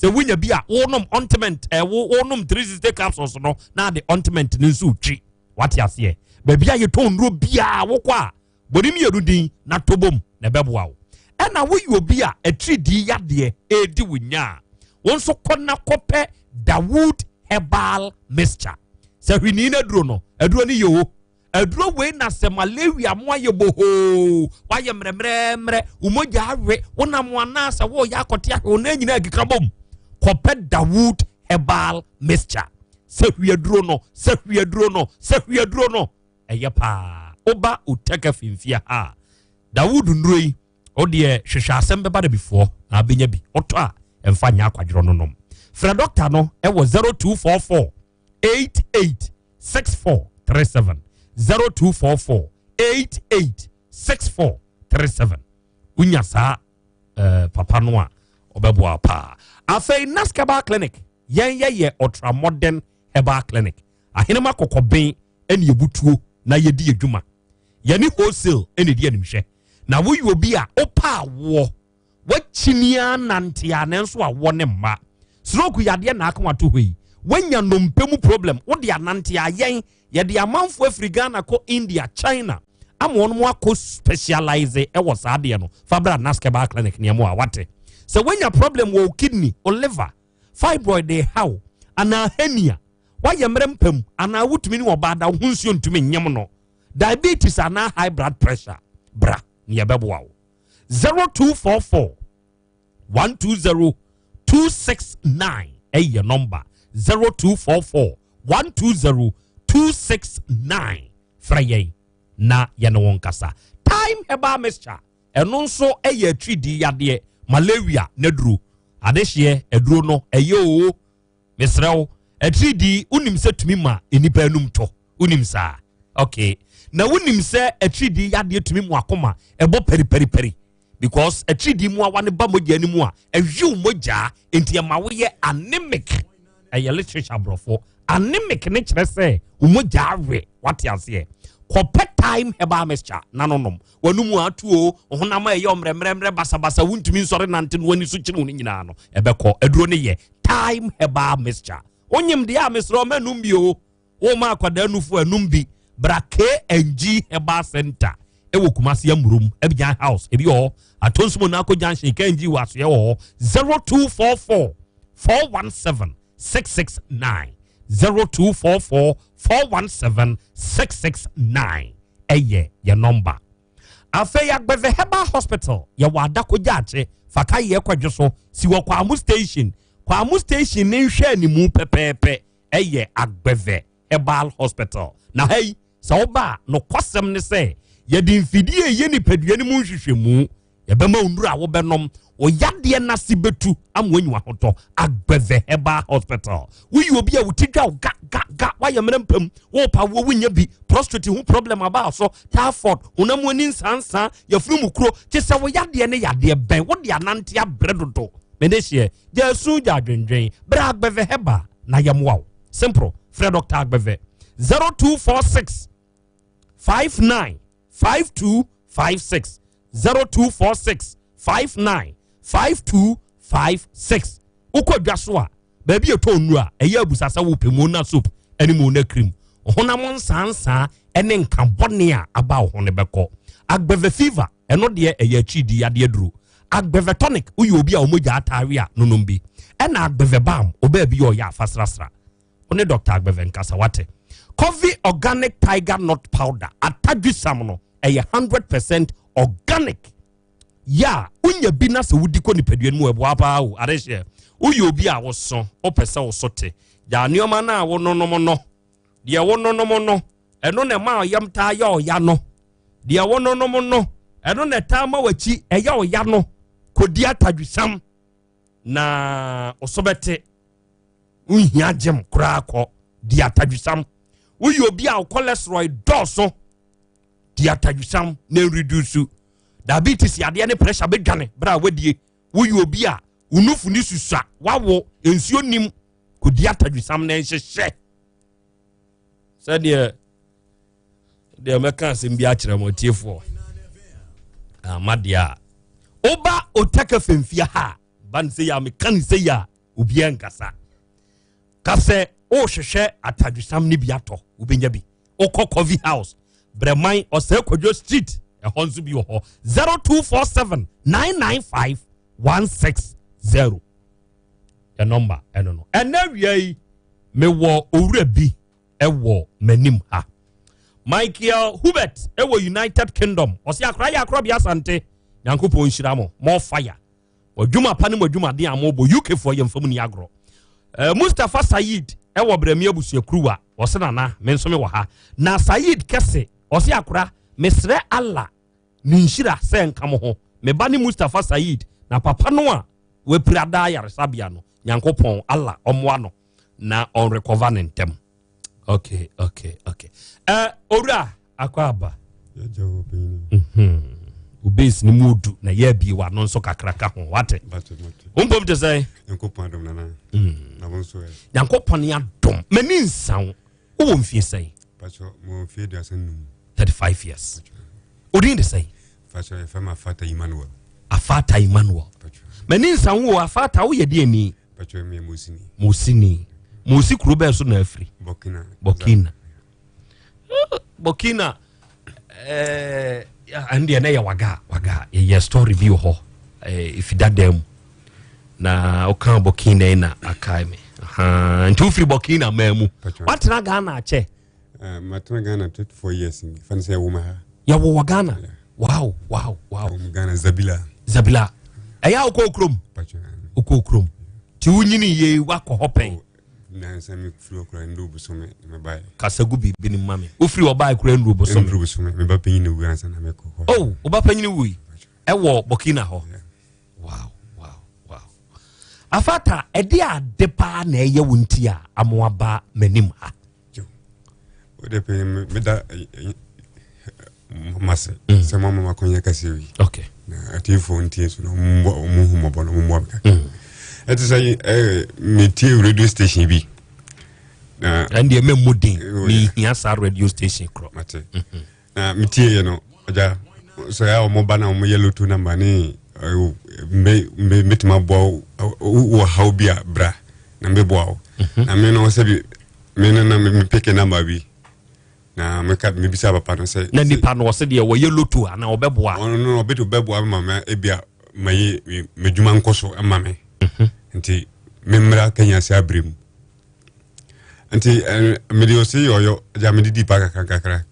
sɛ wonya bi a wonom ointment ɛwo wonom 360 capsules no na ade ointment no nso twi wate aseɛ baabi a yɛtɔn nnuro biara wokɔ a Bɔ ne mmienu din na tɔ bom na ɛbɛboa wo. Ɛna woyɛ obi a atiridii yadeɛ redi wo nya a, wo nso kɔ na kɔpɛ Dawood Herbal Mixture. Sɛ hwinii no aduro no, aduro no yɛ o. Aduro wei na sɛ malaria mo ayɛ bohoo, wayɛ mmerɛmmerɛmmerɛ, wo mogya awe, wonam anaa sɛ woyɛ akɔte ahwe, wo nan nyinaa akeka bom. Kɔpɛ Dawood Herbal Mixture. Sɛ hwi aduro no, sɛ hwi aduro no, sɛ hwi aduro no. ɛyɛ paa woba utaka fimfia ha a dawood nnuro yi wodeɛ hwehwɛ asɛm bɛba da bifoɔ na abɛnya bi wotɔ a ɛmfa nyɛ akwadworɔ no nom frɛ dɔkta no ɛwɔ 0244 88 6437 0244 88 6437 wonya saa eh, papa no a ɔbɛboa paa afei naskaba clinic yɛn yɛyɛ ultramodern herbal clinic Ahenema kɔkɔben ɛne yɛbutuo na yɛdi adwuma. Yɛne wholesale ɛna ɛdi animhwɛ. Na woyɛ obi a wopɛ awoɔ, wakyini ara nante a nanso awoɔ ne mma. Stroke yadeɛ na aka wato hɔ yi. Wanya nnompe mu problem, wode anante a yɛn yɛde amanfoɔ afiri Ghana kɔ India, China ama wɔn akɔ specialize ɛwɔ saa adeɛ no. Fa bra Naskebal Clinic nneɛma a wate. Sɛ wanya problem wɔ wo kidney, wo liver, fibroid reha wo anaa hernia woayɛ mmerɛ mpa mu anaa wotumi ne ɔbaa da wo ho nsuo ntumi nyem no diabetes anaa high blood pressure bra ne yɛbɛboa wo 0244 120 269 ɛyɛ nɔmba 0244 120 269 frɛ yɛn na yɛne wo nkasa time herbal mixture Ɛno nso yɛ atiridii yadeɛ, malaria n'aduro. Adehyeɛ aduro no ɛyɛ oo. Mesrɛ wo, atiridii wonim sɛ tumi ma nnipa anum tɔ? Wonim saa? Okay. Na wonim sɛ atiridii yadeɛ tumi mu akoma ɛbɔ pɛripɛripɛri? Because atiridii mu awa no ba mogya no mu a, ɛhwew mogya nti ɛma woyɛ anemic. Ɛyɛ literature aborɔfo. Anemic ne kyerɛ sɛ wo mogya awe, wate aseɛ. Kɔpɛ thyme herbal mixture na no nom. W'anomu ato o, wo honam a ɛyɛ ɔmmerɛmmerɛmmerɛ basabasa, wontumi nsɔre nante no w'ani so kyene wo no nyinaa no, ɛbɛkɔ. Aduro no yɛ thyme herbal mixture. Wonyim deɛ a mesrɛ ɔma num bi o. Woma akwadaa nufu a num bi. Bra KNG Herbal Center ɛwɔ Kumasi Amurum, Abidjan House, ebi wɔ hɔ. Atonsumo Nako Junction, KNG wɔ asoɛ wɔ hɔ. 0244 417 669 0244 417 669 ɛyɛ yɛ nɔmba. Afei Agbeve Herbal Hospital yɛwɔ Adako Gyaakye Fakayɛ kwadwo so si wɔ Kwamu Station. Kwamo station ne nhwɛ animu pɛpɛɛpɛ ɛyɛ Agbeve Herbal Hospital. Na ha yi, sɛ woba a, nokwasɛm ne sɛ yɛde mfidie a ɛyɛ nipadua no mu nhwehwɛmu Yɛbɛma wo nnuru a wobɛnom, wo yadeɛ no ase bɛtu ama woanya w'ahotɔ. Agbeve Herbal Hospital. Woyɛ obi a wo ti dwa wo ga ga ga, woayɛ mmerɛ mpam, worepa woɔ wonnya bi, prostate ho problem aba so, typhoid, honam ani nsansa, yafunu mu kuro, kye sɛ wo yadeɛ no yadeɛ bɛn, wode anante abrɛ dodo. Mene hyeɛ, gya asu gya adwendwen, brɛ Agbeve Herbal na yɛmmoa wo. Simple, frɛ Dr. Agbeve 0246 59 5256 0246 59 5256 wokɔ dwa so a baabi ɛtɔ nnuro a ɛyɛ abusa sɛ wopɛ mona soap ne mona cream honam nsansaa ne nka bɔne a aba wo ho no bɛkɔ agbɛvɛ fever ɛno deɛ ɛyɛ akyidi yadeɛ duro agbɛvɛ tonic woyɛ obi a wɔmogya ataare a nonom bi ɛna agbɛvɛ balm ɔbaa bi yɛ ɔyɛ afasrasra wo ne Dr. Agbeve nkasa wate. Coffee organic tiger nut powder atadwisam no ɛyɛ 100% organic. Yɛ a wonya bi na sɛ wodi kɔ nipadua no mu ɛboa paa o adehyeɛ. Woyɛ obi a woso wopɛ sɛ woso te. Gyaa nneɛma no a wononom no. Deɛ wononom no ɛno na ɛma ɔyam taa yɛ ɔya no. Deɛ wononom no ɛno na ɛtaa ma w'akyi ɛyɛ ɔya no. Kɔdi atadwisam na ɔso bɛte. Wonhia gyem koraa kɔ di atadwisam. Woyɛ obi a wo cholesterol dɔɔso di atadwisam na ɛredusu. Diabetes yadeɛ ne pressure bɛdwane berɛ a wadie. Woyɛ obi a wo nufu ne susua wawo nsuo nim kɔdi atadwisam na nhyehyɛ. Sɛdeɛ deɛ mɛka asɛm bi akyerɛ mo atiefoɔ ama deɛ a woba Otaka Femfia ha ba ne sɛ yɛ a meka ne sɛ yɛ a obiara nkasa ka sɛ wohwehwɛ atadwesam no bi atɔ wobɛnya bi wokɔ coffee house brɛman ɔsɛ kwadwo street ɛhɔ nso bi wɔ hɔ 0247 995 160 yɛ nɔmba ɛno no ɛnɛ wia yi mewɔ owura bi ɛwɔ m'anim ha michael hubert ɛwɔ united kingdom ɔsɛ akora yɛ akorɔ bi asante nyankopɔn nhyira mo more fire Mo adwuma pa ne mo adwumaden a mobɔ UK foɔ yɛmfa mu ni agorɔ. Uh, Mustapha Said ɛwɔ Brɛmi abusuakuruwa ɔse nana me nso me wɔ ha. Na Said kɛse ɔse akora mesrɛ Allah ne nhyira sɛ nka mo ho. Me ba ne Mustapha Said na papa no a wapira daa yaresabea no Nyankopɔn Allah ɔmmoa no na ɔnrekɔva ne ntɛm. Okay, okay, okay. Uh, Owura akɔ aba. Wo base ni mu odu na yɛ abie w'ano nso kakra ka ho wate. Wo mpom te sɛ. Nyankopɔn adom nana. Na wo nso ɛ. Nyankopɔn adom. M'ani nsa wo. Wowɔ mfie sɛn? Pacho, mo mfie 35. 35 years. Odin de sɛn? Pacho, yɛfrɛ me Afata Emmanuel. Afata Emmanuel. M'ani nsa wo o, Afata woyɛ deɛ ni? Pacho, me yɛ Mosini. Mosini. Mosi kuro bɛɛ so na afiri? Burkina. Burkina. Burkina ɛɛ ɛn deɛ na yɛ waga waga yɛyɛ story bi wɔ hɔ ɛɛ efi dada mu na ɔka Burkina yi na akae me nti wofiri Burkina maa mu watena Ghana akyɛ. Matena Ghana 24 years ni fani sɛ yɛwɔ ma ha. Yɛwɔ wɔ Ghana wow wow wow. Yɛwɔ Ghana Zabila. Zabila ɛyɛ a wokɔ okurom wokɔ okurom ti wonyini yie wakɔ hɔ pɛn. Oh. Nansa me firi hɔ koraa nduru bosome na me baeɛ. Kasa gu biribi no ma me. Wofiri hɔ baeɛ koraa nduru bosome. Nduru bosome. Me ba panyin na wui ansa na mekɔ hɔ. Oh, wo ba panyin wui ɛwɔ Burkina hɔ. Wow, wow, wow. Afata, ɛde ade paa na ɛyɛ wo nti a amoa ba m'anim ha. Wode panyin meda mase mm. sɛ moama makɔnyɛ kɛseɛ wi okay. na atiefoɔ ntie so na ɔmuhu mmɔbɔ na ɔmummoa me kakra mm. ɛte sɛ eh, metie radio station bi na ɛndeɛ mɛmmɔ din oh, mehia saa radio station korɔ mate mhm. na metieɛ no agya sɛ a ɔmɔba na ɔmɔyɛ loto namba ne eh, mɛtumi aboa wɔ haw bi a bra na mɛboa wo mhm. na me no sɛ bi me no na mepeke namba bi Na meka mebisa papa no sɛ. Na nipa no ɔsɛ deɛ wɔyɛ loto anaa ɔbɛboa. Ɔno no ɔbɛti ɔbɛboa ma ma ebia ma yi m'adwuma nkɔ so ma me. Mhm. Nti memmra Kenya sɛ abere mu. Nti mede ɔsɛ yɛ ɔyɔ gya mede di pa kakra kakra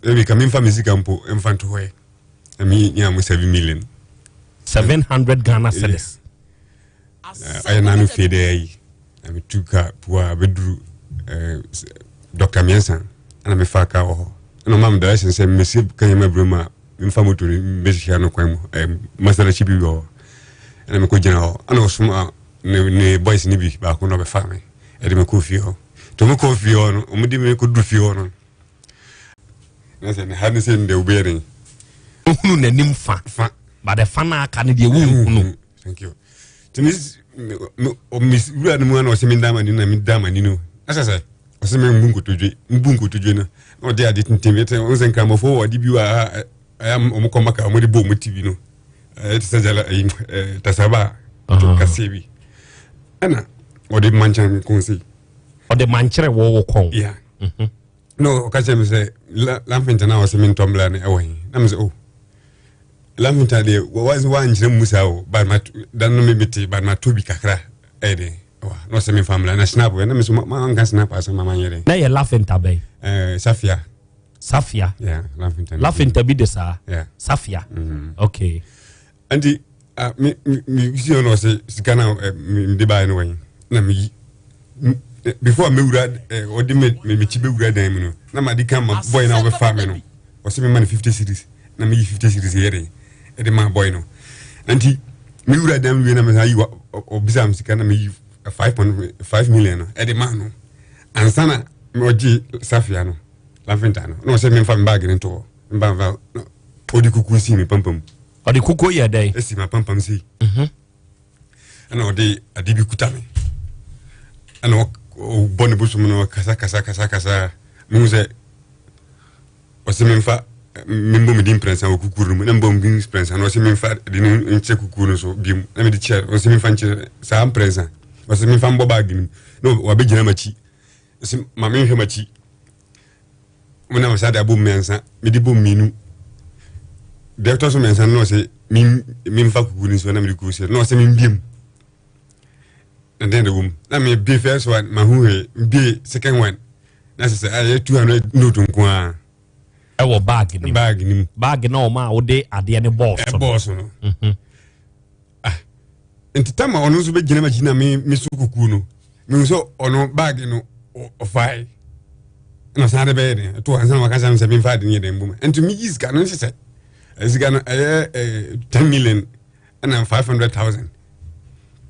ebi ka memfa me sika mpo mfa nto hɔ yɛ. Na me nya mo 7 million. 700 Ghana cedis. Ɛyɛ nanu fie dɛ yi na metu ka pua bɛduru dɔkta mmiɛnsa ɛna mefa ka wɔ hɔ ɛna ɔma me direction sɛ mmɛsi kanyama aburo mu a memfa moto no mbɛhyia no kwan mu masalachi bi wɔ hɔ ɛna mekɔgyina hɔ ɛna ɔsoma ne ne boys no bi baako na ɔbɛfa me ɛde me kɔɔ fie hɔ nti ɔmo kɔɔ fie hɔ no ɔmo de me kɔduru fie hɔ no na sɛ ne ha ne sɛ ne deɛ wobɛyɛ den ohunu n'anim fa fa but ɛfa no aka no deɛ wonhunu thank you nti me me wura no mu ana ɔsɛ me da m'ani na me da m'ani no ɛsɛ sɛ ɔsɛ me mbu nkotodwe mbu nkotodwe no na ɔde ade tenten ɛtɛ ɔn sɛ nkramofo wɔ ade bi wɔ ha ɛyɛ ɔmo kɔ maka ɔmo de bɔ ɔmo ti bi no ɛyɛ te sɛ gyala ɛyi ɛɛ tasaba kɛseɛ bi ɛna ɔde mankyɛn me kɔn sei ɔde mankyerɛ wɔ wo kɔn yeah mhm. na ɔka kyerɛ me sɛ lamfinta no a ɔsɛ mentɔ mbla no ɛwɔ he na me sɛ oh lamfinta deɛ wankyerɛ mu saa o but da no mete but matɔ bi kakra ɛyɛ dɛn na ɔsɛ memfa mbla na snap na me so manka snap asɛm ama nyɛ dɛn na yɛ lafinta bɛn safia safia yeah lafinta lafinta bi de saa yeah safia mm -hmm. okay nti ah, me me me si ɔno ɔsɛ sika na eh, me de baayɛ no wɔn na me yi before me wura eh, ɔde me me me kyi bɛ wura dan mu no na ma di kan ma boy na ɔbɛfa me no ɔsɛ me ma no 50 series na me yi 50 series yɛ de ɛde ma boy no nti me wura dan mu wie na me san yi ɔbisa me sika na me yi 5.5 million no ɛde ma no ansa na ɔgye safia no lafinta no na ɔsɛ me nfa me baagi no nto hɔ mba nfa ɔde kuku si me pampam. Ɔde kukuo yɛ dɛn? Esi m'apampam sei. Mhm. Ɛna ɔde ade bi kuta me. Ɛna ɔbɔ ne bosom no kasa kasa kasa kasa. Mehu sɛ ɔsɛ memfa membɔ me din mprɛnsa wɔ kukuo no mu na mbɔ me din mprɛnsa na ɔsɛ memfa de no nkyɛ kukuo no so biom na mede kyɛ ɔsɛ memfa nkyɛ saa mprɛnsa ɔsɛ memfa mbɔ baage no mu na wabɛgyina m'akyi ɔsɛ ma menhwɛ m'akyi mo na saa de abɔ mmiɛnsa mede bɔ mmienu deɛ ɛtɔ so mmiɛnsa no na ɔsɛ memfa kuku no so na mede kuku so na ɔsɛ membie mu na dɛn de wɔ mu na mebie first one mahu hwee mbie second one na sɛ sɛ ayɛ 200 note nko ara ɛwɔ baagi nim baagi nim baagi na ɔma a wode adeɛ no bɔɔso no ɛbɔɔso no mhm. ah nti tam a ɔno nso bɛgyina m'akyi na me me so kukuo no mehu sɛ ɔno baage no ɔfae ɛna ɔsan de bɛyɛ den ɛto ansa na waka sɛ sɛ memfa ade no yɛ den mbom nti megye sika no nhyɛ sɛ sika no ɛyɛ 10 million ɛna 500,000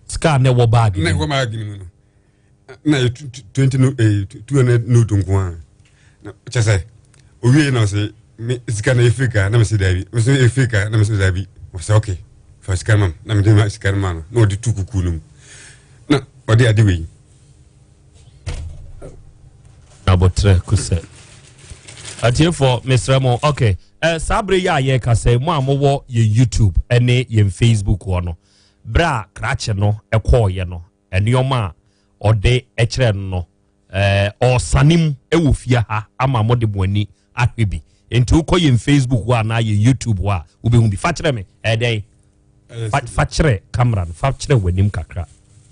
sika na ɛwɔ baage na ɛwɔ baage no mu no na yɛ 20 no 200 note nko a na kyɛ sɛ owie na ɔsɛ me sika na yɛ fake a na mese daabi mese yɛ fake a na mese daabi ɔsɛ okay fa sika no ma na mede ma sika no ma no na ɔde tu kukuo no mu na ɔde ade wei abotrɛ kusɛ atiefoɔ mesrɛ mo ok eh, saa berɛ yi a yɛreka sɛ mo a mowɔ yɛn youtube ne yɛn facebook hɔ no berɛ a krakye no ɛkɔɔyɛ no nneɛma a ɔde kyerɛ no no eh, ɔresane mu wɔ fie ha ama mo de mo ani ahwɛ bi nti wokɔ yɛn facebook hɔ anaa yɛn youtube hɔ a wobɛhu bi fa kyerɛ me ɛdɛn fa fa kyerɛ camera no fa kyerɛ w'anim kakra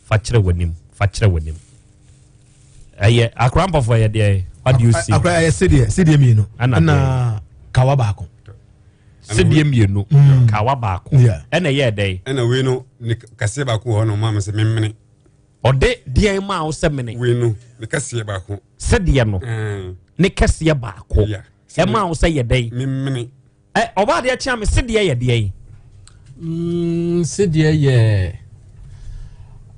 fa kyerɛ w'anim fa kyerɛ w'anim ɛyɛ akora mpɔfo ɛyɛ deɛ what do you see akora ɛyɛ sedeɛ sedeɛ mmienu ɛna kawa baako sedeɛ mmienu kawa baako ɛna ɛyɛ ɛdɛn ɛna wei no ne kaseɛ baako wɔ hɔ na ɔmaa me sɛ memene Ɔde deɛn maa wo sɛ mene? Wei no, ne kɛseɛ baako. Sɛdeɛ no, ne kɛseɛ baako. Ɛmaa wo sɛ yɛ dɛn? Memene. Ɛ ɔbaa deɛ kyea me sedeɛ yɛ deɛn? Mm, sedeɛ yɛ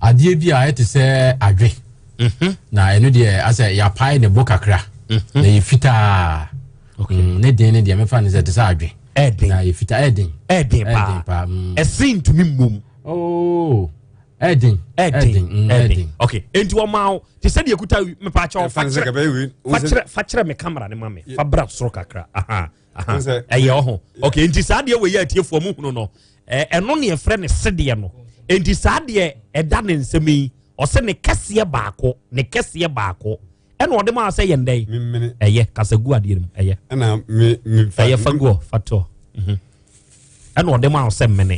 adeɛ bi a ɛte sɛ adwe. Mhm. Na ɛno deɛ asɛ yɛapae ne bo kakra. Mhm. Na yɛ fitaa. Mm, ne den ne deɛ mefa ne sɛ ɛte sɛ adwe. Ɛden. Na yɛ fitaa ɛden. Ɛden paa. Ɛsen ntumi mmom. Oh. Ɛden. Ɛden. Mm, ɛden. Okay. Enti wɔn maa wo te sɛ deɛ kuta mepa akyɛw fa kyerɛ fa kyerɛ fa kyerɛ me camera ne ma me fa bra soro kakra. Aha. Aha. Ɛyɛ ɔho. Okay. Enti saa deɛ wɔ yɛ atiefoɔ mu hunu no. Ɛno ne yɛfrɛ ne sedeɛ no. Enti saa deɛ ɛda ne nsɛm yi ɔsɛ ne kɛseɛ baako ne kɛseɛ baako ɛna ɔde maa sɛ yɛn dɛn ɛyɛ kasa gu adeɛ no mu ɛyɛ ɛyɛ fa gu hɔ fa to mhm. ɛna ɔde maa sɛ mmene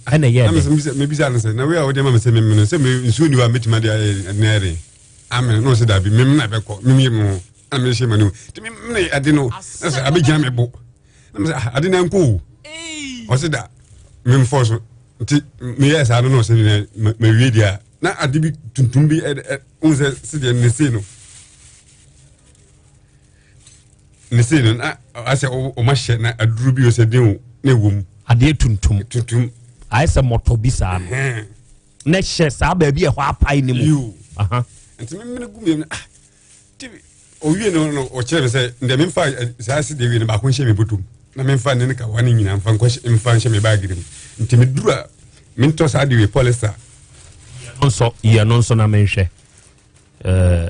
ɛna ɛyɛ dɛ mebisa no sɛ na wei a wode ma me sɛ memene sɛ nsuo ni hɔ a mɛtumi ade ayɛ ne ayɛ den amene na ɔsɛ daabi memene ɛbɛkɔ memyɛ mu ho na mehyɛ ma no nti memene ade no na sɛ abɛgyina me bo na mesɛ ah, ade no ankɔ o ɔsɛ da memfɔ so. Nti meyɛɛ saa no na ɔsɛ deɛ mawie deɛ a na ade bi tuntum bi wohu sɛ sɛdeɛ ne sei no ne sei no na asɛ ɔma hyɛ na aduro bi ɔsɛ den o na ɛwɔ mu. Adeɛ tuntum. Tuntum. Ayɛ sɛ mɔtɔ bi saa no. Na hyɛ saa baabi ɛhɔ apae ne mu. Nti memene gu mmienu ah Nti owie no no ɔkyerɛ me sɛ ndɛ memfa eh, saa sidi wie no baako nhyɛ me bɔtɔm na memfa ne ne kawa no nyinaa mfa nkɔ mfa nhyɛ me baage no mu nti meduru a mentɔ saa de wie polyester. Nso yɛ no nso na menhwɛ eh,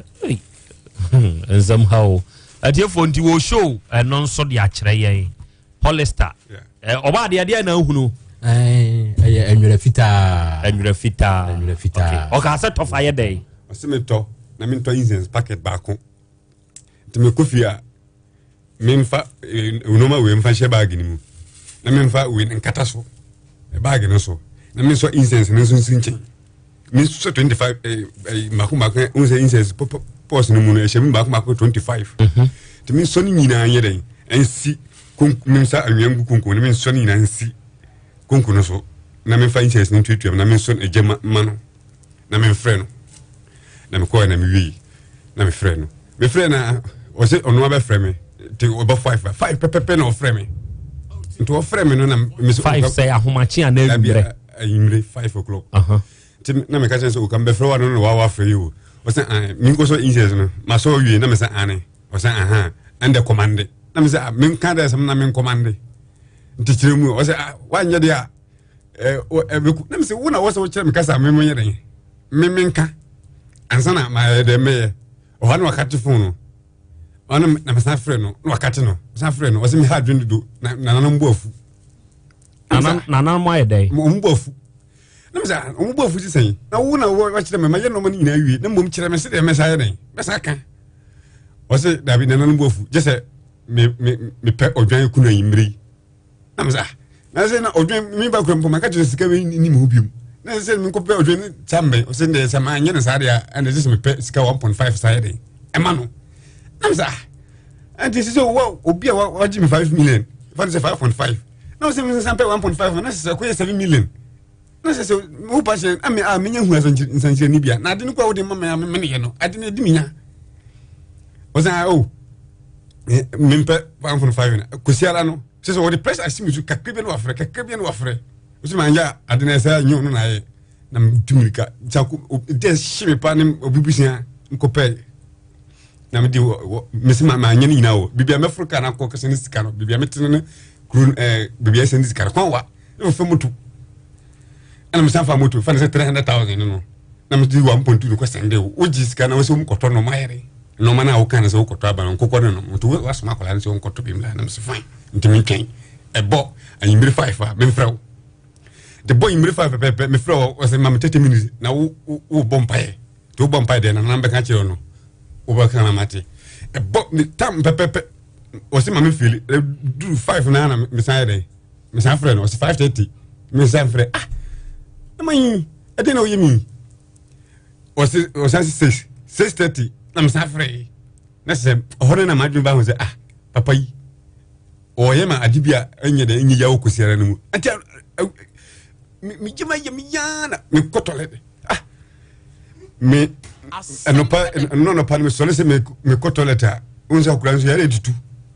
hmm, nsɛm ha o atiefoɔ nti wɔ show ɛno nso de akyerɛ yɛn polyester ɔba adeɛ adeɛ na ahunu ɛyɛ nwera fitaa nwera fitaa nwera fitaa ɔka sɛ tɔfa yɛ dɛn ɔsɛ metɔ na mentɔ incense packet baako nti mekɔ fie a memfa nneɛma wei mfa nhyɛ baage no mu na memfa wei nkata so baage no so na mensɔ incense no nso nsi nkyɛn mesɔ 25 mako mako n sɛ incense pɔs no mu no ɛhyɛ mu baako baako 25 nti mensɔ no nyinaa nyɛ dɛn ɛnsi mensa anwea ngu konko no mensɔ no nyinaa nsi konko no so na memfa incense no ntuatua mu na mensɔ no agya ma no na memfrɛ no na mekɔɛ na mewiei na mefrɛ no mefrɛ na ɔsɛ ɔno abɛfrɛ me nti ɔbɛ five five pɛpɛpɛ na ɔfrɛ me nti ɔfrɛ me no na mesɛ five sɛ ahomakye anaa anwummerɛ anwummerɛ five o'clock nti na meka kyerɛ sɛ ɔka mbɛfrɛ wa no na wawa frɛ yi o ɔsɛ an menkɔ sɔ incense no masɔ wie na mesɛ ane ɔsɛ aha ɛndɛ kɔmande na mesɛ ah, menka dɛ sɛm na menkɔmande nti kyerɛ mu ɔsɛ ah, woanyɛ deɛ a ɛbɛku na mesɛ wo na wɔ sɛ wokyerɛ me kasa memonyɛ dɛn memenka ansa na mayɛ dɛ mɛyɛ ɔhɔ na wakate fon no ɔno na mesan frɛ no na wakate no mesan frɛ no ɔsɛ meha adwene dodo na nananom bo afu nananom ayɛ dɛn ɔmo bo afu na mesɛ ah, ɔmo bo afu sesɛn na wo na wakyerɛ me mayɛ nɔɔma no nyinaa wie na mmom kyerɛ me sɛdeɛ mɛsa yɛ dɛn mɛsa ka ɔsɛ dabi nananom bo afu gye sɛ mepɛ ɔdwan kunu anyimmere yi na mesɛ ah na sɛ na ɔdwen me ba kura mpo maka kyerɛ sika wei ni me ho biom na sɛ menkɔpɛ ɔdwen ne saa mbɛn ɔsɛ ndɛ sɛ maanyɛ no saa deɛ a ɛna sɛ mepɛ sika 1.5 saa yɛ den ɛma no na mesɛ ah ɛnti sɛ sɛ wa obi a wagye me 5 million fa no sɛ 5.5 na ɔsɛ mesan pɛ 1.5 na sɛ sɛ kɔyɛ 7 million na sɛ sɛ wo pa hyɛ ame a menya hu nsankyerɛni bia na ade no kɔ a wode ma me a memeneyɛ no ade no ɛdi menya ɔsɛ o oh, mempɛ 1.5 na kɔsi ara no sɛ sɛ wɔde pressure asi me so kakra bi na wafrɛ kakra bi na wafrɛ ɔsɛ manyɛ ade no ɛsɛ nyɛ ɔno na ayɛ na metu mirika dɛ hye me pa ne obi busua nkɔpɛ na mede mese manyɛ no nyinaa wɔ biribi a mɛforo ka no akɔ kɛsɛ ne sika no biribi a metene no kuro biribi a ɛsɛ ne sika no kwan wa na mefa moto ɛna mesan fa moto fa no sɛ 300000 no no na mede 1.2 no kɔsɛnde wo wogye sika na wo sɛ womkɔtɔ nɔma yɛre nɔɔma no a woka no sɛ wokɔtɔ aba no nkokɔ no nom nti woasoma akwadaa no sɛ wonkɔtɔ bi mmra na mese fine nti mentwɛn ɛbɔ anyimmere 5 a memfrɛ wo nti bɔ anyimmere 5 pɛpɛpɛ mefrɛ wo ɔsɛ ma me 30 minutes na wobɔ mpaeɛ nti wobɔ mpaeɛ deɛ nanam bɛka kyerɛ no wobɛka na mate ɛbɔ me tam pɛpɛpɛ ɔsɛ ma me fili duru 5 na na mesan yɛ dɛn mesan frɛ no ɔsɛ 5:30 mesan frɛ ah ɛma yi ɛdeɛ na woyɛ mi ɔsi ɔsan si six six thirty na mo san frɛ yi na sɛ ɔhɔ no na maa dwene ba ho sɛ ah papa yi ɔyɛ ma ade bi a ɛnyɛ dɛ ɛnyɛ yawo kɔsi ara no mu nti me gye ma yɛ me yaa na me kɔ tɔlɛt ah me ɛnɔpa ɛnɔ nɔpa no me sɔre sɛ me kɔ tɔlɛt a n sɛ akora nso yɛrɛ tutu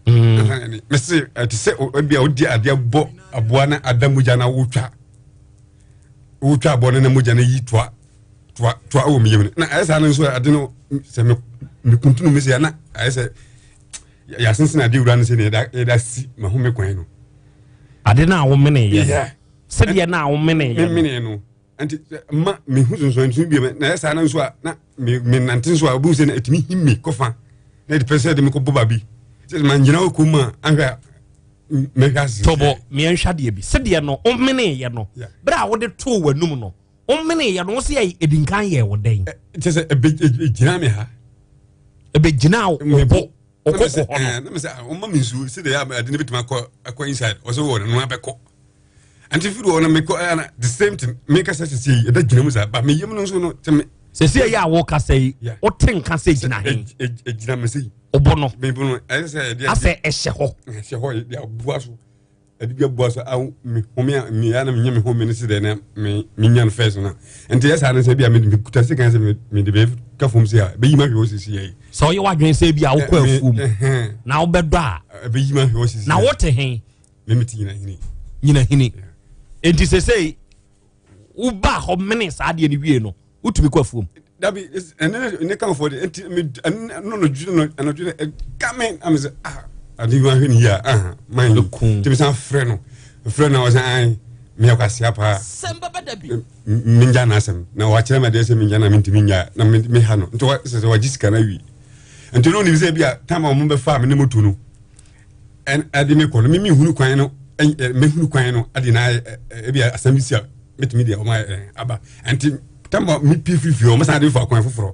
mɛ se ɛte sɛ ebi a odi adeɛ bɔ aboa na ada mogya na wotwa wotwa aboa no na mogya no yi toa toa toa wɔ me yam no na ayɛ saa no nso ade no sɛ me mekuntunu me sɛ na ayɛ sɛ yɛasensene ade wura no sɛ na yɛda si mahome kwan no ade no a womene yɛ no sɛdeɛ no a womene yɛ no no nti ma mehu sonsoanso bi na ayɛ saa no nso a na menante nso a wobɛhu sɛ na ɛtumi him me kɔfa na ɛde pɛ sɛ de mekɔbɔ baabi sɛ mangyina wɔ kɔm a ahwɛ a mɛhwɛ ase tɔbɔ meɛnhwɛ adeɛ bi sɛdeɛ no womeneeɛ no berɛ a wode too w'anum no womeneeɛ no wo sɛ yɛ ɛdi nkan yɛ wo dɛn kyɛ sɛ ɛgyina me ha ɛbɛgyina wo bo wokoko hɔ no na mesɛ ɔma me nsuo sɛdeɛ ade no bɛtumi akɔ akɔ inside ɔsɛ wɔ no abɛkɔ nti firi hɔ no mekɔ ɛna the same thing mekasa sɛsie yi ɛda gyina mu saa ba meyam no nso no sɛ me sɛsie yi a wokasa yi wote nka sɛ gyina he ɛgyina me sɛ yi wobɔ no mebo no ɛsɛ sɛ asɛ ɛhyɛ hɔ ɛhyɛ hɔ yɛde aboa so. ade bi aboa so a me home a me a na menyɛ me home no sɛ dɛ na me menya no fɛs no nti yɛ saa no sɛ bi a mede mekuta sekan sɛ mede bɛka fam sɛ a bɛyi ma hwɛ wɔ sisi yɛ sɛ ɔyɛ w'adwene sɛ bi a wokɔ afuom na wobɛdɔ a ɛbɛyi ma hwɛ wɔ sisi na wote he memete nyinahini nyinahini enti sesei wobaa hɔ mene saa adeɛ no wie no wotumi kɔ afuom dabi ɛne ne kanfoɔ de nti me ɛno no dwene no ɛno dwene ɛka me na me sɛ ah ade yi ahwɛ ne yie a aha man yi nti me san frɛ no frɛ no ɔsɛ an meyɛ kwasia paa mengya n'asɛm na wakyerɛ me adeɛ sɛ mengya na mentumi nya na meha no nti sɛ sɛ wagye sika no awie nti no onim sɛ bi a tam a wɔn bɛfa me ne moto no ɛde me kɔ no me mehunu kwan no mehunu kwan no ade na ebi asɛm bi si a metumi deɛ ɔma aba nti tama me pie fifie ɔmo san de fa kwan foforɔ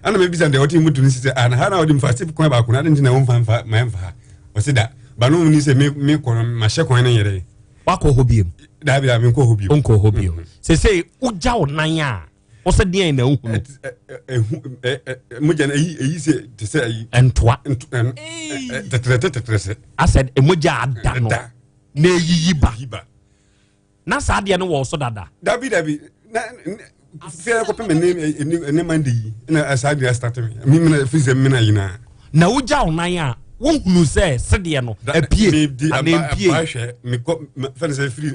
ɛna mebisa deɛ ɔte moto no si sɛ ana ha na ɔde mfa se kwan baako na ade nti na wɔmfa mfa ma ɛmfa ha ɔse da ba no ni sɛ me me kɔ no mahyɛ kwan no yɛrɛ wakɔ hɔ biom daabi a menkɔ hɔ biom wonkɔ hɔ biom sesei wogya wo nan a wo sɛ deɛn na wohunu mogya no ɛyi ɛyi sɛ te sɛ ɛyi ntoa tɛtrɛtɛ tɛtrɛsɛ asɛ mogya ada no na ɛyiyi ba na saa adeɛ no wɔ so dada dabi dabi na fia kɔpɛ me ne ne mande yi na saa adeɛ astate me mena firi sɛ mena nyinaa na wogya wo nan a wohunu sɛ sedeɛ no apie anaa mpie hwɛ mekɔ fɛne sɛ firi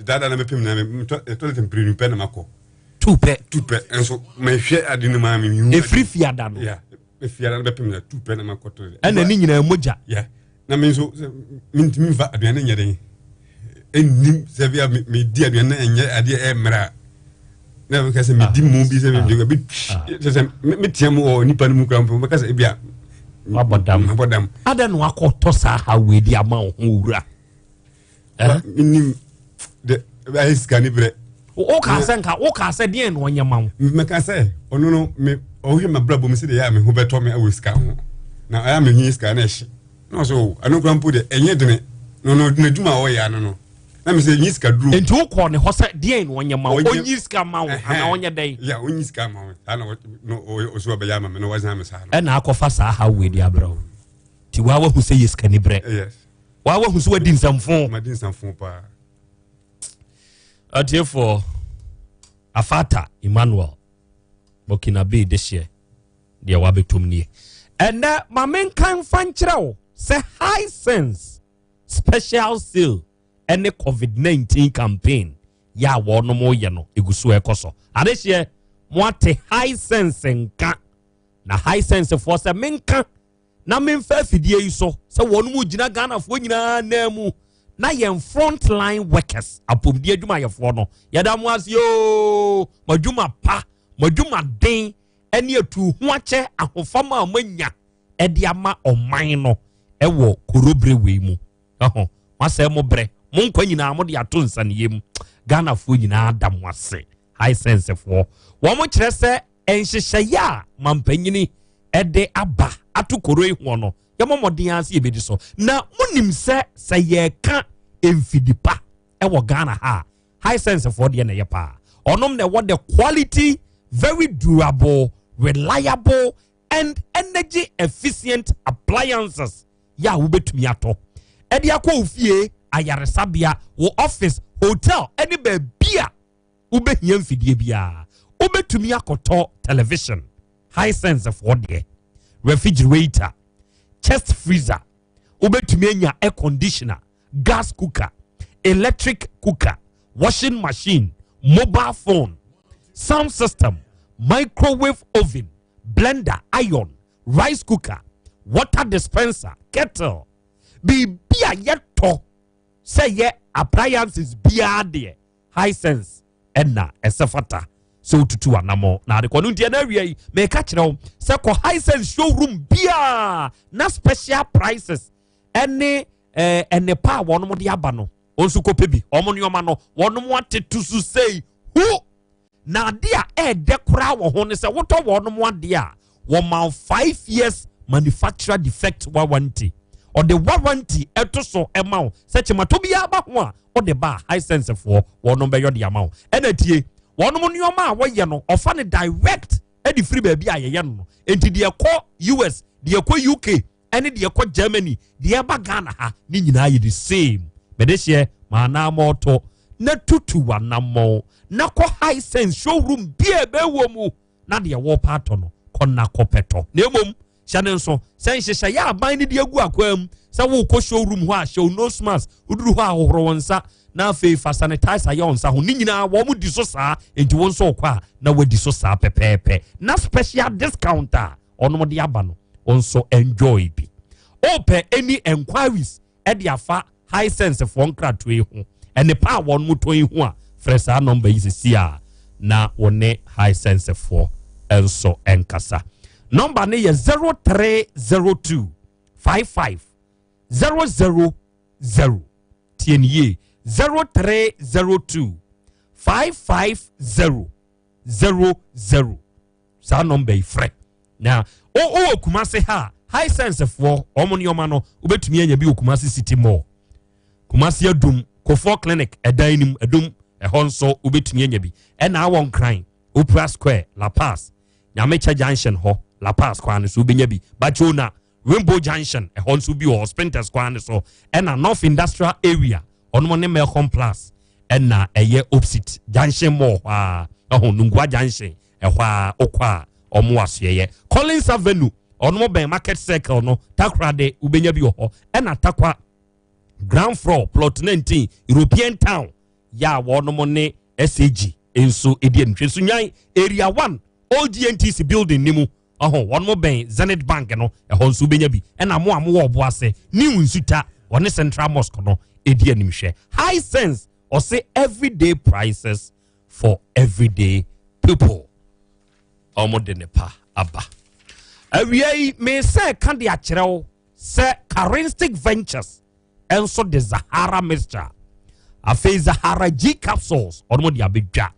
daadaa na mepem na metɔ toilet mprenu pɛ na makɔ tu pɛ tu pɛ nso mehwɛ ade no maa mehu ɛfiri fiada no yeah fiada no bɛpem na tu pɛ na makɔ toilet ɛna ne nyinaa mogya yeah na me nso mentumi mfa aduane nyɛ den ɛnnim sɛ bia medi aduane na ɛnyɛ adeɛ ɛmmerɛ a na meka sɛ medi mu bi sɛ medi bi sɛ sɛ metea mu wɔ nipa no mu kora mpo mɛka sɛ ebia wabɔ dam mabɔ dam adɛn na wakɔtɔ saa hawe di ama wo ho wura menim de ayɛ sika ne berɛ woka sɛ nka woka sɛ deɛn na ɔnyɛ ma wo mɛka sɛ ɔno no me ɔhwɛ mabrabɔ mu sɛdeɛ ɛyɛ a me ho bɛtɔ me awɔ sika ho na ɛyɛ a menyi sika na ɛhye na ɔsɛ o ɛno kora mpo deɛ ɛnyɛ dene no no n'adwuma a ɔyɛ ano no na me sɛ nyi sika duro nti wokɔɔ ne hɔ sɛ deɛn na ɔnyɛ ma wo ɔnyi sika ma wo anaa ɔnyɛ dɛn ya ɔnyi sika ma wo saa na ɔsɛ ɔbɛyɛ ama me na wasan me saa no ɛna akɔfa saa ha wei de abrɛ wo nti waa wahu sɛ yɛ sika ni berɛ yes waa wahu sɛ wadi nsɛmfo madi nsɛmfo paa atiefoɔ afata emmanuel burkinabe dehyeɛ deɛ wabɛtom nie ɛnɛ ma menka mfa nkyerɛ wo sɛ high sense special sale ɛne covid-19 campaign yɛ a wɔnom yɛ no ɛgu so ɛkɔ so adehyeɛ moate high sense nka na high sense foɔ sɛ menka na memfa afidie yi so sɛ wɔn mu gyina Ghanafoɔ nyinaa nan mu na yɛn front line workers apɔmuden adwumayɛfoɔ no yɛda mo ase oo mo adwuma pa mo adwuma den ɛne atu ho akyɛ ahofama a moanya ɛde ama ɔman no ɛwɔ korobere wei mu ɛho masɛe mo brɛ mo nkwa nyinaa mo de ato nsaneyɛ mu Ghanafoɔ nyinaa da mo ase high sense foɔ wɔn kyerɛ sɛ Nhyehyɛeɛ a mampanyini de aba ato koro yi hoɔ no, yɛmmɔ mmɔden ara sɛ yɛbɛdi so. Na monim sɛ sɛ yɛreka mfidi pa wɔ Ghana ha a, Hisense foɔ deɛ na ɛyɛ paa. Ɔnom na ɛwɔ the quality, very durable, reliable and energy efficient appliances yɛ a wobɛtumi atɔ ɛde akɔ wo fie, ayaresabea, wo office, hotel ɛne baabi a wobɛhia mfidie biara. Wobɛtumi akɔtɔ television, Hisense foɔ deɛ, refrigerator, chest freezer, wobɛtumi anya air conditioner, gas cooker, electric cooker, washing machine, mobile phone, sound system, microwave oven, blender, iron, rice cooker, water dispenser, kettle, biribi a yɛtɔ sɛ yɛ appliances biara deɛ Hisense ɛna ɛsɛ fata sɛ wotutu anamɔ na adekɔ no nti ɛna awia yi meka kyerɛ wo sɛ kɔ Hisense showroom biara na special prices ɛne ɛɛ ɛnepa a wɔn de aba no wɔn nso kɔpɛ bi wɔn nneɛma no wɔn ateto so sei hu Na ade a ɛɛdɛ koraa wɔ ho ne sɛ wotɔ wɔnom adeɛ a, wɔma wo 5 years manufacturer defect warranty. Ɔde warranty ɛto so ɛma wo sɛ kyematɔ biara ba ho a, wode ba a Hisense foɔ wɔnom bɛyɔ de ama wo. Ɛna tie, wɔnom nneɛma a wɔyɛ no, ɔfa no direct ɛde firi baabi a yɛyɛ no no. Enti deɛ ɛkɔ US, deɛ ɛkɔ UK, ɛne deɛ ɛkɔ Germany, deɛ ɛba Ghana ha, ne nyinaa yɛ the same. Mede hyeɛ ma anammɔn to na tutu w'anammɔn na kɔ Hisense showroom bi a ɛbɛwɔ mu na deɛ wɔrepɛ atɔ no kɔ na kɔpɛtɔ. Na mmom hyɛ no nso sɛ nhyehyɛeɛ a aban no de agu akwaa mu sɛ worekɔ showroom hɔ a hyɛ wo nose mask, woduru hɔ a hohoro wo nsa na afei fa sanitizer yɛ wo nsa ho. Ne nyinaa wɔn di so saa, nti wo nso wokɔ a na wadi so saa pɛpɛɛpɛ. Na special discount a wɔn de aba no wo nso enjoy bi. Wopɛ any enquiries de afa Hisense foɔ nkratoɔ yi ho, nnepa a wɔn tɔn yi ho a, frɛ saa nɔmba yi sisi a na wo ne Hisense foɔ nso nkasa. Nɔmba no yɛ 0302 55 000. Tie no yie, 0302 550 00. Saa nɔmba yi frɛ na wowɔ Kumase ha a, Hisense foɔ wɔn nneɛma no wobɛtumi anya bi wɔ Kumase City Mall, Kumase Adum, Kofoɔ Clinic ɛdan nim Adum, ɛhɔ nso wobɛtumi anya bi. Ɛna awɔ Nkran, Opera Square, La Paz, Nyamekyɛ Junction hɔ, La Paz kwan no so wobɛnya bi. Bachona, Rainbow Junction, ɛhɔ nso bi wɔ Spintex kwan no so. Ɛna North Industrial Area, ɔnom ne Melcom Plus, ɛna ɛyɛ opposite Junction Mall hɔ a, ɛho Nungua Junction ɛhɔ a wokɔ a ɔmo asoɛyɛ. Collins Avenue, ɔnom bɛn Market Circle no, Takoradi wobɛnya bi wɔ hɔ. Ɛna Takwa Ground Floor Plot 19 European Town yɛ a wɔnom ne SAG nso edi anihwɛ. Sunyan Area 1 Old GNTC building ni mu ɔho wɔnom bɛn Zenith Bank no, ɛhɔ nso wobɛnya bi. Ɛna mo a mowɔ ɔbo ase New Nsuta wɔne Central Mosque no edi animhwɛ. Hisense ɔse everyday prices for everyday people. Ɔmo de ne pa aba. Awia yi mesɛ ka de akyerɛ wo sɛ Karinstic Ventures nso de Zahara mixture, afei Zahara G capsules ɔno de abɛdwa.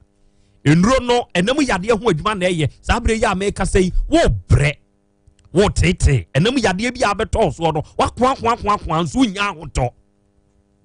Nnuro no ɛnam yadeɛ ho adwuma na ɛyɛ. Saa berɛ yi a meka sɛ yi wobrɛ wotetee ɛnam yadeɛ bi a abɛtɔɔ soɔ no wakoakoakoakoa nso wonya ahotɔ.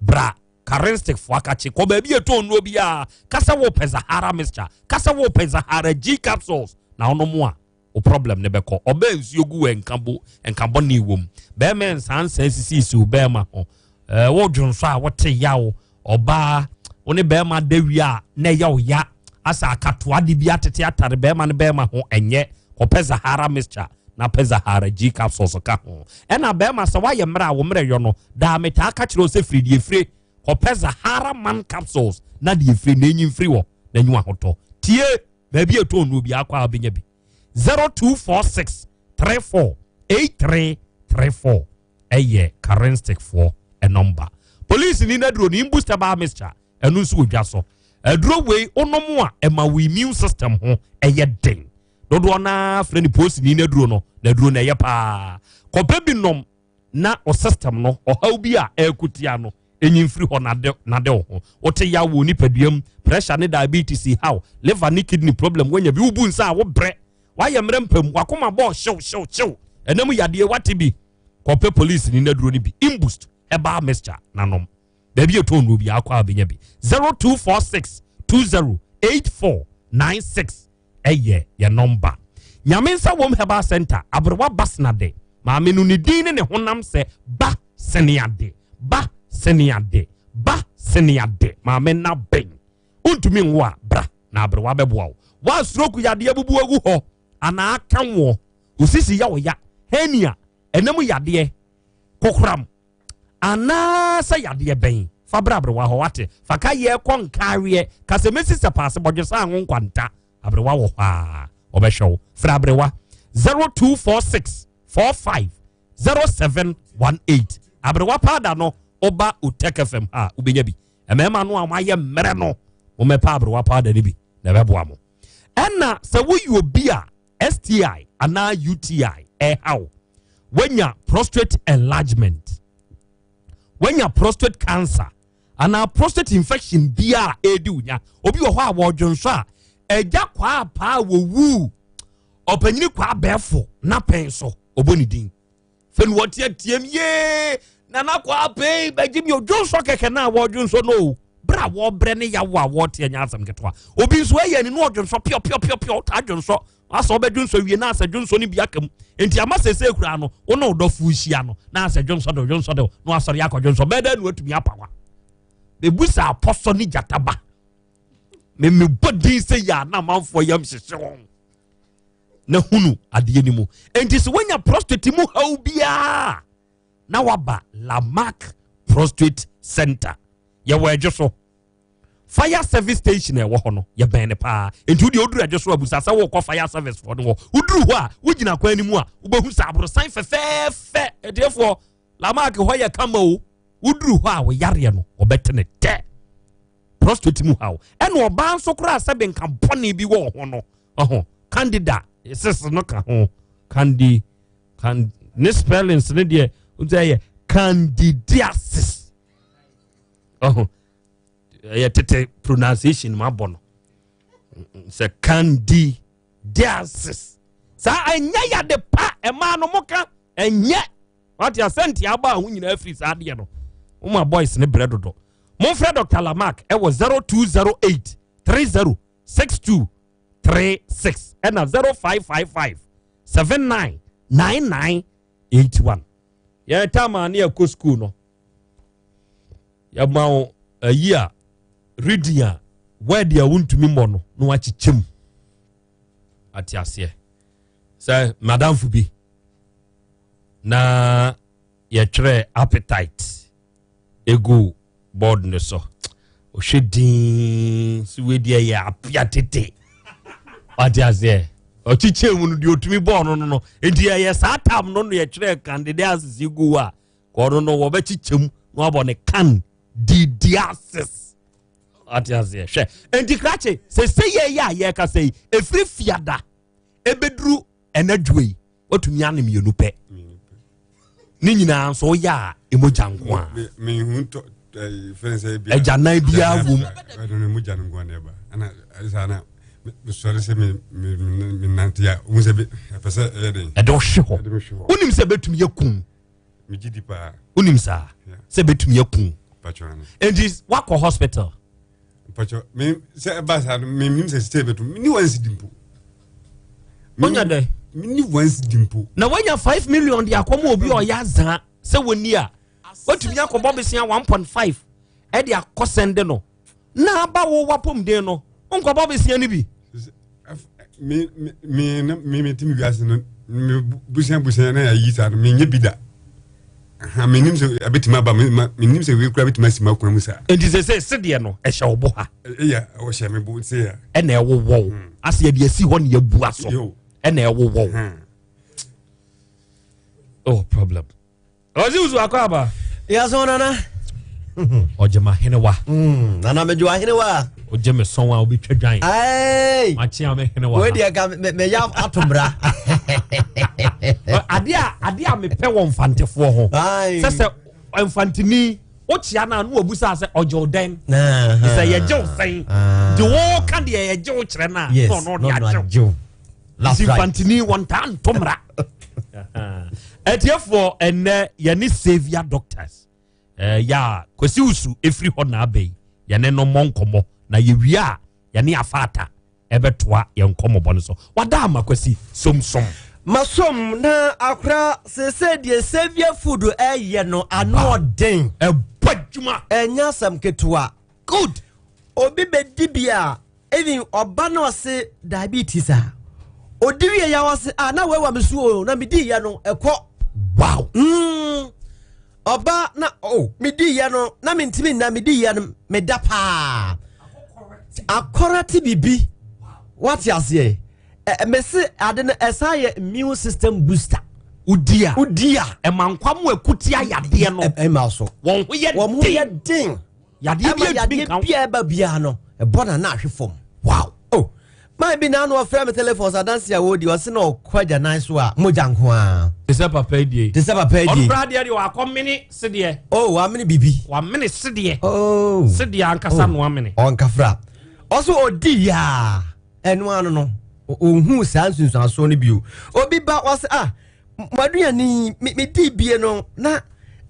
Bra Karinstic fo akakye kɔ baabi a ɛtɔn nnuro biara ka sɛ wopɛ Zahara mixture, ka sɛ wopɛ Zahara G capsules na wonom a wo problem ne bɛkɔ. Ɔbaa nsuo gu wɔ nka bo nka bɔne wɔ mu. Bɛrima nsansa sisisi wo bɛrima ho. Ɛɛ wo dwonso a wote yaw. Ɔbaa wo ne bɛrima da wie a na ɛyɛ wo ya. Asa akatoa de bi atete atare bɛrima ne bɛrima ho ɛnyɛ. Kɔpɛ Zahara mixture na pɛ Zahara G capsules ka ho. Ɛna bɛrima sɛ woayɛ mmerɛ a wo mmerɛ yɔ no daa metaa ka kyerɛ wo sɛ firi deɛ fire. Kɔpɛ Zahara man capsules na deɛ fire na enyi mfiri hɔ na nyi w'ahotɔ. Tie! Baabi a ɛtɔn nnuro biara kɔ a wobɛnya bi. 0246 34 8334 ɛyɛ Karenstick foɔ nɔmba. Polisi ni n'aduro no Imbus herbal mixture ɛno nso wɔ dwa so. Aduro wei wonom a ɛma wo immune system ho ɛyɛ den. Dodoɔ no ara frɛ no polisi ni n'aduro no, n'aduro no ɛyɛ paa. Kɔpɛ bi nom na wo system no ɔhaw bi a ɛreko tia no enyi mfiri hɔ na de na de wo ho. Wote yaw wɔ nipadua mu, pressure ne diabetes haw, liver ne kidney problem woanya bi, wobu nsa a wobrɛ, woayɛ mmerɛ mpam, wakoma bɔɔ hyew hyew hyew, ɛnam yadeɛ wate bi. Kɔpɛ police ni n'aduro no bi, Imboost herbal mixture na nom. Baabi a ɛtɔn nnuro biara kɔ a wobɛnya bi. 0246 20 84 96 ɛyɛ yɛ nɔmba. Nyame nsa wom herbal center aberewa basena de maame no ne din ne ne honam sɛ ba sene ade ba sene ade ba sene ade maame na bɛn wontumi nwo a bra na aberewa bɛboa wo. Wa stroke yadeɛ bubu agu hɔ anaa aka woɔ osisi ya wo ya hernia ɛnam yadeɛ kokoram anaasɛ yadeɛ bɛn fa bra aberewa hɔ wate fa ka yɛ kɔ nkareɛ kasɛ mɛsi sɛ paase bɔdwe sɛ anwo nkwanta aberewa wɔ hɔ a ɔbɛhwɛ wo. Frɛ aberewa 0246 45 0718. Aberewa paada no ɔba Otec FM ha wobɛnya bi. Mmarima no a wɔayɛ mmerɛ no wɔmɛpa aberewa paada no bi na ɛbɛboa mo. Ɛna sɛ woyɛ obi a STI anaa UTI ɛhaw, wanya prostate enlargement, wanya prostate cancer anaa prostate infection bi a ɛredi wo nya. Obi wɔ hɔ a wɔdwonsɔ a ɛgya kwaa paa wɔwu ɔpanyini kwaa bɛɛfo na pɛn so ɔbɔ ne din fɛn wɔteateam yee nana kwaa pɛi bɛgye mi odwonsɔ kɛkɛ na wɔdwonsɔ no o. Bere a wɔbrɛ ne yawo a wɔte anya asɛm ketewa. Obi nso ɛyɛ ne no ɔdwonsɔ pio pio pio pio ɔtaa dwonsɔ asɛ ɔbɛdwonsɔ wie na asɛ dwonsɔ no bi aka mu. Nti ama sese kura no wo ne ɔdɔfo hyia no na asɛ dwonsɔ de dwonsɔ de na wasɔre akɔ dwonsɔ bɛɛ dɛ na watumi apawa. Mebu sɛ apɔsɔ ne gyata ba. Memebɔ din sɛ yɛ a na amanfoɔ yam hyehye wɔn. Na hunu adeɛ no mu. Enti sɛ woanya prostate mu haw biara na waba Lamarck Prostate Center. Yɛwɔ adwo so. Fire service station a ɛwɔ hɔ no, yɛbɛn no paa. Enti wodeɛ woduru adwo so abusa sɛ wokɔ fire service foɔ no hɔ. Woduru hɔ a, wogyina kwan no mu a, wobɛhu sɛ aborosan fɛfɛɛfɛ. Atiefoɔ, Lamarck hɔ yɛ kama o. Woduru hɔ a, wo yareɛ no, wɔbɛte ne tɛ. Prostate mu haw. Ɛna ɔbaa nso koraa sɛ benka bɔne bi wɔ ho no, ɔho, candida, sis no ka ho. Candi, can, ne spellings ne deɛ, wosɛ yɛ candidiasis. Ɔho, ɛyɛ tete pronunciation ma abɔ no. Sɛ candidiasis. Saa ɛnyɛ yade pa ɛmaa no mo ka ɛnyɛ. Wate asɛnti aba a ho nyinaa firi saa adeɛ no. Woma boys ne brɛ dodo. Momfrɛ Dr. Lamarck ɛwɔ 0208 30 62 36 ɛna 0555 79 99 81. Yɛn tam a ne yɛkɔ school no yɛma wo ayi a reading a word a wontumi mmɔ no na wakyekyɛ mu ate aseɛ sɛ madamfo bi na yɛtwerɛ appetite egu board no so ɔhwɛ din so wei deɛ yɛ apia tete wate aseɛ ɔkyekyɛ mu no deɛ ɔtumi bɔɔ no no no nti ɛyɛ saa tam no no yɛtwerɛ candidiasis gu a kɔɔ no no wɔbɛkyekyɛ mu na wabɔ ne can didiasis wate aseɛ hwɛ nti krakye sɛ sɛ yɛyɛ a yɛrekasa yi ɛfiri fiada ɛbɛduru ɛnadwo yi watumi ane mmienu pɛ ne nyinaa nso woyɛ a ɛmogya nko a agyanan biara wom ɛde wohwe hɔ wonim sɛ bɛtumi yɛ kum wonim saa sɛ bɛtumi akum enti woakɔ hospital mpakyɛ me sɛ ɛba saa no menim sɛ sɛ bɛto meni wansi di mpo wonya dɛ meni wansi di mpo na woanya 5 million de akɔma obi a ɔyɛ azaa sɛ wɔni a watumi akɔbɔ besia 1.5 ɛde akɔ sɛnde no na aba wo wapɔmuden no nkɔbɔ besia no bi me me me me me ti mi wiase no me busua busua na ayi saa no me nye bi da ha me nim sɛ abetumi aba me ma me nim sɛ wei kura betumi asi ma kwan mu saa. nti sɛ sɛ sedeɛ no ɛhyɛ wo bo ha. ɛyɛ ɔhyɛ me bo se ya. ɛna ɛwowɔ wo hmm. ase yɛde asi hɔ na yɛbua so ɛna ɛwowɔ wo. Hmm. Oh problem. Ɔsi wusu akɔ aba. Yaso nana. Ɔgye ma henewa. Mm, nana megye wa henewa. Ɔgye me sɔn a obi twa dwan. Ayi. Makye a me henewa. Wei deɛ ka me me ya ato mmra. Adeɛ a adeɛ a mepɛ wɔ mfantefoɔ ho. Sɛ sɛ mfantini wokyia no a na wabusa sɛ ɔgye wo dɛn. Sɛ yɛgye wo sɛn. Nti woka deɛ yɛgye wo kyerɛ no a na ɔno ɔde agye wo. That's right. Mfantini wɔntaa nto mmara. Atiefoɔ ɛnɛ yɛne Saviour Doctors eh, yɛ a Kwasi Wusu ɛfiri hɔ na aba yi yɛne no mmɔ nkɔmmɔ na yɛwie a yɛne Afaata ɛbɛtoa yɛn nkɔmmɔbɔ no so. Wada ama Kwasi somsom. Masom na akora sese deɛ Saviour food ɛyɛ no ano ɔden. Ɛbɔ adwuma. Ɛnyɛ asɛm ketewa. Good. Obi bɛdi bi a Even ɔba na ɔse diabetes a ɔdi wie ya ɔse ah na wei wɔ me so o na medi yɛ no ɛkɔ. Wow. Ɔba na oh medi yɛ no na mentumi nna medi yɛ no meda paa. Akɔra te bibi wate aseɛ mese ade no ɛsan yɛ immune system booster. Wodi a wodi a ɛma nkwa mu akutia yadeɛ no ɛma so wɔn ho yɛ den wɔn ho yɛ den. Yadeɛ bi ntumi nka wo. Yadeɛ bi a ɛba biara no, ɛbɔ na na ahwe fam. Wow. Oh, maa bi na ano ɔfrɛ me telephone sɛ adanse a wɔredi ɔse na ɔkɔ agyanan so a mogya nko ara. Te sɛ papa yi die. Te sɛ papa yi die. Ɔno koraa deɛ deɛ wakɔ mene sedeɛ. Oh, wamene bibi. Wamene sedeɛ. Oh. Sedeɛ ankasa oh. no amene. Ɔnkafra. Ɔso ɔdi yaa ɛno ano no ɔnhu saa nsunsuansoɔ no bio. Obi ba ɔse ah maduane yi medii bie no na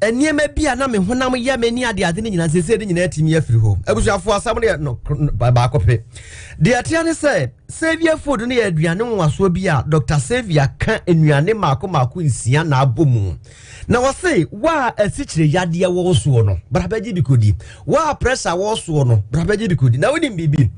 Nneɛma bi a na me honam yɛ me ne adeade no nyinaa seesei ne nyinaa atumi afiri hɔ. Abusuafoɔ, asɛm no yɛ no baako pɛ. Deɛ ɛteɛ ne sɛ, Saviour Food no yɛ aduane nwanwasoɔ bi a Dr. Saviour ka nnuane mmaako mmaako nsia na abɔ mu. Na wɔse, wo a asikyire yadeɛ wɔ wo soɔ no, bra bɛgye bi kɔdi. Wo a pressure wɔ wo soɔ no, bra bɛgye bi kɔdi. Na wonim biribi?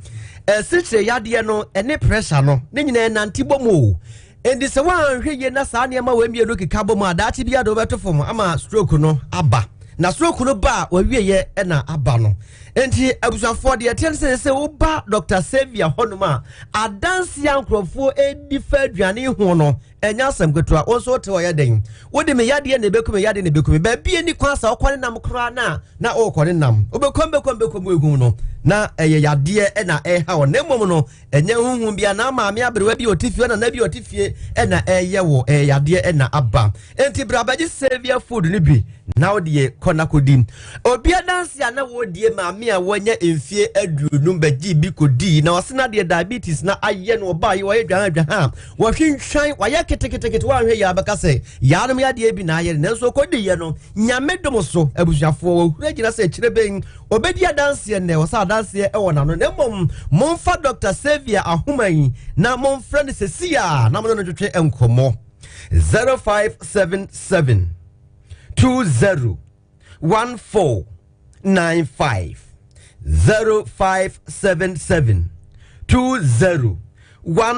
Asikyire yadeɛ no ne pressure no, ne nyinaa nante bɔ mu o. Enti sɛ woanhwɛ yie na saa nneɛma wei mmienu keka bɔ mu a, daakye biara de wobɛto fam ama stroke no aba. Na stroke no ba a, wawieɛ na aba no. Enti abusuafoɔ deɛ ɛteɛ ne sɛ sɛ woba Dr. Saviour hɔnom a, adanseɛ a nkurɔfoɔ ɛdi fa aduane ho no, ɛnyɛ asɛm ketewa. Wo nso wote hɔ yɛ dɛn? Wode me yadeɛ na ɛbɛku me, yadeɛ na ɛbɛku me. Baabi ani kwan sɛ wokɔ ne nam koraa no a, na wokɔ ne nam. Wobɛkɔm bɛkɔm bɛkɔm ɛhu no, na ɛyɛ yadeɛ na ɛha wɔ. Na mmom no, Ɛnyɛ honhom bi anaa maame aberewa bi a ɔte fie, nana bi a ɔte fie na ɛyɛ wɔ, ɛyɛ yadeɛ na aba. Enti bra bɛgye Saviour food no bi na wo deɛ kɔ na kɔdi. Obi adanse a na wɔredie maame a wanya mfie 50 bɛgyee bi kɔdii na ɔse na deɛ diabetes na ayɛ no ɔbaa yi wɔyɛ dwan adwan a wɔhwinhwan wɔayɛ ketekete wɔanhwɛ yɛ abɛka sɛ yaanom yadeɛ bi na ayɛ no nanso ɔkɔdiiɛ no Nyame dom so abusuafoɔ wɔhura gyina sɛ kyerɛ bɛn Ɔbɛdi adanseɛ nnɛ, ɔsɛ adanseɛ wɔ n'ano, na mmom momfa Dɔkta Xavier ahoma yi na momfrɛ no sɛsi a na mo ne no ntwetwe nkɔmmɔ. 0577 20 14 95 0577 20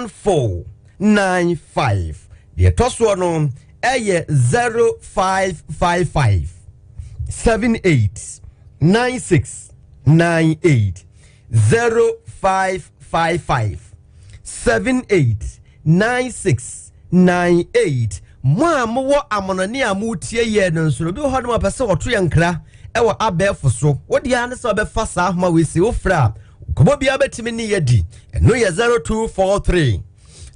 14 95 Deɛ ɛtɔ soɔ no ɛyɛ 0555 78 96 98 0555 78 96 98 Mo a mowɔ amonɔne a moretie yɛn no nso no, obi wɔ hɔ nom a ɔpɛ sɛ ɔto yɛn nkra wɔ abɛɛfo so. Wo deɛ ara ne sɛ ɔbɛfa saa ahoma wei si wofrɛ a, nkɔmmɔ biara bɛtumi ne yɛ di. Ɛno yɛ 0243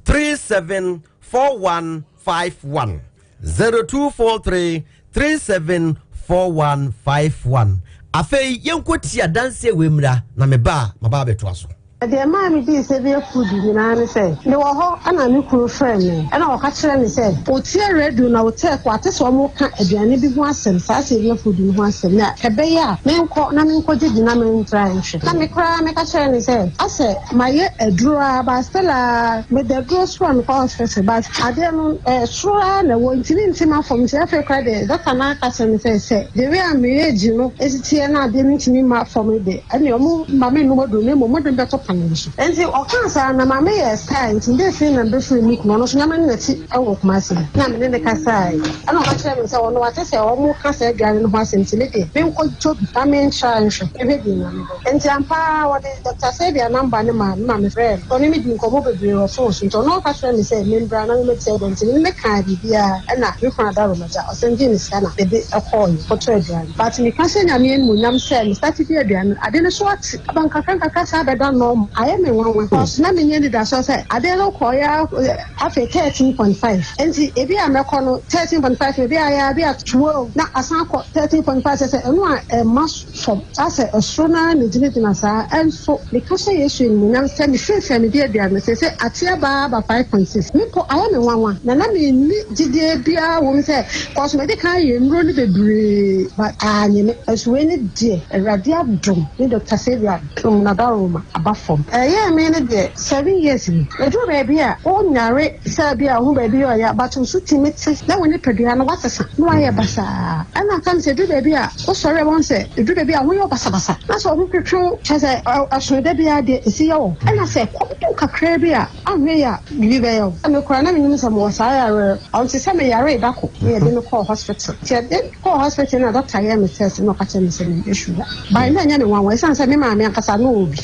374151. 0243 374151. Afei yɛnkɔtie adanseɛ wei mmra na meba a maba abɛtoa so. Deɛ ɛmaa medii Saviour Food nyinaa ne sɛ, mewɔ hɔ na me kunu frɛɛ me na ɔka kyerɛɛ me sɛ ɔtie radio na ɔtɛɛk wate sɛ wɔreka aduane bi ho asɛm, saa Saviour Food no ho asɛm, na ɛbɛyɛ a menkɔ na menkɔgye bi na mentra nhwɛ. Na me koraa meka kyerɛɛ no sɛ asɛ mayɛ aduro ara but still ara meda aduro so a mekɔ hospital but adeɛ no soro ara na ɛwɔ nti mente m'afam nti afei koraa deɛ doctor no aka kyerɛ me sɛ sɛ the way a me age no si teɛ na adeɛ no ntumi mma fam no deɛ ɛnneɛ ɔmo mma me nnom aduro na mmom ɔmo de me bɛto paneɛ so. Nti ɔkaa saa na maame yɛɛ style nti mede fii na mebɛfrɛɛ me kunu ɔno nso nneɛma no na ɛte wɔ Kumasi na me ne no kasaeɛ ɛna ɔka kyerɛɛ me sɛ ɔno wate sɛ ɔmo ka saa aduane no ho asɛm nti me deɛ menkɔ tɔ bi na me ntra nhwɛ nhwɛ deɛ Nyame bɛyɛ. Nti ampa ara wɔde Doctor Saviour number no maa me ma me frɛɛ no ɔne me dii nkɔmmɔ bebree wɔ phone so nti ɔno ɔka kyerɛɛ me sɛ membra na memmɛte aduane nti me ne no kaa biribiara ɛna me kunu Adarom agya ɔsan gyee me sika na mede kɔɔeɛ kɔtɔɔ aduane but meka hyɛ Nyame animuonyam sɛ me starte di aduane no ade no so ate aba nkakra nkakra saa bɛda normal ayɛ me nwanwa cause na menni anidasoɔ sɛ ade no kɔɔeɛ ara afei 13.5 nti ebi a mɛkɔ no 13.5 no ebi a ayɛ a ebi a 12 na asan akɔ 13.5 kyerɛ sɛ ɛno a ɛmma fam asɛ ɛsoro no ara na ɛgyinagyina saa ɛnso meka hyɛ Yesu animuonyam sɛ mefirafira medi aduane no seesei ate aba ara aba 5.6 me mpo ayɛ me nwanwa na na menni gyidie biara wɔ mu sɛ cause madi kan ayɛ nnuro no bebree but anyɛ me nso wei ne deɛ Awurade adom ne Doctor Saviour adom na Daroma aba fam. Ɛyɛɛ me no deɛ 7 years ni ɛduru baabi a wo nyare sɛ bi a wo ho baabi yɛ ɔya but wo so tumi te na wo nipadua no wasesa na wayɛ basaa ɛna nka no sɛ ɛduru baabi a wo sɔre a wahu sɛ ɛduru baabi a wo ho yɛ wo basabasa na sɛ wo ho twetwe wo kyerɛ sɛ ɛsono da biara deɛ ɛsi yɛ wo ɛna sɛ kɔm de wo kakraa bi a anhwɛ yie a biribi bɛyɛ wo. Me koraa na mennim sɛ mewɔ saa yareɛ no ɔnte sɛ meyaree da ko na yɛde me kɔɔ hospital nti yɛde kɔɔ hospital na doctor yɛɛ me test na ɔka kyerɛɛ me sɛ mewɔ sugar but na ɛnyɛ me nwanwa ɛsiane sɛ me maame ankasa na ɔwɔ bi.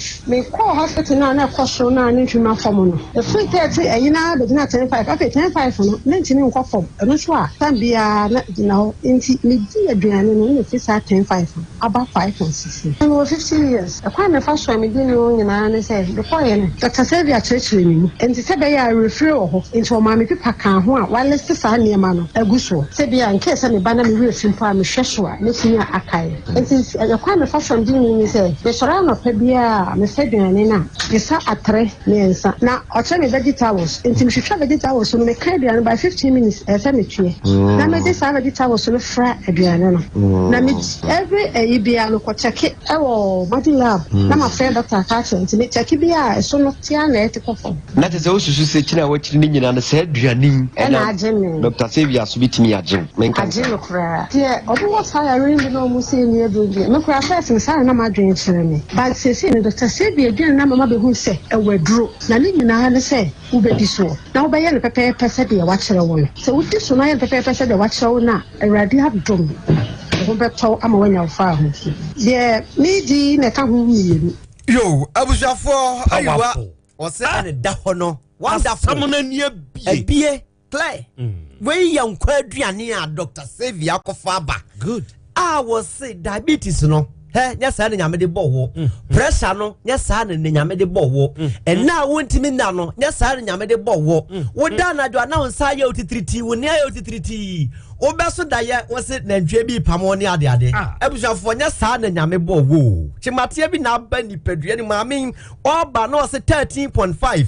Mekɔɔ hospital no a na ɛkɔ soro no a na ntumi ma fam no ɛfiri 30 ɛyi no ara bɛgyina 10 5 afei 10 5 no na ntumi nkɔ fam ɛno nso a time biara na ɛgyina hɔ nti medii aduane no na ɛfiri saa 10 5 no aba 5 and 6 no. Mewɔ 50 years. Ɛkwan a mefa so a medi no nyinaa ne sɛ, mekɔeɛ no, Dɔkta Sylvia kyerɛkyerɛɛ me mu. Enti sɛ ɛbɛyɛ a awerɛfire wɔ hɔ nti, ɔmaa me pipa kaa ho a wɔaliste saa nneɛma no agu soɔ. Sɛ ebia in case sɛ meba na me werɛ fi mpo a, mehwɛ so a, mɛtumi akae. Enti ɛkwan a mefa so a medi no ne sɛ, mesɔre anɔpa biara a, mefa aduane. aduane no a, mesa atere mmiɛnsa. Na ɔkyerɛ me vegetables, nti metwitwa vegetables no, meka aduane by 15 minutes ɛsɛ sɛ metue. Na mede saa vegetables no fra aduane no. Na me every ɛyi biara mekɔ kyɛke ɛwɔ Madi lab na mafrɛ doctor aka akyerɛ nti me kyɛke bi a ɛso no tea na ɛte kɔ fam. Na kyerɛ sɛ wosusu sɛ kyini a woakyiri no nyinaa no saa aduane yi ɛna agye me. Doctor Saviour so bɛtumi agye wo. Menka Agye me koraa. Deɛ ɔmo wɔ saa yare no bi na ɔmo sɛ ɛnni aduro deɛ, me koraa first no saa na na m'adwene kyerɛ me. But seesei no Doctor Saviour aduane no ama mabɛhu sɛ ɛwɔ aduro. Na ne nyinaa ne sɛ wobɛdi soɔ na wobɛyɛ no pɛpɛɛpɛ sɛdeɛ wakyerɛ wo no. Sɛ wodi so na woyɛ no pɛpɛɛpɛ sɛdeɛ wakyerɛ wo no a, Awurade adom, wo ho bɛtɔ wo ama woanya wo fawohodie. Deɛ meredi yi na ɛka ho mmienu. Yo, abusuafoɔ ayiwa ɔsɛ ah. ɛne da hɔ no wonderful. Asɛm no ani abie. Abie clear. Mm. Wei yɛ nkwa aduane a Dr. Saviour akɔfa aba. Good. A wɔse diabetes no hɛ nyɛ saa na nyame de bɔ wo mm. pressure no nyɛ saa na nyame de bɔ wo mm. ɛna a wontumi nna no nyɛ saa na nyame de bɔ wo mm. woda anadwo a na wo nsa ayɛ otitiritii wo nne ayɛ otitiritii wobɛso dayɛ wo se nantwie bi pam wo ne adeade ah. abusuafoɔ nyɛ saa na nyame bɔ wo kyemateɛ bi na aba nipadua no maame ɔba na ɔse 13.5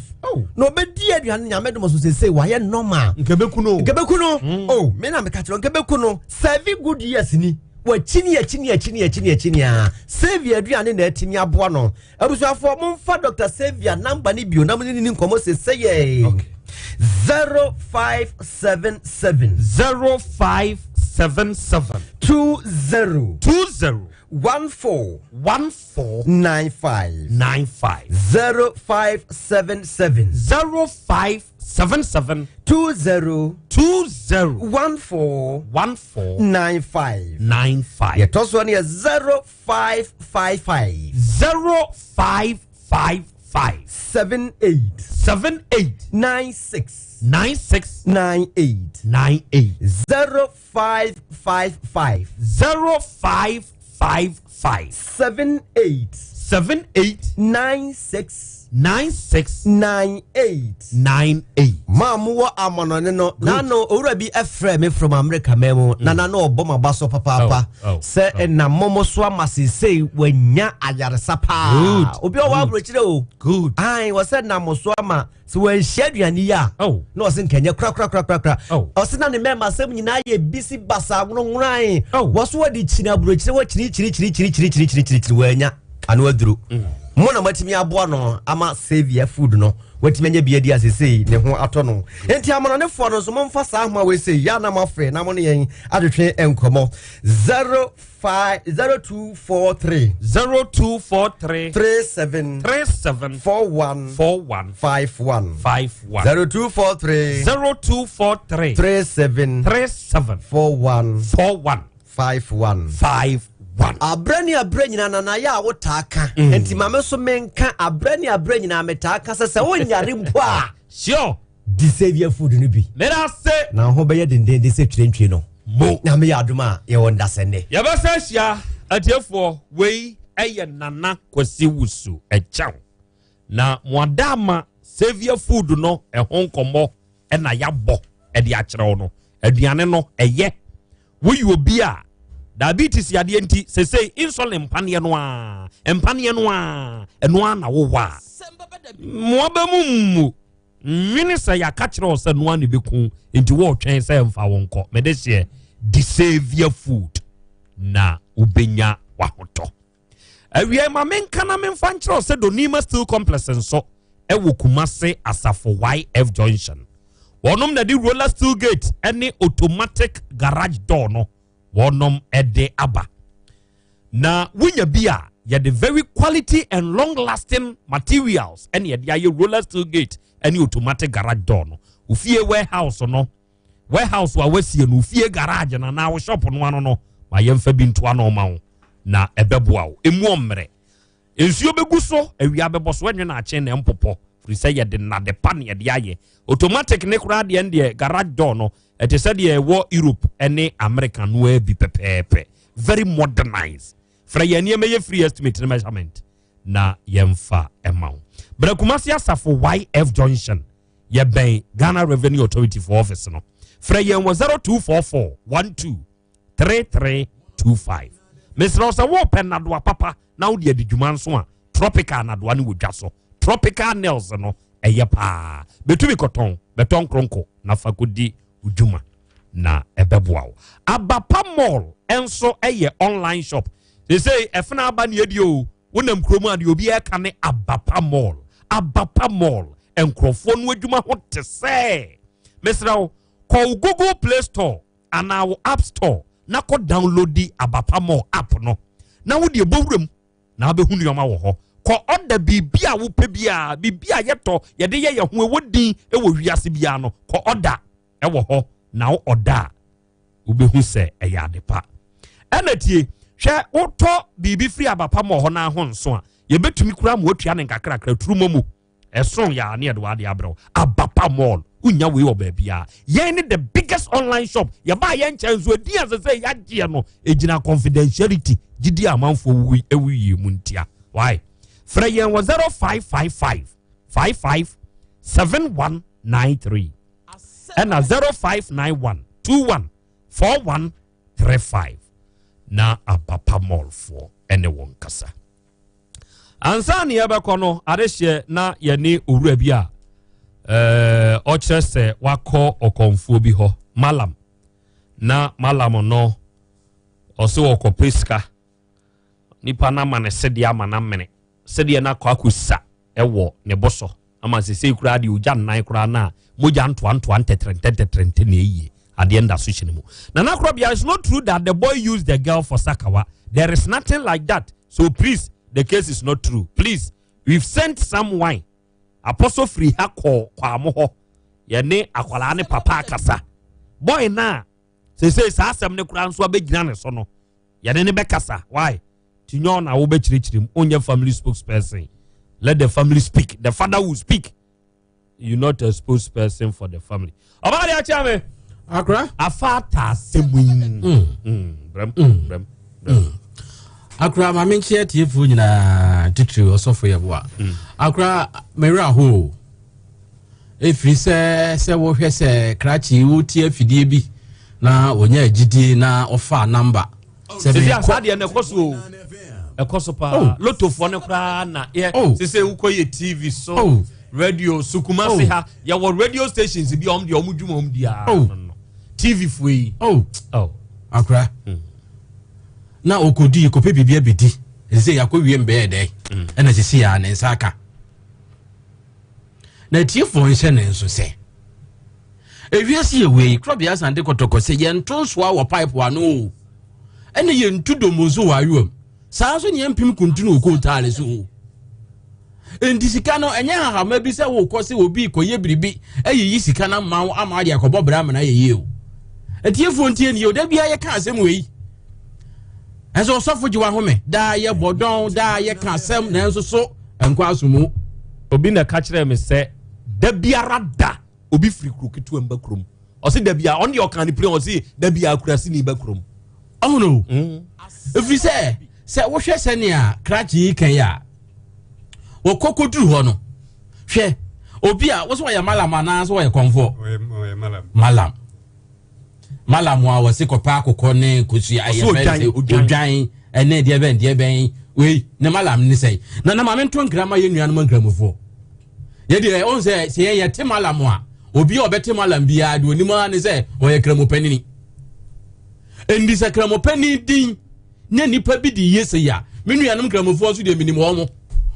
na ɔbɛdi aduane nyame dom so sesei wayɛ normal nkɛbɛku no nkɛbɛku no mm. oh me na meka kyerɛ nkɛbɛku no seven good years ni wakyini akyini akyini akyini akyini a Saviour aduane na atumi aboa no abusuafoɔ momfa Dr. Saviour namba no bio na mo ne ne nkɔmmɔ sese yɛ okay. 0577 0577 20 20 14 14 95 95 0577 0577 20 20 14 14 95 95 yɛtɔ soɔ no yɛ 0555 0555 78 78 96 96 98 98 0555 0555 78 78 96 96 98 98. Maa mo wɔ amanɔne no n'ano owura bi frɛ me from America man mu na n'ano ɔbɔ ma ba so papaapa Oh, oh, sɛ oh. ɛnam momo so ama seesei wanya ayaresa paa Good, obi a ɔwɔ good. aburokyerɛ o Good. ae wɔ sɛ nam so ama sɛ wanhyia aduane yi a oh. na ɔse nkɛnyɛ korakorakorakora oh. ɔse na ne mmarima asɛm nyinaa yɛ bisi basa nwonworan oh. wɔ so wɔde kyini aburokyire wɔ kyini kyini kyini kyini kyini kyini kyini kyini kyini wɔanya ano aduro mm. mo na moatumi aboa no ama saviour food no watumi anya bi adi asesei ne ho atɔ no nti amanɔnefoɔ no nso momfa saa ahoma wei sei yɛ a na moafrɛ na mo ne yɛn adwetwe nkɔmmɔ 0 5 0243 0243 37 37 41 41 51 51 0243 0243 37 37 41 41 51 51. Abrɛ ne abrɛ nyinaa nana yɛ a wotaa ka mm. nti maame nso menka abrɛ ne abrɛ nyinaa metaa ka sɛ sɛ wonyare mpo a sure Di Saviour food no bi. Meda ase. Na wo ho bɛyɛ dendenden sɛ twiretwire no. Mo. Nyame yɛ adom a, yɛwɔ ndasɛnnɛ. Yɛbɛsan ahyia atiefoɔ, wei yɛ Nana Kwasi Wusu Ɛkyɛw. Na mo ada ama Saviour food no ɛho nkɔmmɔ ɛna yɛabɔ ɛde akyerɛ wo no. Aduane no ɛyɛ. Woyɛ obi a diabetes yadeɛ nti sesei insulin mpaneɛ no a mpaneɛ no a ɛno ara na wowɔ a mmoa bɛ mu mmu. Nwene sɛ yɛaka kyerɛ wo sɛ noa na ɛbɛku wo nti woretwɛn sɛ ɛmfa wo nkɔ. Mede hyeɛ di Saviour food na wobɛnya w'ahotɔ. Awiei ma menka na memfa nkyerɛ wo sɛ Donima Steel Complex nso ɛwɔ Kumase Asafo YF Junction. Wɔnom na de roller steel gate ne automatic garage door no wɔnom de aba. Na wonya bi a yɛde very quality and long lasting materials ɛne yɛde ayɛ roller steel gate ɛne automatic garage door no. Ofie warehouse no, warehouse a wasie no, ofie garage no anaa wo shop no ano no, ma yɛmfa bi nto ano ma wo na ɛbɛboa wo. Emu ɔmmerɛ. Nsuo bɛgu so, awia bɛbɔ so, ɛnwe na akyen na ɛmpopɔ, firi sɛ yɛde nnade pa na yɛde ayɛ. Automatic ne koraa deɛ deɛ garage door no, ɛte sɛ deɛ ɛwɔ Europe ne America no ara bi pɛpɛɛpɛ. Very modernized. Frɛ yɛn nneɛma yɛ free estimate ne measurement na yɛmfa ɛma wo. Brɛ Kumasi Asafo YF Junction, yɛbɛn Ghana Revenue Authority for office no. Frɛ yɛn wɔ 0244 12 3325. Mesrɛ wo sɛ wopɛ nnadoa papa na wode adi dwuma nso a, Tropical nadoa no wɔ dwa so. Tropical nails no ɛyɛ paa. Bɛtumi kɔtɔn, bɛtɔ nkronko na fa kɔdi wo dwuma na ɛbɛboa wo. Abapa Mall nso yɛ online shop. Seesei ɛfena aba ne adi o. Wonam kurom a deɛ obi ɛka ne Abapa Mall. Abapa Mall. Nkurɔfoɔ no adwuma ho te sɛ. Mesrɛ wo, kɔ wo Google Play Store anaa wo App Store na kɔ downloadi Abapa Mall app no na wo deɛ bɔ wuram na wobɛhu nneɛma wɔ hɔ. Kɔ ɔda biribi a wopɛ biara, biribi a yɛtɔ yɛde yɛ yɛn ho ɛwɔ din wɔ wiase biara no, kɔ ɔda ɛwɔ hɔ na wo ɔda a wobɛhu sɛ ɛyɛ ade pa. Ɛna tie, hwɛ wotɔ biribi firi Abapa Mall hɔ na ho nso a, yɛbɛtumi koraa ma woatua ne nkakrakra turu momo. Ɛso yɛ a ne yɛde w'ade abrɛ wo. Abapa Mall, wonya wei wɔ baabiara. Yɛn ne the biggest online shop. Yɛbaa yɛn nkyɛn nso, edin a ɛsɛ sɛ yɛagyeɛ no, egyina confidentiality, gyidi a amanfoɔ wu ewu yie mu ntia. Why? Frɛ yɛn wɔ 0555 55 7193 ɛna 0591 21 4135 na Abapa Mall foɔ ɛne wɔn kasa. Ansa na yɛbɛkɔ no, adehyeɛ na yɛne owura bi a ɔkyerɛ sɛ wakɔ ɔkɔmfoɔ bi hɔ, malam. Na malam no ɔse ɔkɔpɛ sika. Nipa no ama no sedeɛ ama no amene. Sedeɛ no akɔ akɔsa wɔ ne bo so. Ama sesei koraa deɛ ogya nnan koraa no a mogya ntoantoa ntɛtrɛntɛ ntɛtrɛntɛ na ɛyie. Adeɛ nda so hyɛ ne mu. Nana Korɔbea, it's not true that the boy used the girl for sakawa. There is nothing like that. So please, the case is not true. Please, we've sent some wine. Apostle firi ha kɔɔ Kwamo hɔ. Yɛne akwadaa ne papa akasa. Boy na sesei saa asɛm no koraa nso abɛgyina ne so no. Yɛne ne bɛkasa. Why? Ti nyɛ ɔna wobɛkyerɛkyerɛ mu. Onyɛ family spokesperson. Let the family speak. The father will speak. You not a spokesperson for the family. Ọba de akyia me. Akra. Afa ata asɛm yi. Brɛm brɛm. Akra maame nkyia tiefoɔ nyinaa titiri ɔsɔfo yɛ boa. Akra mewura ho. Ɛfiri sɛ sɛ wohwɛ sɛ krakye wotie afidie bi na wɔnya agyidie na ɔfa namba. Sɛ mekɔ adeɛ no ɛkɔ so o. Ɛkɔ so paa. Oh. Lotofoɔ no koraa na yɛ oh. sɛ sɛ wokɔ yɛ TV so. Oh. Radio so Kumasi oh. ha yɛwɔ radio stations bi a wɔn deɛ wɔn dwuma wɔn di ara. Oh. TV foɔ yi. Oh. Oh. Akora. Mm. Na okodi kɔpɛ biribi abɛdi. Ɛsɛ yɛakɔ wiem bɛyɛ dɛ. Ɛna sisi yɛ a ne nsa aka. Na atiefoɔ nhyɛ ne nso sɛ ewiase yɛ wei korɔbea asante kɔtɔkɔ sɛ yɛnto nsoa wɔ pipe ano o ɛne yɛntu domo nso wɔ ayowa mu saa nso ne yɛmpem kuntunu wɔ kootaale so o nti sika no ɛnyɛ hahama bi sɛ wokɔ sɛ obi kɔyɛ biribi ayiyi sika no ama wo ama ade akɔbɔ bra amena yɛyie o atiefoɔ ntie nie o da biara yɛka asɛm wei ɛsɛ ɔsɔfo gye wahome daa yɛ bɔdɔn daa yɛka asɛm nanso so Nkɔ aso mu. Obi na ɛka kyerɛɛ me sɛ da biara da obi firi kuro ketewa mu ba kurom. Ɔse da biara, ɔno deɛ ɔka ne pire ɔse da biara kuraseni ba kurom. Ɔhono mm. Ɛfiri sɛ sɛ wohwɛ sɛnea krakye yi kan yi a wɔkɔ kɔduru hɔ no hwɛ obi a wo sɛ wɔyɛ malam anaa sɛ wɔyɛ kɔmfoɔ malam Malam a wɔse kɔpɛ akokɔ ne kosua ɛyɛ fɛn sɛ odwan ɛne deɛ bɛn deɛ bɛn wei ne malam ne sɛn na na maame nto nkira ma yɛn nuanom nkramofoɔ yɛ deɛ ɔn sɛ sɛ yɛn yɛte malam a obi a ɔbɛte malam biara deɛ onim ara ne sɛ ɔyɛ kramopanini ndi sɛ kramopanini din ne nipa bi di yie sɛ ya me nuanom nkramofoɔ nso deɛ menim wɔn mo.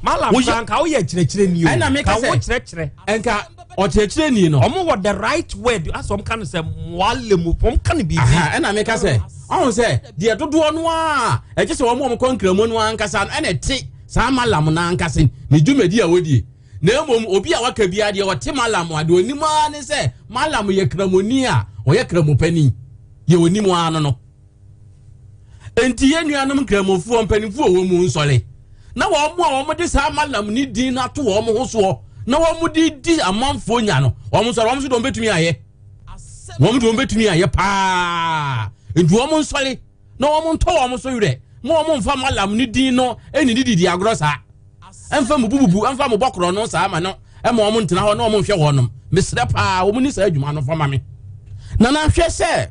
Malam kura nka woyɛ kyerɛkyerɛni o. Ɛna meka sɛ wo kyerɛkyerɛ. Nka ɔkyerɛkyerɛni no. Ɔmo wɔ the right word asɛ ɔmo ka no sɛ mualemu ɔmo ka no biribi. Ɛna meka sɛ ɔho sɛ deɛ dodoɔ no a ɛgye sɛ wɔn a wɔkɔ nkramu no ankasa no ɛna ɛte saa malam no ankasa ne dwumadi a wɔdie na mmom obi a waka biara deɛ ɔte malam a deɛ onim ara ne sɛ malam yɛ kramoni a ɔyɛ kramopani deɛ onim ara no no. Enti yɛn nuanom Nkramofoɔ mpanimfoɔ a wɔn mu nsɔre na wɔn a wɔde saa malam ne din no ato wɔn ho soɔ na wɔn de di amanfoɔ nya no wɔn nsɔre wɔn nso de wɔn bɛtumi ayɛ wɔn de wɔn bɛtumi ayɛ paa nti wɔn nsɔre na wɔn ntɔ wɔn so werɛ ma wɔn mfa malam ne din no ɛne ne didi agorɔ saa ɛmfa mu bububu ɛmfa mu bɔkorɔ no saa ma no ɛma wɔn ntena hɔ na wɔn nhwɛ wɔn nom mesrɛ paa wɔn ni saa adwuma no fa ma me na na hwɛ sɛ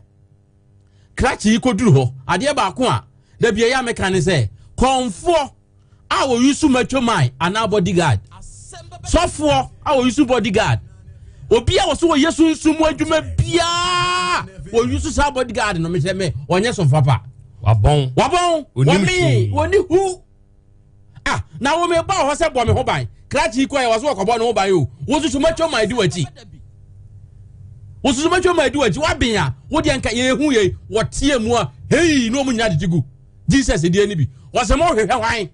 Krakye yi kɔduru hɔ, adeɛ baako a da bi ɛyɛ a meka ne sɛ, kɔmfoɔ a wɔyusu macho man anaa bodyguard, sɔfoɔ a wɔyusu bodyguard, obi a wɔso wɔyɛ sunsum mu adwuma biara wɔyusu saa bodyguard no, mehyɛ me ɔnyɛ sɔfo papa. Wabɔn. Wabɔn. Wɔmee wɔni hu. Ah, na wo meba wɔ hɔ sɛ bɔ me ho ban. Krakye yi kɔ yɛ wɔ so wɔkɔbɔ ne ho ban o. Wosusu macho man di w'akyi. Wosusu macho man di w'akyi. Waben a, wo deɛ nka yɛhu yɛ wɔteɛ mu a, hei, na wɔn nyinaa tete gu. Jesus deɛ no bi. Wɔsɛ mo hwehwɛ hwan?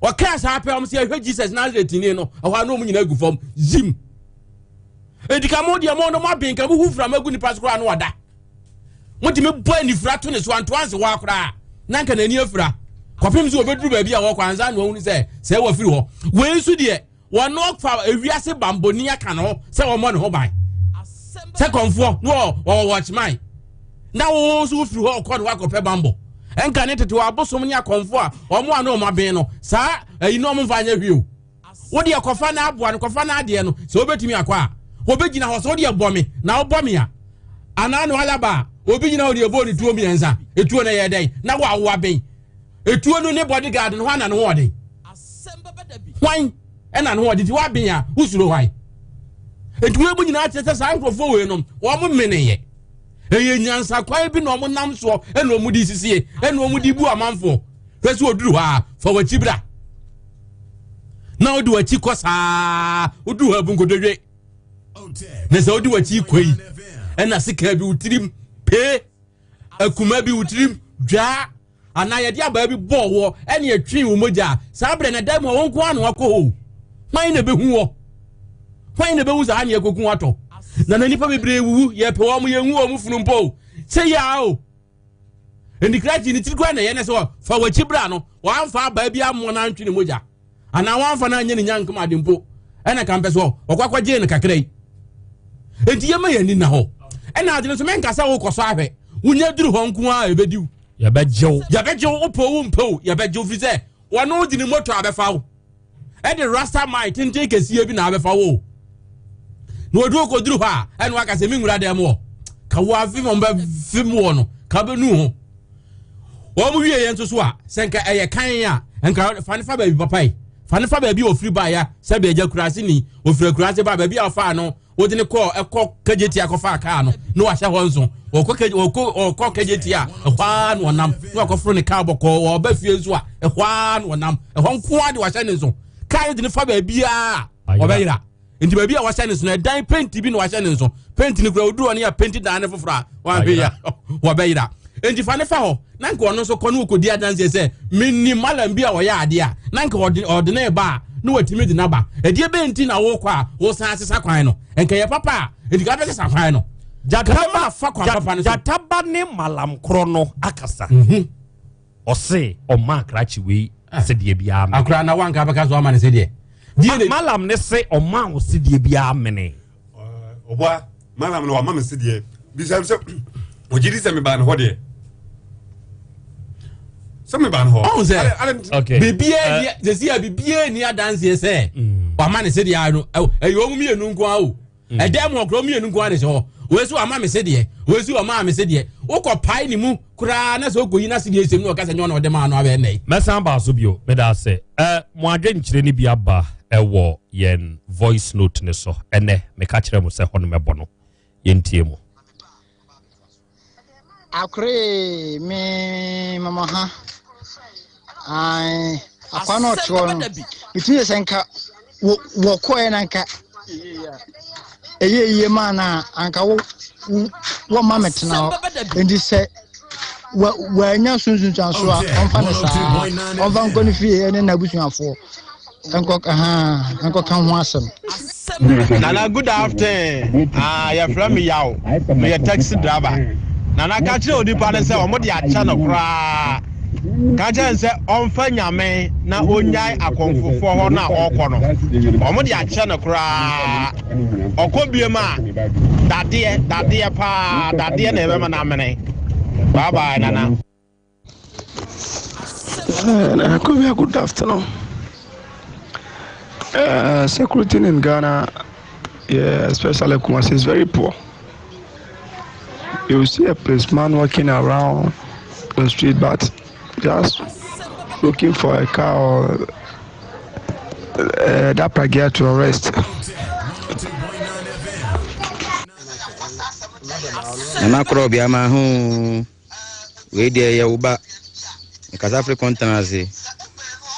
Wɔkaa saa pɛ wɔn sɛ yɛhwɛ Jesus Nazareth ni no, ɛhɔ a na wɔn nyinaa gu fam. Zim. Edi ka mo deɛ mo no mo aben ka mo hu furama gu nipa so koraa no wɔda. Motumi bɔ anifira to ne so antoa nse hɔ koraa na nka n'ani afira kɔpem sɛ wɔbɛduru baabi a wɔkɔ ansa na wɔhunu sɛ sɛ wɔafiri hɔ. Wei nso deɛ wɔn ɔfa ewiase bambɔni aka ne ho sɛ wɔmmɔ ne ho ban sɛ kɔnfoɔ na wɔwɔ wɔkyeman na wɔn nso wofiri hɔ ɔkɔ ne wakɔpɛ bambɔ nka ne tete wɔ abosom ne akɔnfoɔ a wɔn a na wɔn aben no saa ɛyi na wɔn mfa nyɛ hwee o. Wo deɛ kɔfa no aboa no, kɔfa no adeɛ no, sɛ wobɛtumi akɔ a, wɔbɛgyina hɔ sɛ wo deɛ bɔ me, na wobɔ me a, anaa no alaba a, obi gyina hɔ deɛ ɛbɔɔ ne tuo mmiɛnsa, etuo no ɛyɛ dɛn, na wawo abɛn. Etuo no ne bodyguard no, hwan na ne ho ɔden? Hwan ɛna ne ho ɔden? Nti waben a, wosuro hwan? Nti wei mu nyinaa kyerɛ sɛ saa nkurɔfoɔ wei nom, wɔn meneyɛ. Ɛyɛ nyansakwan bi na wɔn nam soɔ ɛna wɔn de sisie, ɛna wɔn de bu amanfoɔ. Hwɛ sɛ wɔduru hɔ a, fa w'akyi bra. Na wode w'akyi kɔ saa, woduru hɔ abu nkotodwe. Na sɛ wode w'akyi kɔ yi, ɛna sika bi wo tirim pee, akuma bi wo tirim dwaa, anaa yɛde abaa bi bɔɔ woɔ ɛne ɛtwee wo mogya a, saa berɛ na da mu a wo nko ara na wakɔ hɔ. Hwan na ɛbɛhu wɔ? Hwan na ɛbɛhu saa ne ɛkɔku atɔ? Na na nnipa bebree wuwu, yɛpɛ wɔn, yɛnhu wɔn funu mpo. Sɛ yɛ o. Nti krakye ne tiri koraa na ɛyɛ ne sɛ fa w'akyi bra no, wamfa abaa bi ammɔ no antwe ne mogya anaa wamfa no anyɛ ne nyankom ade mpo, ɛna ka mpɛ sɛ ɔkɔ akɔgyee no kakra yi. Nti yɛma yɛn ani na hɔ. Ɛna ade no nso menka sɛ wokɔ so ahwɛ, wonya duru hɔ nko ara ɛbɛdi wo. Yɛbɛgye wo. Yɛbɛgye wo, wopɛ wo mpɛ wo, yɛbɛgye wo firi sɛ wɔne wo de ne moto abɛfa wo. Ɛde rasta man tenten kɛseɛ bi na abɛfa wo. Na wɔduru kɔduru hɔ a, ɛna waka sɛ menwura dɛm wɔ. Ka wo afe wɔn bɛfe mu wɔ no, ka bɛnu ho. Wɔn wie yɛn nso so a, sɛ nka ɛyɛ kan a, nka fa ne fa baabi papa yi. Fa ne fa baabi a ofiri baeɛ sɛ baabi akuraase ni, ofiri akuraase ba baabi a ɔfaa no, wode ne kɔɔ ɛkɔ kagye akɔfa kaa no na wahyɛ hɔ nso ɔkɔ kagye ɔkɔ ɔkɔ kagye a ɛhɔ ara na ɔnam na wakɔforo ne kaa bɔkɔɔ ɔba fie nso a ɛhɔ ara na ɔnam ɛhɔ nko ara de wahyɛ ne nso kaa no de ne fa baabiara ɔbɛyera nti baabi a wahyɛ ne nso no ɛdan penti bi na wahyɛ ne nso penti no kura oduru ɔne yɛ penti dan ne foforɔ a wahwɛ ya wɔbɛyera nti fa ne fa hɔ na nka ɔno nso kɔ ne ɔkɔdi adanseɛ sɛ menim malam bi a ɔyɛ adeɛ a na nka ɔde ɔde ne ba a na watumi de n'aba ɛdeɛ bɛn nti na wokɔ a wosan asesa kwan no nka yɛ papa a ɛdi ka bɛsesa kwan no Gyataba fa kwan papa no so gyataba ne malam korɔ no akasa mhm. ɔse ɔma akrakye wei ah. sedeɛ biara mene akora na wanka bɛka so ama ne sedeɛ malam ne se ɔma wo sedeɛ biara mene ɔboa malam no wama me sedeɛ bisa sɛ ɔgye di sɛ mebaa ne hɔ deɛ sɛ mebaa ne hɔ ɔhu sɛ biribiara ni sɛsi a biribiara ni adanseɛ sɛ mm. wama ne sedeɛ no ɛyɛ wɔn mmienu nko ara o mm. ɛdɛm mu ɔkorɔ mmienu nko ara ne sɛ hɔ wei so wama me sedeɛ wei so ɔmaa me sedeɛ wokɔ pae ne mu koraa na sɛ wokɔyi na sedeɛ sɛm na ɔka sɛ nyɛ ɔna ɔde maa no abɛɛ nnɛ yi mɛsan baa so bio meda ase ɛ mo adwenkyerɛ no bi aba ɛwɔ yɛn voice note ne so ɛnɛ meka kyerɛ mo sɛ hɔ no mɛbɔ no yɛntie mu Akoree me mama ha. Ae, akwa na ɔte hɔ no. Metumi yɛ sɛ nka wɔkɔɛ na nka ɛyɛ yie maa no a anka wo wɔma metena hɔ. Nti sɛ wɔanya so nsunsuanso a ɔmfa no saa ɔmfa nkɔ ne fie ne n'abusuafoɔ. Nkɔ ahaa nkɔka ho asɛm. Nana good afternoon ah yɛfrɛ me Yaw meyɛ taxi driver Nana ka kyerɛ onipa no sɛ wɔn de akyɛ no koraa ka kyerɛ no sɛ ɔmfa nyame na ɔnyae akɔmfofoɔ hɔ no a ɔrekɔ no wɔn de akyɛ no koraa ɔkɔ biem a dadeɛ dadeɛ paa dadeɛ na ɛbɛma no amene bye bye Nana. Uh, Kobe, good afternoon. Uh, security in Ghana, yeah, especially Kumasi, is very poor. You see a policeman walking around the street, but just looking for a car or uh, that Pragya to arrest. Nana korɔ bia ma ho wei deɛ yɛ wo ba mekasa firi kɔntan ase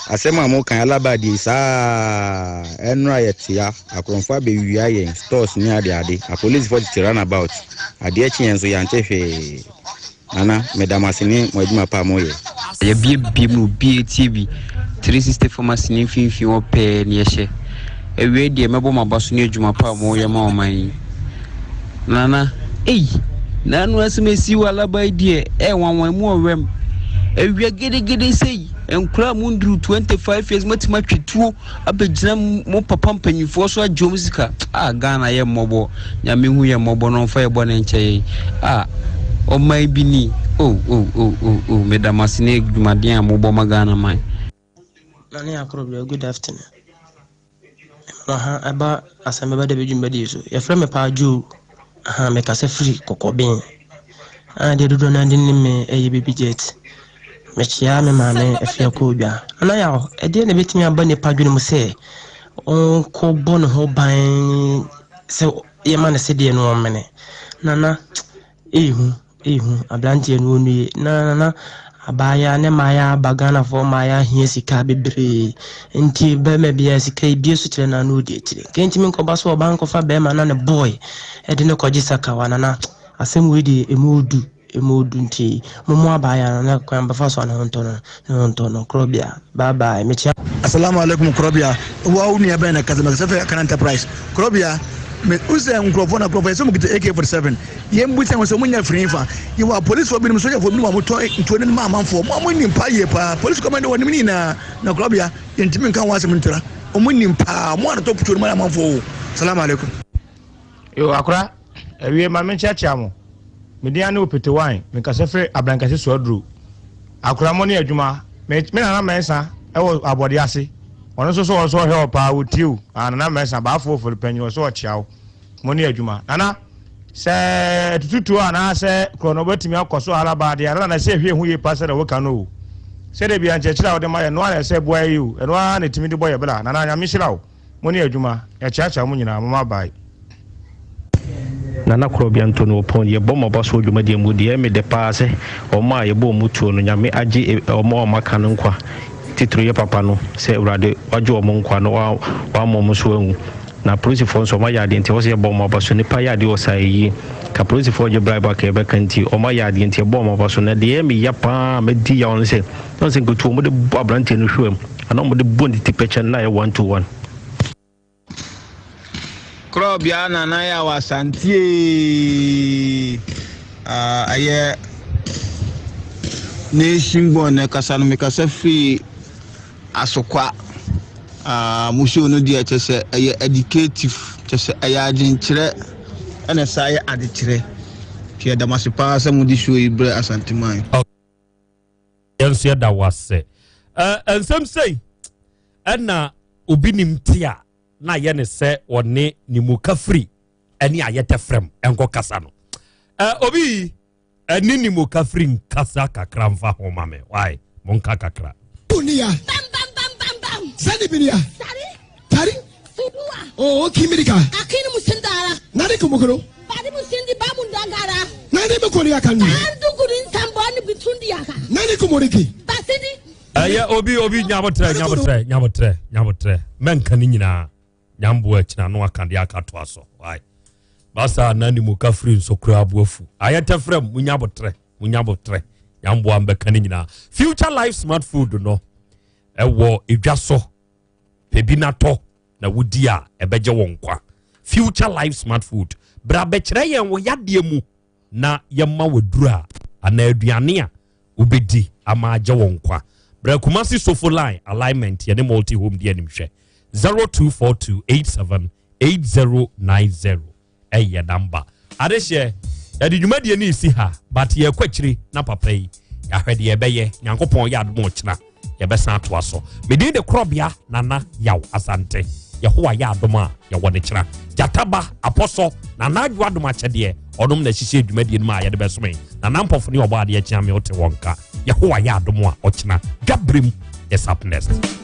asɛm a mokan alaba die saa ɛnora yɛ tea akorɔmfo abɛwia yɛn stores ne ade ade apolisifoɔ tete runabout adeɛ kye yɛn nso yɛante hwee Nana, meda mo ase ne mo adwuma pa a moyɛ. Yɛabuebue mu na obiara tie bi. 360 Pharmacy no mfimfini hɔ pɛɛ na yɛhyɛ. Awiei deɛ mɛbɔ mo aba so ne adwuma pa a moreyɛ ma ɔman yi. Nana, ei! Nanu asɛm a ɛsii wɔ Alaba yi deɛ, ɛyɛ nwanwa, emu ɔwɛm. Awia gedegede sei, nkwadaa a monduru 25 years moatumi atwe tuo abɛgyina mo papa mpanyinfoɔ so agye wɔn sika ah Ghana yɛ mmɔbɔ nyame hu yɛ mmɔbɔ na ɔmfa yɛ bɔne nkyɛ yɛn ah ɔman bi ni oh oh oh oh oh meda mo ase ne dwumaden a mobɔ ma Ghana man. Nane Akorobea, good afternoon. Mema ha ɛba asɛm bɛba da bi dwumadie so. Yɛfrɛ me paa Joe. Aha, mekasa firi Kɔkɔben. A deɛ dodoɔ no ara de nim me ɛyɛ Baby Jet. Mekyea me maame Afia Koodwa. Nana Yaw, ɛdeɛn na ɛbɛtumi aba nipa adwene mu sɛ ɔnkɔbɔ ne ho ban sɛ yɛma no sedeɛ no ɔmmene? Nana, ɛyɛ hu, ɛyɛ hu. Aberanteɛ no ɔnnue. Na Nana, abaayewa ne mmaayewa aba Ghanafoɔ mmaayewa hia sika bebree. Nti bɛrima biara sika ebie so kyerɛ no a na ɔdi akyire. Nka ɛntumi nkɔba so ɔbaa nkɔfa bɛrima na ne boy ɛde no kɔgye sakawa. Nana, asɛm wei deɛ ɛmu ɔdu. Emu odu nti mommoa abaayewa no na kwan bɛfa so a ne ho ntɔ no ne ho ntɔ no Korɔbea bye bye mekyia. Asalamu alaikum Korɔbea wo wo nua bɛn na kasa mekasa firi Akana Enterprise Korɔbea me wo sɛ nkurɔfoɔ na nkurɔfoɔ yɛ sɛ wɔn kita AK-47 yɛn bu sɛ wɔn sɛ wɔn nya firi fa yɛ wɔ apolisifoɔ binom sogyafoɔ binom a wɔtɔ ntuo no ma amanfoɔ wɔn a wɔn nim paa yie paa polisi kɔmɛnde wɔn nim ne nyinaa na Korɔbea yɛntumi nka wɔn asɛm ntra wɔn nim paa wɔn a wɔtɔ tuo no ma amanfoɔ o Salamu alaikum. Yo, akora, awie ma menkyerɛkyerɛ mo. Me din ane Opete Wine, mekasa firi Abrankɛse Suaduro. Akora mo ne adwuma. Me, me Nana Mensah wɔ abɔde ase. Ɔno nso so ɔso ɔhwɛ wo paa, ɔtie wo. Ah, Nana Mensah, Baafo Ofori panyin, ɔso ɔkyea wo. Mo ne adwuma. Nana, sɛ atututuo anaasɛ korɔ no wobɛtumi akɔ so alaba adeɛ a, Nana, na ɛsɛ yɛhwɛ yɛn ho yie paa sɛdeɛ woka no o. Sɛdeɛ bia nkyerɛkyerɛ a wode ma yɛn, ɛno ara na ɛsɛ ɛboa yɛn yi o. Ɛno ara na ɛtumi de bɔ yɛn bra. Nana, Nyame nhyira wo. Mo ne adwuma, yɛkyeakyea mo nyinaa, momma bye. Nana Korɔbea Ntoni Opon yɛbɔ mo abasoɔ dwumadie mu deɛ ɛyɛ me dɛ paa sɛ wɔn a yɛbɔ wɔn tuo no Nyame agye wɔn a wɔn aka no nkwa titire yɛ papa no sɛ Awurade wagye wɔn nkwa na wamma wɔn nso anwu na apolisifoɔ nso wɔn ayɛ adeɛ nti ɛwɔ sɛ yɛbɔ wɔn abaso nipa yɛ adeɛ wɔ saa yie ka apolisifoɔ gye bribe a ka yɛbɛka nti wɔn ayɛ adeɛ nti yɛbɔ wɔn abaso na deɛ ɛyɛ me ya paa mɛdi yaw no sɛ na sɛ nketewa wɔn de bɔ aberanteɛ no hwɛm anaa wɔde bɔ ne ti pɛkyɛ no na ayɛ one to one. Korɔbea Nana Yaw Asante ee ah, ɛyɛ Nation Born na ɛkasa no mekasa firi Asokwa ah, mo show no deɛ kyɛ sɛ ɛyɛ educative kyɛ sɛ ɛyɛ adwenkyerɛ ɛna ɛsa yɛ adekyerɛ nti yɛda mo ase paa sɛ mode show yi brɛ Asanteman. Yɛn nso yɛda wo ase. Nsɛm sei ɛna obi nim te a na ayɛ ne sɛ ɔne ne mu kafiri ɛne ayɛ tɛfrɛm ɛnkɔ kasa no. Obi ɛne ne mu kafiri nkasa kakra mfa ho ma me. Why? Monka kakra. Dunia. Sani binia. Tari. Oh, kimirika. Akini musindara. Nani kumukuru. Bari musindi bamu ndangara. Nani mukuri akani. Anduguri nsamboni bitundi aka. Nani kumuriki. Basidi. Ɛyɛ obi obi nyabotrɛ nyabotrɛ nyabotrɛ nyabotrɛ mɛnka ne nyinaa nyamboa akyina no aka de aka toa so why basa na ne mu kafiri nso kura aboafu ayɛ tɛfrɛ mu nyabotrɛ mu nyabotrɛ nyamboa mbɛka ne nyinaa future life smart food no ɛwɔ edwa so pɛ bi na tɔ na wodi a ɛbɛgye wo nkwa. Future Life Smart Food, bra bɛkyerɛ yɛn wo yadeɛ mu na yɛma wo aduru a anaa aduane a wobɛdi ama agye wo nkwa. Bra Kumasi Sofo Line Alignment yɛne Multi Home di animhwɛ 0242878090. ɛyɛ namba adehyeɛ yɛde dwumadie no resi ha but yɛkɔ akyiri na papa yi yɛahwɛ deɛ yɛbɛyɛ nyankopɔn yɛ adom ɔkyena yɛbɛsan atoa so medin de korɔbea nana yaw asante yɛhowa yɛ adom a yɛwɔ ne kyena gyataba apɔsɔ nana adwo adom akyɛdeɛ ɔnom na ɛhyehyɛ dwumadie no mu a yɛde bɛsome nana mpɔfo ne ɔbɔ adeɛ kyea me wote wɔn ka yɛhowa yɛ adom a ɔkyena dwaberem. is up next.